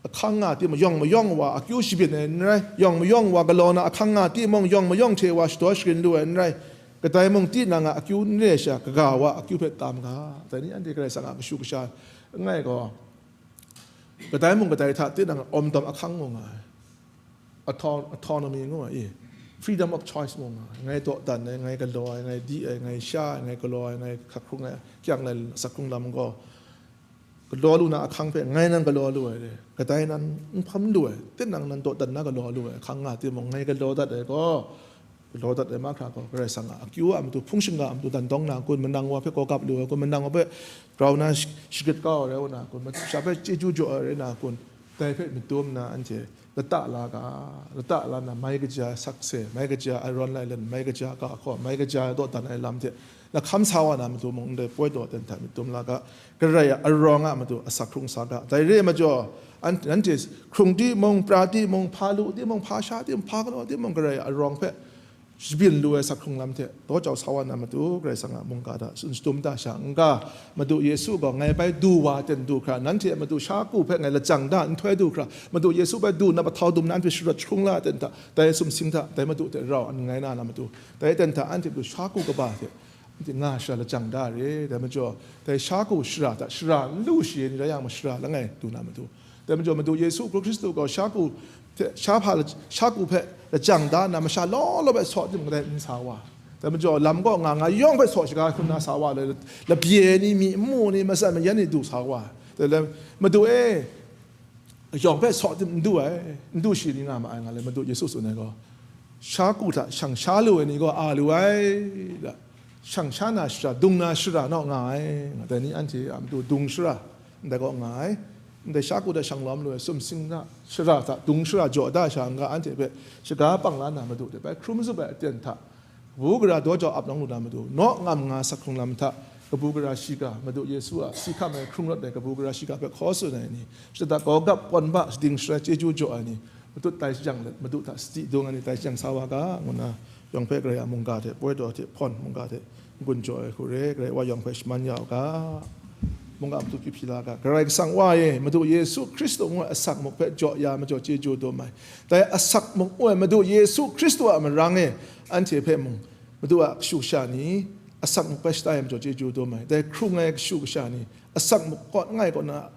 ahkang nga timung, yawng mayawng wa akyu shabyin ai n rai, yawng mayawng wa galaw na ahkang nga timung, yawng mayawng hte wa shadaw sharin lu ai n rai, kadai mung tinang a akyu n re sha, kaga wa akyu hpe tam ga, dai ni anhte Karai Kasang a kashu kasha langai gaw, kadai mung kadai hta tinang a awm dawm ahkang mu nga ai, auto-, autonomy ngu ai, freedom of choice mu nga ai, ngai dawdan ai, ngai galaw ai, ngai di ai, ngai sha ai, ngai galaw ai, ngai hkak hkrung ai, kyang ai sakhkrung lam gaw, galaw lu na ahkang hpe ngai nan galaw lu ai re, kadai nan n hpam lu ai, tinang nan dawdan na galaw lu ai ahkang nga timung, ngai galaw dat ai gaw, galaw dat ai mahkra gaw, Karai Kasang a akyu a matu, hpung shingga a matu dan dawng na kun, manang wa hpe gawgap lu ai kun, manang wa hpe grau na sh-, shagrit kau ai rai wa na kun, matu sha hpe chyeju jaw ai rai na kun, dai hpe madum na anhte lata la ga, lata la na mai kaja sakse, mai kaja ai rawn lai lan, mai kaja ga hkaw, mai kaja dawdan ai lam hte, na hkam sa wa na matu mung ndai poi daw ten hta myit dum la ga, Karai a arawng a matu asak hkrung sa ga. Dai re ai majaw, an-, nanhte hkrung timung, pra timung, hpa lu timung, hpa sha timung, hpa galaw timung, Karai a arawng hpe shabyin lu ai sak hkrung lam hte daw jau sa wa na matu, Karai Kasang a mungga hta tsun shadum da sha n ga, Madu Yesu gaw ngai bai du wa ten du hkra, nanhte a matu shaku hpe ngai lajang da nhtoi du hkra, Madu Yesu bai du na mahtau dum na anhte sharawt jahkrung la ten hta, dai sumsing hta, dai Madu hte rau n ngai na na matu, dai ten hta anhte matu shaku kaba hte, anhte nga shara lajang da re. Dai majaw, dai shaku shara hta shara n lu shaye ni rai yang ma, shara langai du na matu. Dai majaw, Madu Yesu Hkristu gaw shaku hte, sha hpa la-, shaku hpe lajang da nna, masha law law hpe saw timung, kadai n sa wa. Dai majaw, lam kaw nga nga yawng hpe saw shaga hkrum na sa wa le, labye ni, myi nmu ni, matsan mayan ni du sa wa. Dai le, Madu e, yawng hpe saw tim n du ai, n du shi ni nga ma ai nga le, Madu Yesu tsun ai gaw, shaku hta shang sha lu ai ni gaw a lu ai, da, shang sha na shara, dung na shara naw nga ai, nga dai ni anhte a matu dung shara, ndai gaw nga ai, ndai shaku hta shang lawm lu ai, sumsing hta, shara hta, dung shara jaw da sha n ga, anhte hpe shaga pang la na Madu hte bai hkrum zup ai aten hta, kabu gara daw jau ap nawng lu na matu, naw ngam nga sak hkrung lam hta, kabu gara shiga, Madu Yesu a si hkam ai hkrung rawt ai kabu gara shiga hpe hkaw tsun ai ni, shada gawgap kawn ba, shading sharai chyeju jaw ai ni, matut tai shajang let, Madu hta sadi dung ai ni tai shajang sa wa ga, ngu nna, yawng hpe Karai a mungga hte, poi daw hte, hpawn mungga hte, n-gun jaw ai hku re, Karai Wa yawng hpe shaman ya u ga. Mungga matu hpyi hpyi la ga, Karai Kasang Wa e, Madu Yesu Hkristu ngu ai asak muk hpe jaw ya majaw chyeju dum ai. Dai asak muk ngu ai Madu Yesu Hkristu a marang e, anhte hpe mung, Madu a kashu kasha ni, asak muk bai shata ai majaw chyeju dum ai. Dai hkrung ai kashu kasha ni, asak muk kaw langai kaw na,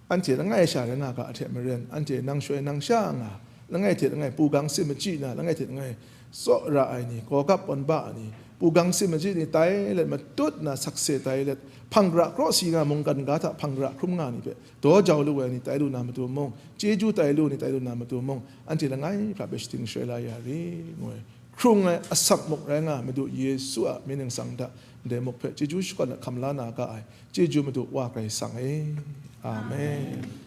anhte langai sha rai nga ga hte maren, anhte nang shoi nang sha nga, langai hte langai pugang sin machyi na, langai hte langai tsaw ra ai ni, gawgap kawn ba ai ni, pugang sin machyi ni tai let, matut na sakse tai let, hpang gara krawsi nga mungkan ga hta hpang gara hkrum nga ni hpe daw jau lu ai ni tai lu na matu mung, chyeju tai lu ni tai lu na matu mung, anhte langai hkra hpe shading sharai la ya ri, ngu ai. Hkrung ai asak muk rai nga ai Madu Yesu a mying ningsang hta ndai muk hpe chyeju shakawn ai hkam la na ga ai, chyeju Madu Wa Karai Kasang e. Amen.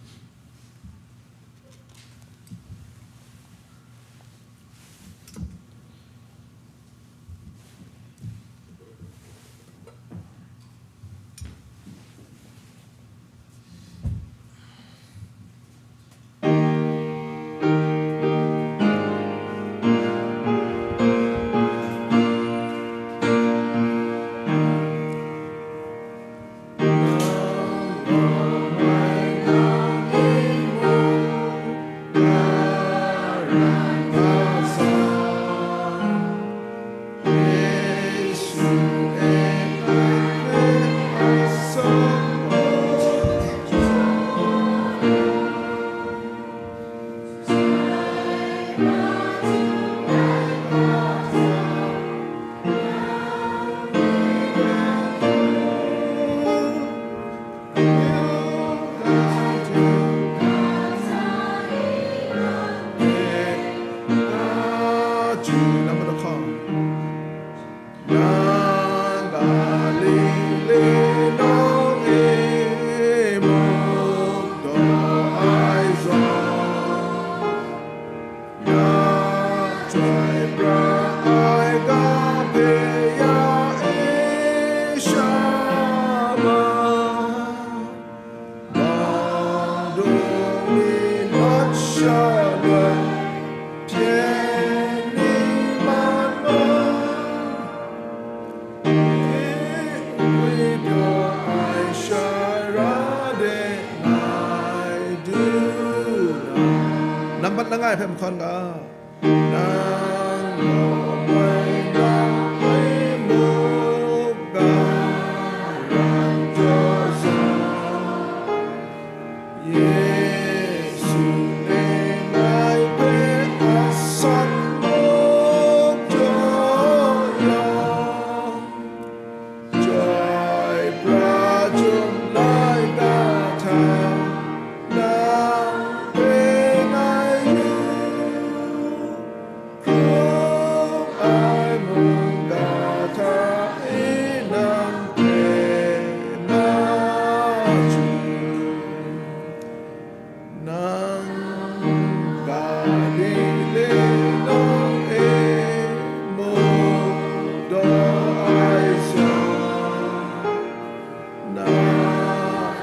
langai hpe mahkawn ga. Nang gaw moi nang ai muk ga ran jaw sa, Yesu e ngai hpe asak muk jaw yang, Chyoi pra jum laika hta, nang hpe ngai yu, hkrung ai mungga hta e nang hpe maju. Nang Galile nawng e mung daw ai sha, na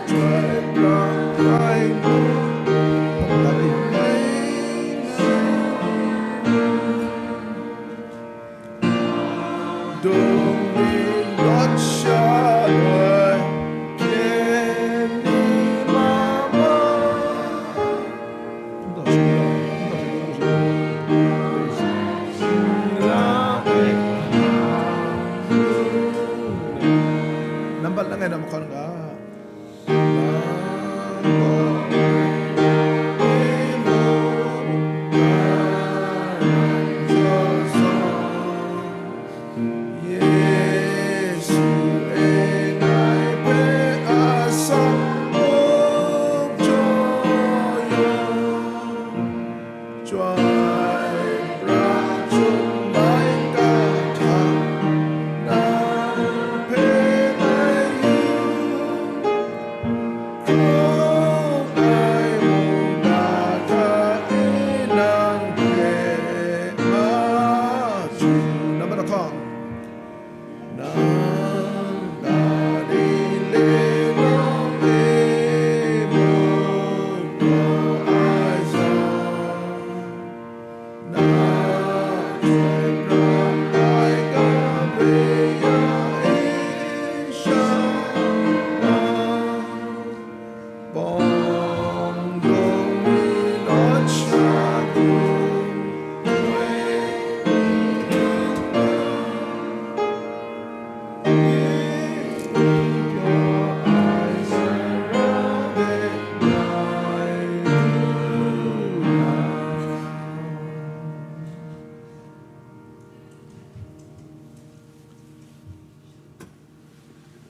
chyoi pra ai mung, dung ni lawt sha ai, hkyen ni mama. Nambat langai na mahkawn ga. Yesu e ngai hpe asak muk jaw yang, chyoi pra jum laika hta, nang hpe ngai yu, hkrung ai mungga hta e nang hpe maju. Nambat lahkawng. Nang Galile nawng e muk daw ai sha, na chyoi pra ai ga hpe ya e sha ma. Bawng dung ni lawt sha dung,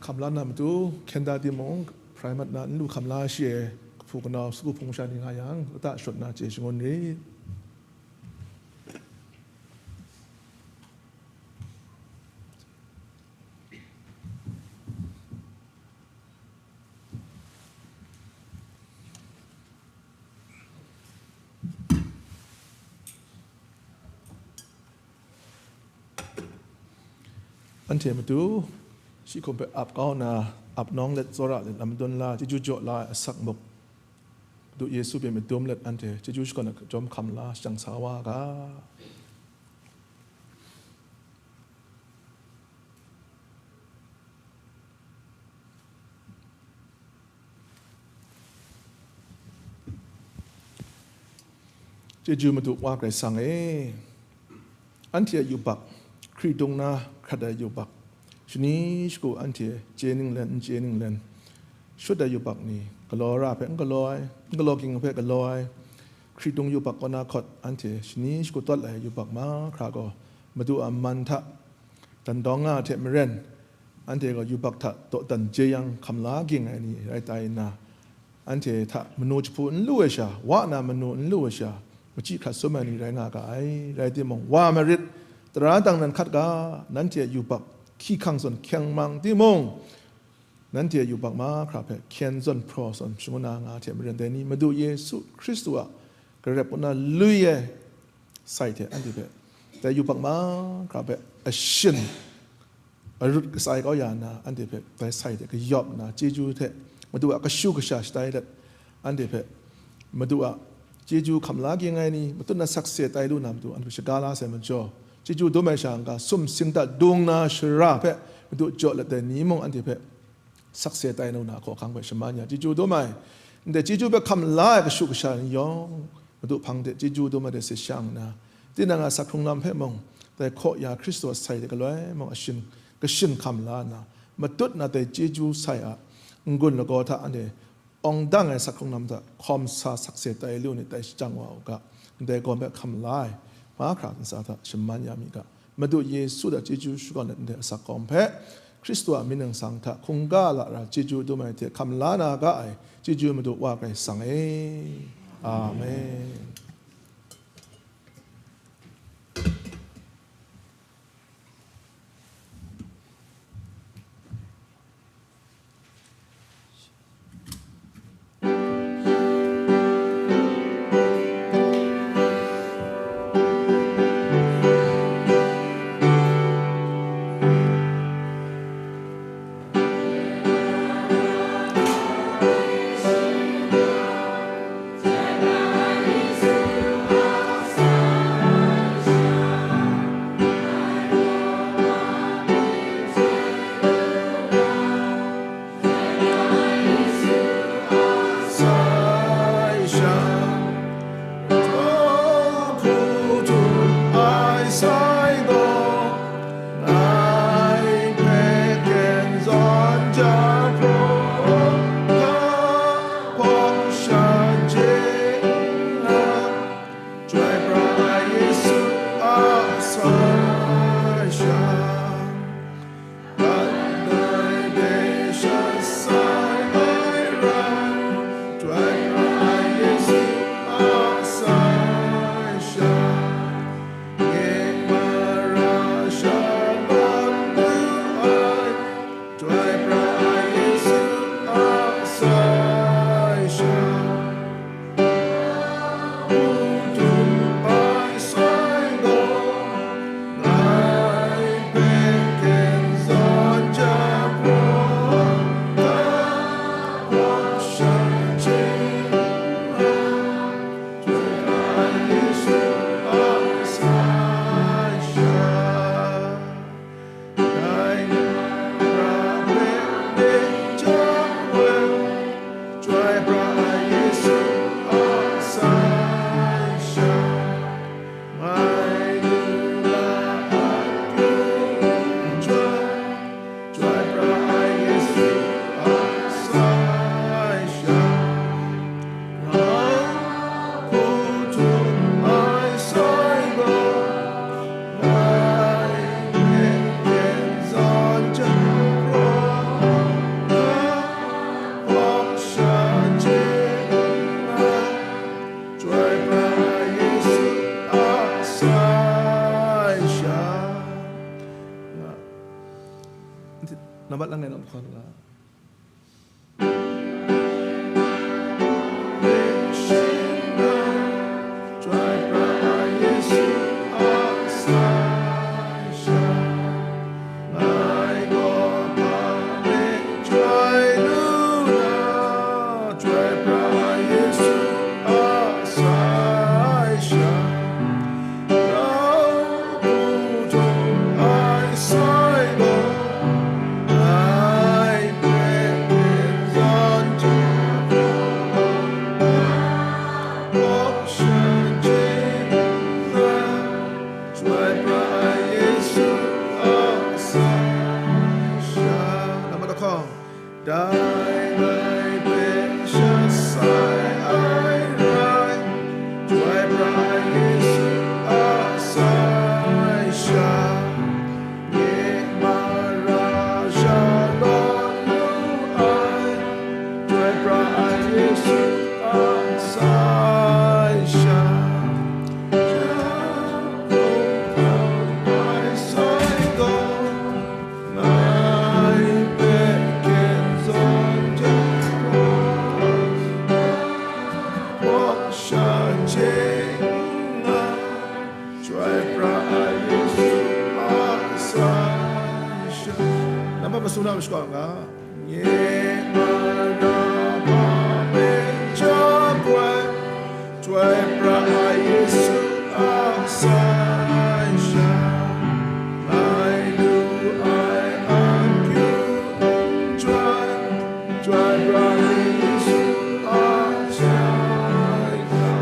hkam la na matu, hkyen da timung, hprai mat na n lu hkam la shi e, kahpu kanau, sagu hpung masha ni nga yang, lata shawt na chye shangun rit. Anhte matu, shi hkum hpe ap kau nna, ap nawng let, tsawra let, lam madun la, chyeju jaw la ai asak muk, Madu Yesu hpe madum let, anhte chyeju shakawn ai jawm hkam la, shajang sa wa ga. Chyeju Madu Wa Karai Kasang e, anhte a yubak, hkritung na hkrat ai yubak, shani shagu anhte chye ninglen, n chye ninglen, shut ai yubak ni, galaw ra hpe n galaw ai, n galaw ging hpe galaw ai, hkritung yubak kaw na hkawt anhte shani shagu tawt ai yubak mahkra gaw, Madu a man hta dan dawng nga ai hte maren, anhte gaw yubak hta dawdan jeyang hkam la ging ai ni rai tai nna, anhte hta manu jahpu n lu ai sha, wa na manu n lu ai sha, machyi hkrat sum ai ni rai nga ga ai. Rai timung, wa marit, tara dang nan hkat ga, nanhte a yubak hkying hkang zawn hkyeng mang timung, nanhte a yubak mahkra hpe hkyen zawn hpraw zawn shangun na nga ai hte maren, dai ni Madu Yesu Hkristu a garep kaw na lui ai sai hte anhte hpe dai yubak mahkra hpe ashin arut katsai kau ya nna, anhte hpe dai sai hte kayawp nna, chyeju hte Madu a kashu kasha shatai let, anhte hpe Madu a chyeju hkam la ging ai ni, matut na sakse tai lu na matu, anhte hpe shaga la sai majaw, chyeju dum ai sha n-ga, sumsing hta dung na shara hpe Madu jaw let ai ni mung, anhte hpe sakse tai lu na hkawhkang hpe shaman ya, chyeju dum ai, ndai chyeju hpe hkam la ai kashu kasha ni yawng, Madu hpang de chyeju dum ai de se shang nna, tinang a asak hkrung lam hpe mung, dai hkaw ya Hkristu a sai de galoi mung ashin, kashin hkam la nna, matut na dai chyeju sai a n-gun lagaw hta anhte awng dang ai asak hkrung lam hta hkawm sa sakse tai lu nit tai shajang wa u ga, ndai gawm hpe hkam la ai, mahkra ntsa hta shaman ya mi ga, Madu Yesu hta chyeju shakawn ai ndai asak gawm hpe, Hkristu a myit ningsang hta hkungga lara chyeju dum ai hte hkam la na ga ai chyeju Madu Wa Karai Kasang e. Amen. Nambat lang ngai na hkawng la. Dai ngai hpe sha sai ai rai, Chyoi pra ai Yesu a sai sha, nye mara sha lawt lu ai, Chyoi pra ai Yesu a sai sha, ya hpung hpung ai sai gaw, ngai hpe kyen zawn jang gaw, wa sha hte n nga, Chyoi pra ai Yesu a sai sha. Nambat masu na mashakawn nga. Nye mara hpa me jang gaw, Chyoi pra ai Yesu a sai sha, ngai lu ai akyu n chyoi, Chyoi pra ai Yesu a sai sha.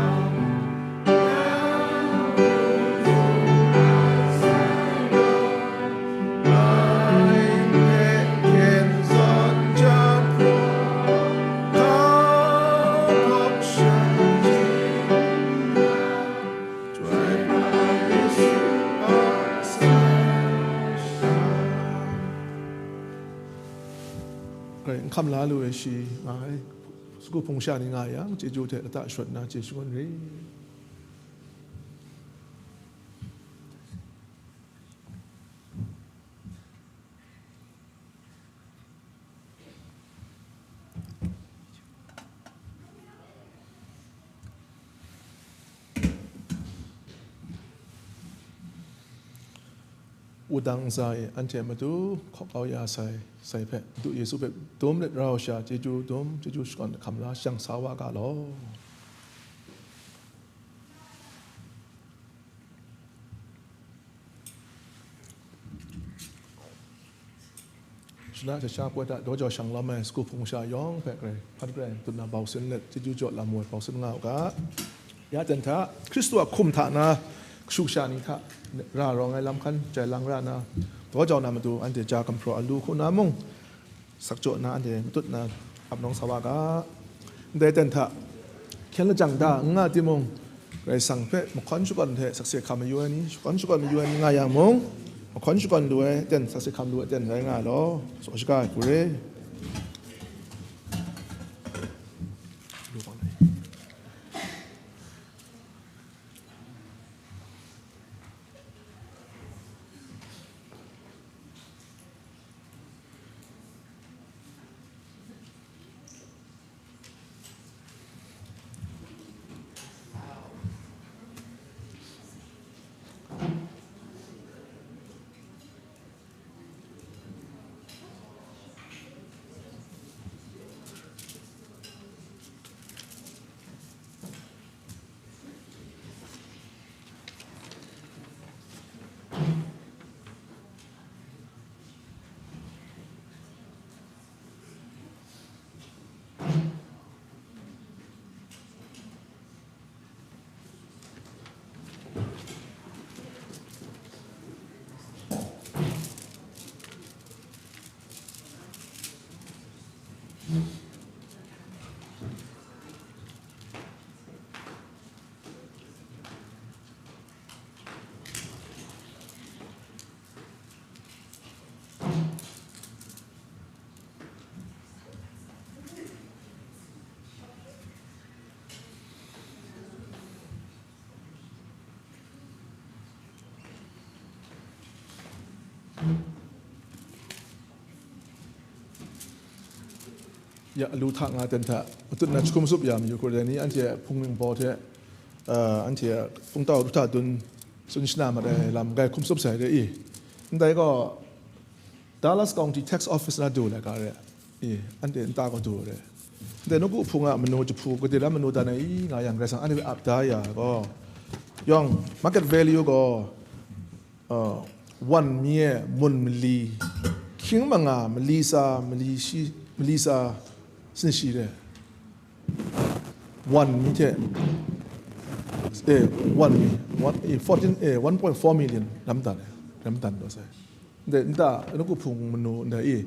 Hkrai n hkam la lu ai shi nga ai, sagu hpung sha ni nga yang, chyeju hte lata shawt nna chye shangun re. Wudang ntsa e anhte Madu hkaw kau ya sai, sai hpe, Madu Yesu hpe dum let rau sha, chyeju dum, chyeju shakawn hkam la shang sa wa ga law. Shana shasha poi hta daw jau shang lawm ai sagu hpung sha yawng hpe grai hpan grai dut na bau sin let, chyeju jaw lam woi bau sin nga u ga. Ya ten hta, Hkristu a hkum hta na kashu kasha ni hta ra rawng ai lam hkan jai lang ra na, daw jau na matu anhte ja gumhpraw alu hku na mung, sak jaw na anhte matut na ap nawng sa wa ga. Ndai ten hta, hkyen lajang da n nga timung, Karai Kasang hpe mahkawn shakawn hte sakse hkam mayu ai ni, shakawn shakawn mayu ai ni nga yang mung, mahkawn shakawn lu ai ten, sakse hkam lu ai ten rai nga ai law, tsaw shaga ai hku re. Ya, alu hta nga ten hta, matut na jahkum tsup ya mayu hku dai ni, anhte hpungming baw hte, ah, anhte a hpungtau du hta dun tsun shana mat ai lam grai hkum tsup sai re i. Ndai gaw, Dallas County Tax Office na du lai ga re i, anhte nta gaw du re. Ndai nawku hpung a manu jahpu gade lam manu dan ai i nga yang, Karai Kasang anhte hpe ap da ya gaw, yawng market value gaw, uh, wan mi e mun mali, hkying manga mali tsa, mali shi, mali tsa sinshi re. Wan mi hte, eh, wan mi, one, eh, fourteen, eh, one point four million lam dan, eh, lam dan daw sai. Ndai, nta, nawku hpung manu ndai i.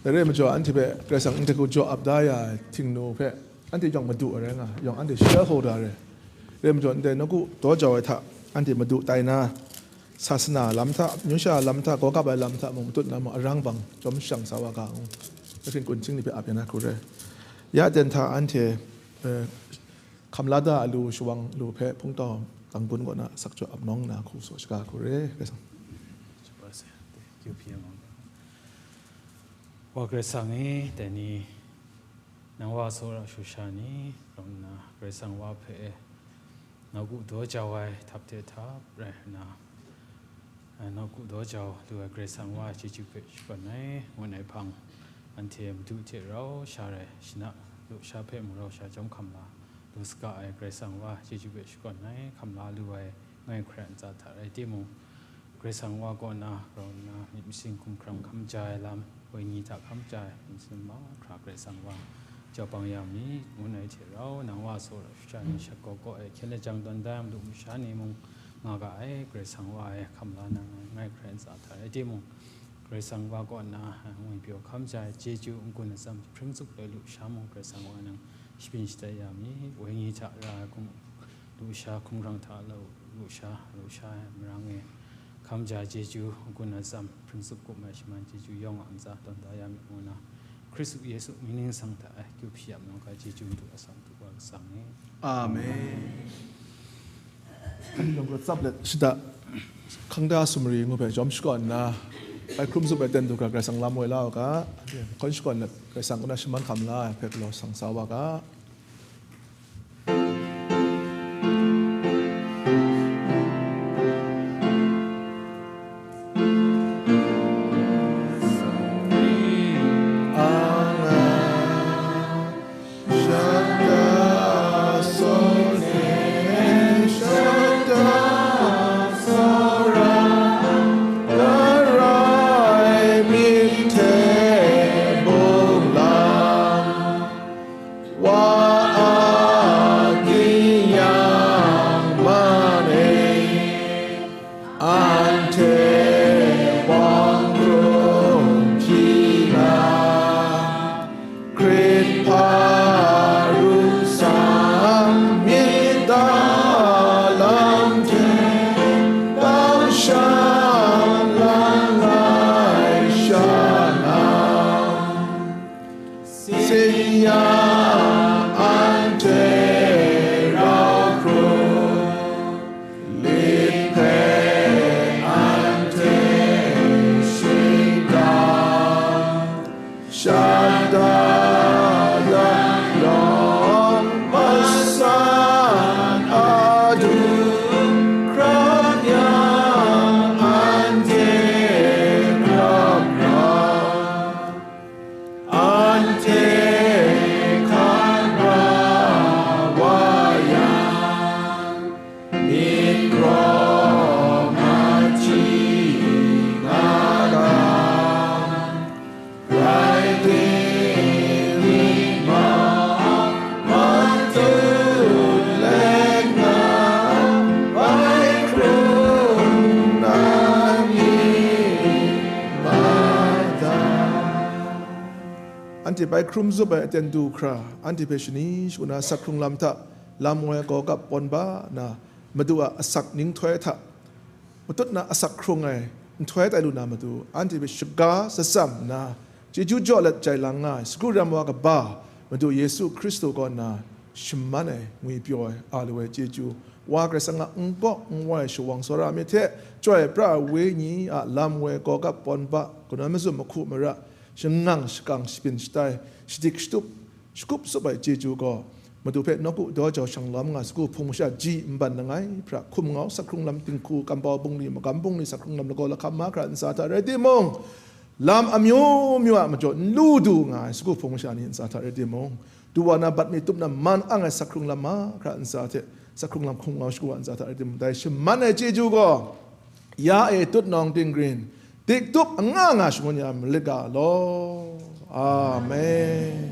Dai re ai majaw, anhte hpe Karai Kasang ndai hku jaw ap da ya ai Htingnu hpe, anhte yawng madu ai rai nga, yawng anhte shareholder ai rai. Re ai majaw, ndai nawku daw jau ai hta, anhte madu tai na, sasana lam hta, amyu sha lam hta, gaw gap ai lam hta mung matut na mung, arang bang chyawm shang sa wa ga ngu, ahkring kunhting ni hpe ap ya na hku rai. Ya ten hta anhte, eh, hkam la da alu shawang lu hpe hpungtau kanggun kaw na sak jaw ap nawng na hku tsaw shaga hku re, Karai Kasang. Wa Karai Kasang e, dai ni, nang wa tsawra shu sha ni, rawng nna, Karai Kasang wa hpe e, nawku daw jau ai htap hte htap rai nna, a, nawku daw jau lu ai Karai Kasang wa chyeju hpe shakawn ai, ngu ai hpang, anhte Madu hte rau sha rai, shana lusha hpe mung rau sha chyawm hkam la, lu saga ai Karai Kasang wa chyeju hpe shakawn ai, hkam la lu ai, ngai hkrai ntsa hta rai timung, Karai Kasang wa kaw na rau nna, myit masin hkumhkrang hkam ja ai lam, wenyi hta hkam ja ai, myit masin mahkra Karai Kasang wa jau bang ya mi, ngu ai hte rau, nang wa tsawra shu sha ni shat kaw kaw e, hkyen lajang tawn da ai madu masha ni mung nga ga ai, Karai Kasang wa e, hkam la na ngai, ngai hkrai ntsa hta rai timung, Karai Kasang wa kaw nna, ngwi pyaw hkam ja ai, chyeju n-gun atsam hpring tsup ai lusha mung, Karai Kasang wa nang shabyin shadat ya mi, wenyi hta ra ai hkum, lusha hkumhkrang hta lau, lusha, lusha ai marang e, hkam ja chyeju, n-gun atsam, hpring tsup kup ai shaman chyeju yawng a ntsa tawn da ya mi ngu na, Hkristu Yesu mying ningsang hta ai, kyu hpyi a mung ga chyeju madu a sang du wa kasang e. Amen. Anhte lawng tsap let shada, hkangda sumri ngu hpe jawm shakawn nna, bai hkrum zup ai ten du hkra Karai Kasang lam woi la u ga, kon shakawn let Karai Kasang kaw na shaman hkam la ai hpe galaw sang sa wa ga. Wa a ging yang man e, anhte wang hkrung hpyi nga, Hkrit hpa ru sang myit ta lam hte, tau shan lang ai sha na. Sin ya anhte rau hkrung, lit hpe anhte shingkang, shada dan yawng masan adu hkram yang anhte grau grau. Anhte hkra wa yang, myit hkrawng a hti nga ga, Karai ting myit maw, matut let nga, bai hkrung na myit mada. Anhte bai hkrum zup ai aten du hkra, anhte hpe shani shagu na asak hkrung lam hta lam woi ai gaw gap pawn ba na, Madu a asak ninghtoi hta matut na asak hkrung ai nhtoi tai lu na matu, anhte hpe shaga shatsam nna, chyeju jaw let jai lang nga ai, sagu ram wa kaba Madu Yesu Hkristu kaw nna shaman ai, ngwi pyaw ai, a lu ai chyeju, Wa Karai Kasang a n-gaw n-wai shawang tsawra myit hte, Chyoi pra ai Wenyi a lam woi gaw gap pawn ba, kanan mazum mahku mara, shangang shakang, shabyin shatai, shadik shatup, shakup tsup ai chyeju gaw, Madu hpe nawku daw jau shang lawm nga sagu hpung masha ji n ban langai hpra, hkum ngau asak hkrung lam, dinghku, kambau bungli, magam bungli asak hkrung lam, lagaw lahkam mahkra ntsa hta rai timung, lam amyu myu a majaw n lu du nga ai sagu hpung masha ni ntsa hta rai timung, du wa na bat mi tup na man ang ai asak hkrung lam mahkra ntsa hte asak hkrung lam hkum ngau shagu wa ntsa hta rai timung, dai shaman ai chyeju gaw, ya e tutnawng tinggrin, tiktup anga nga shangun ya malit ga law. Amen.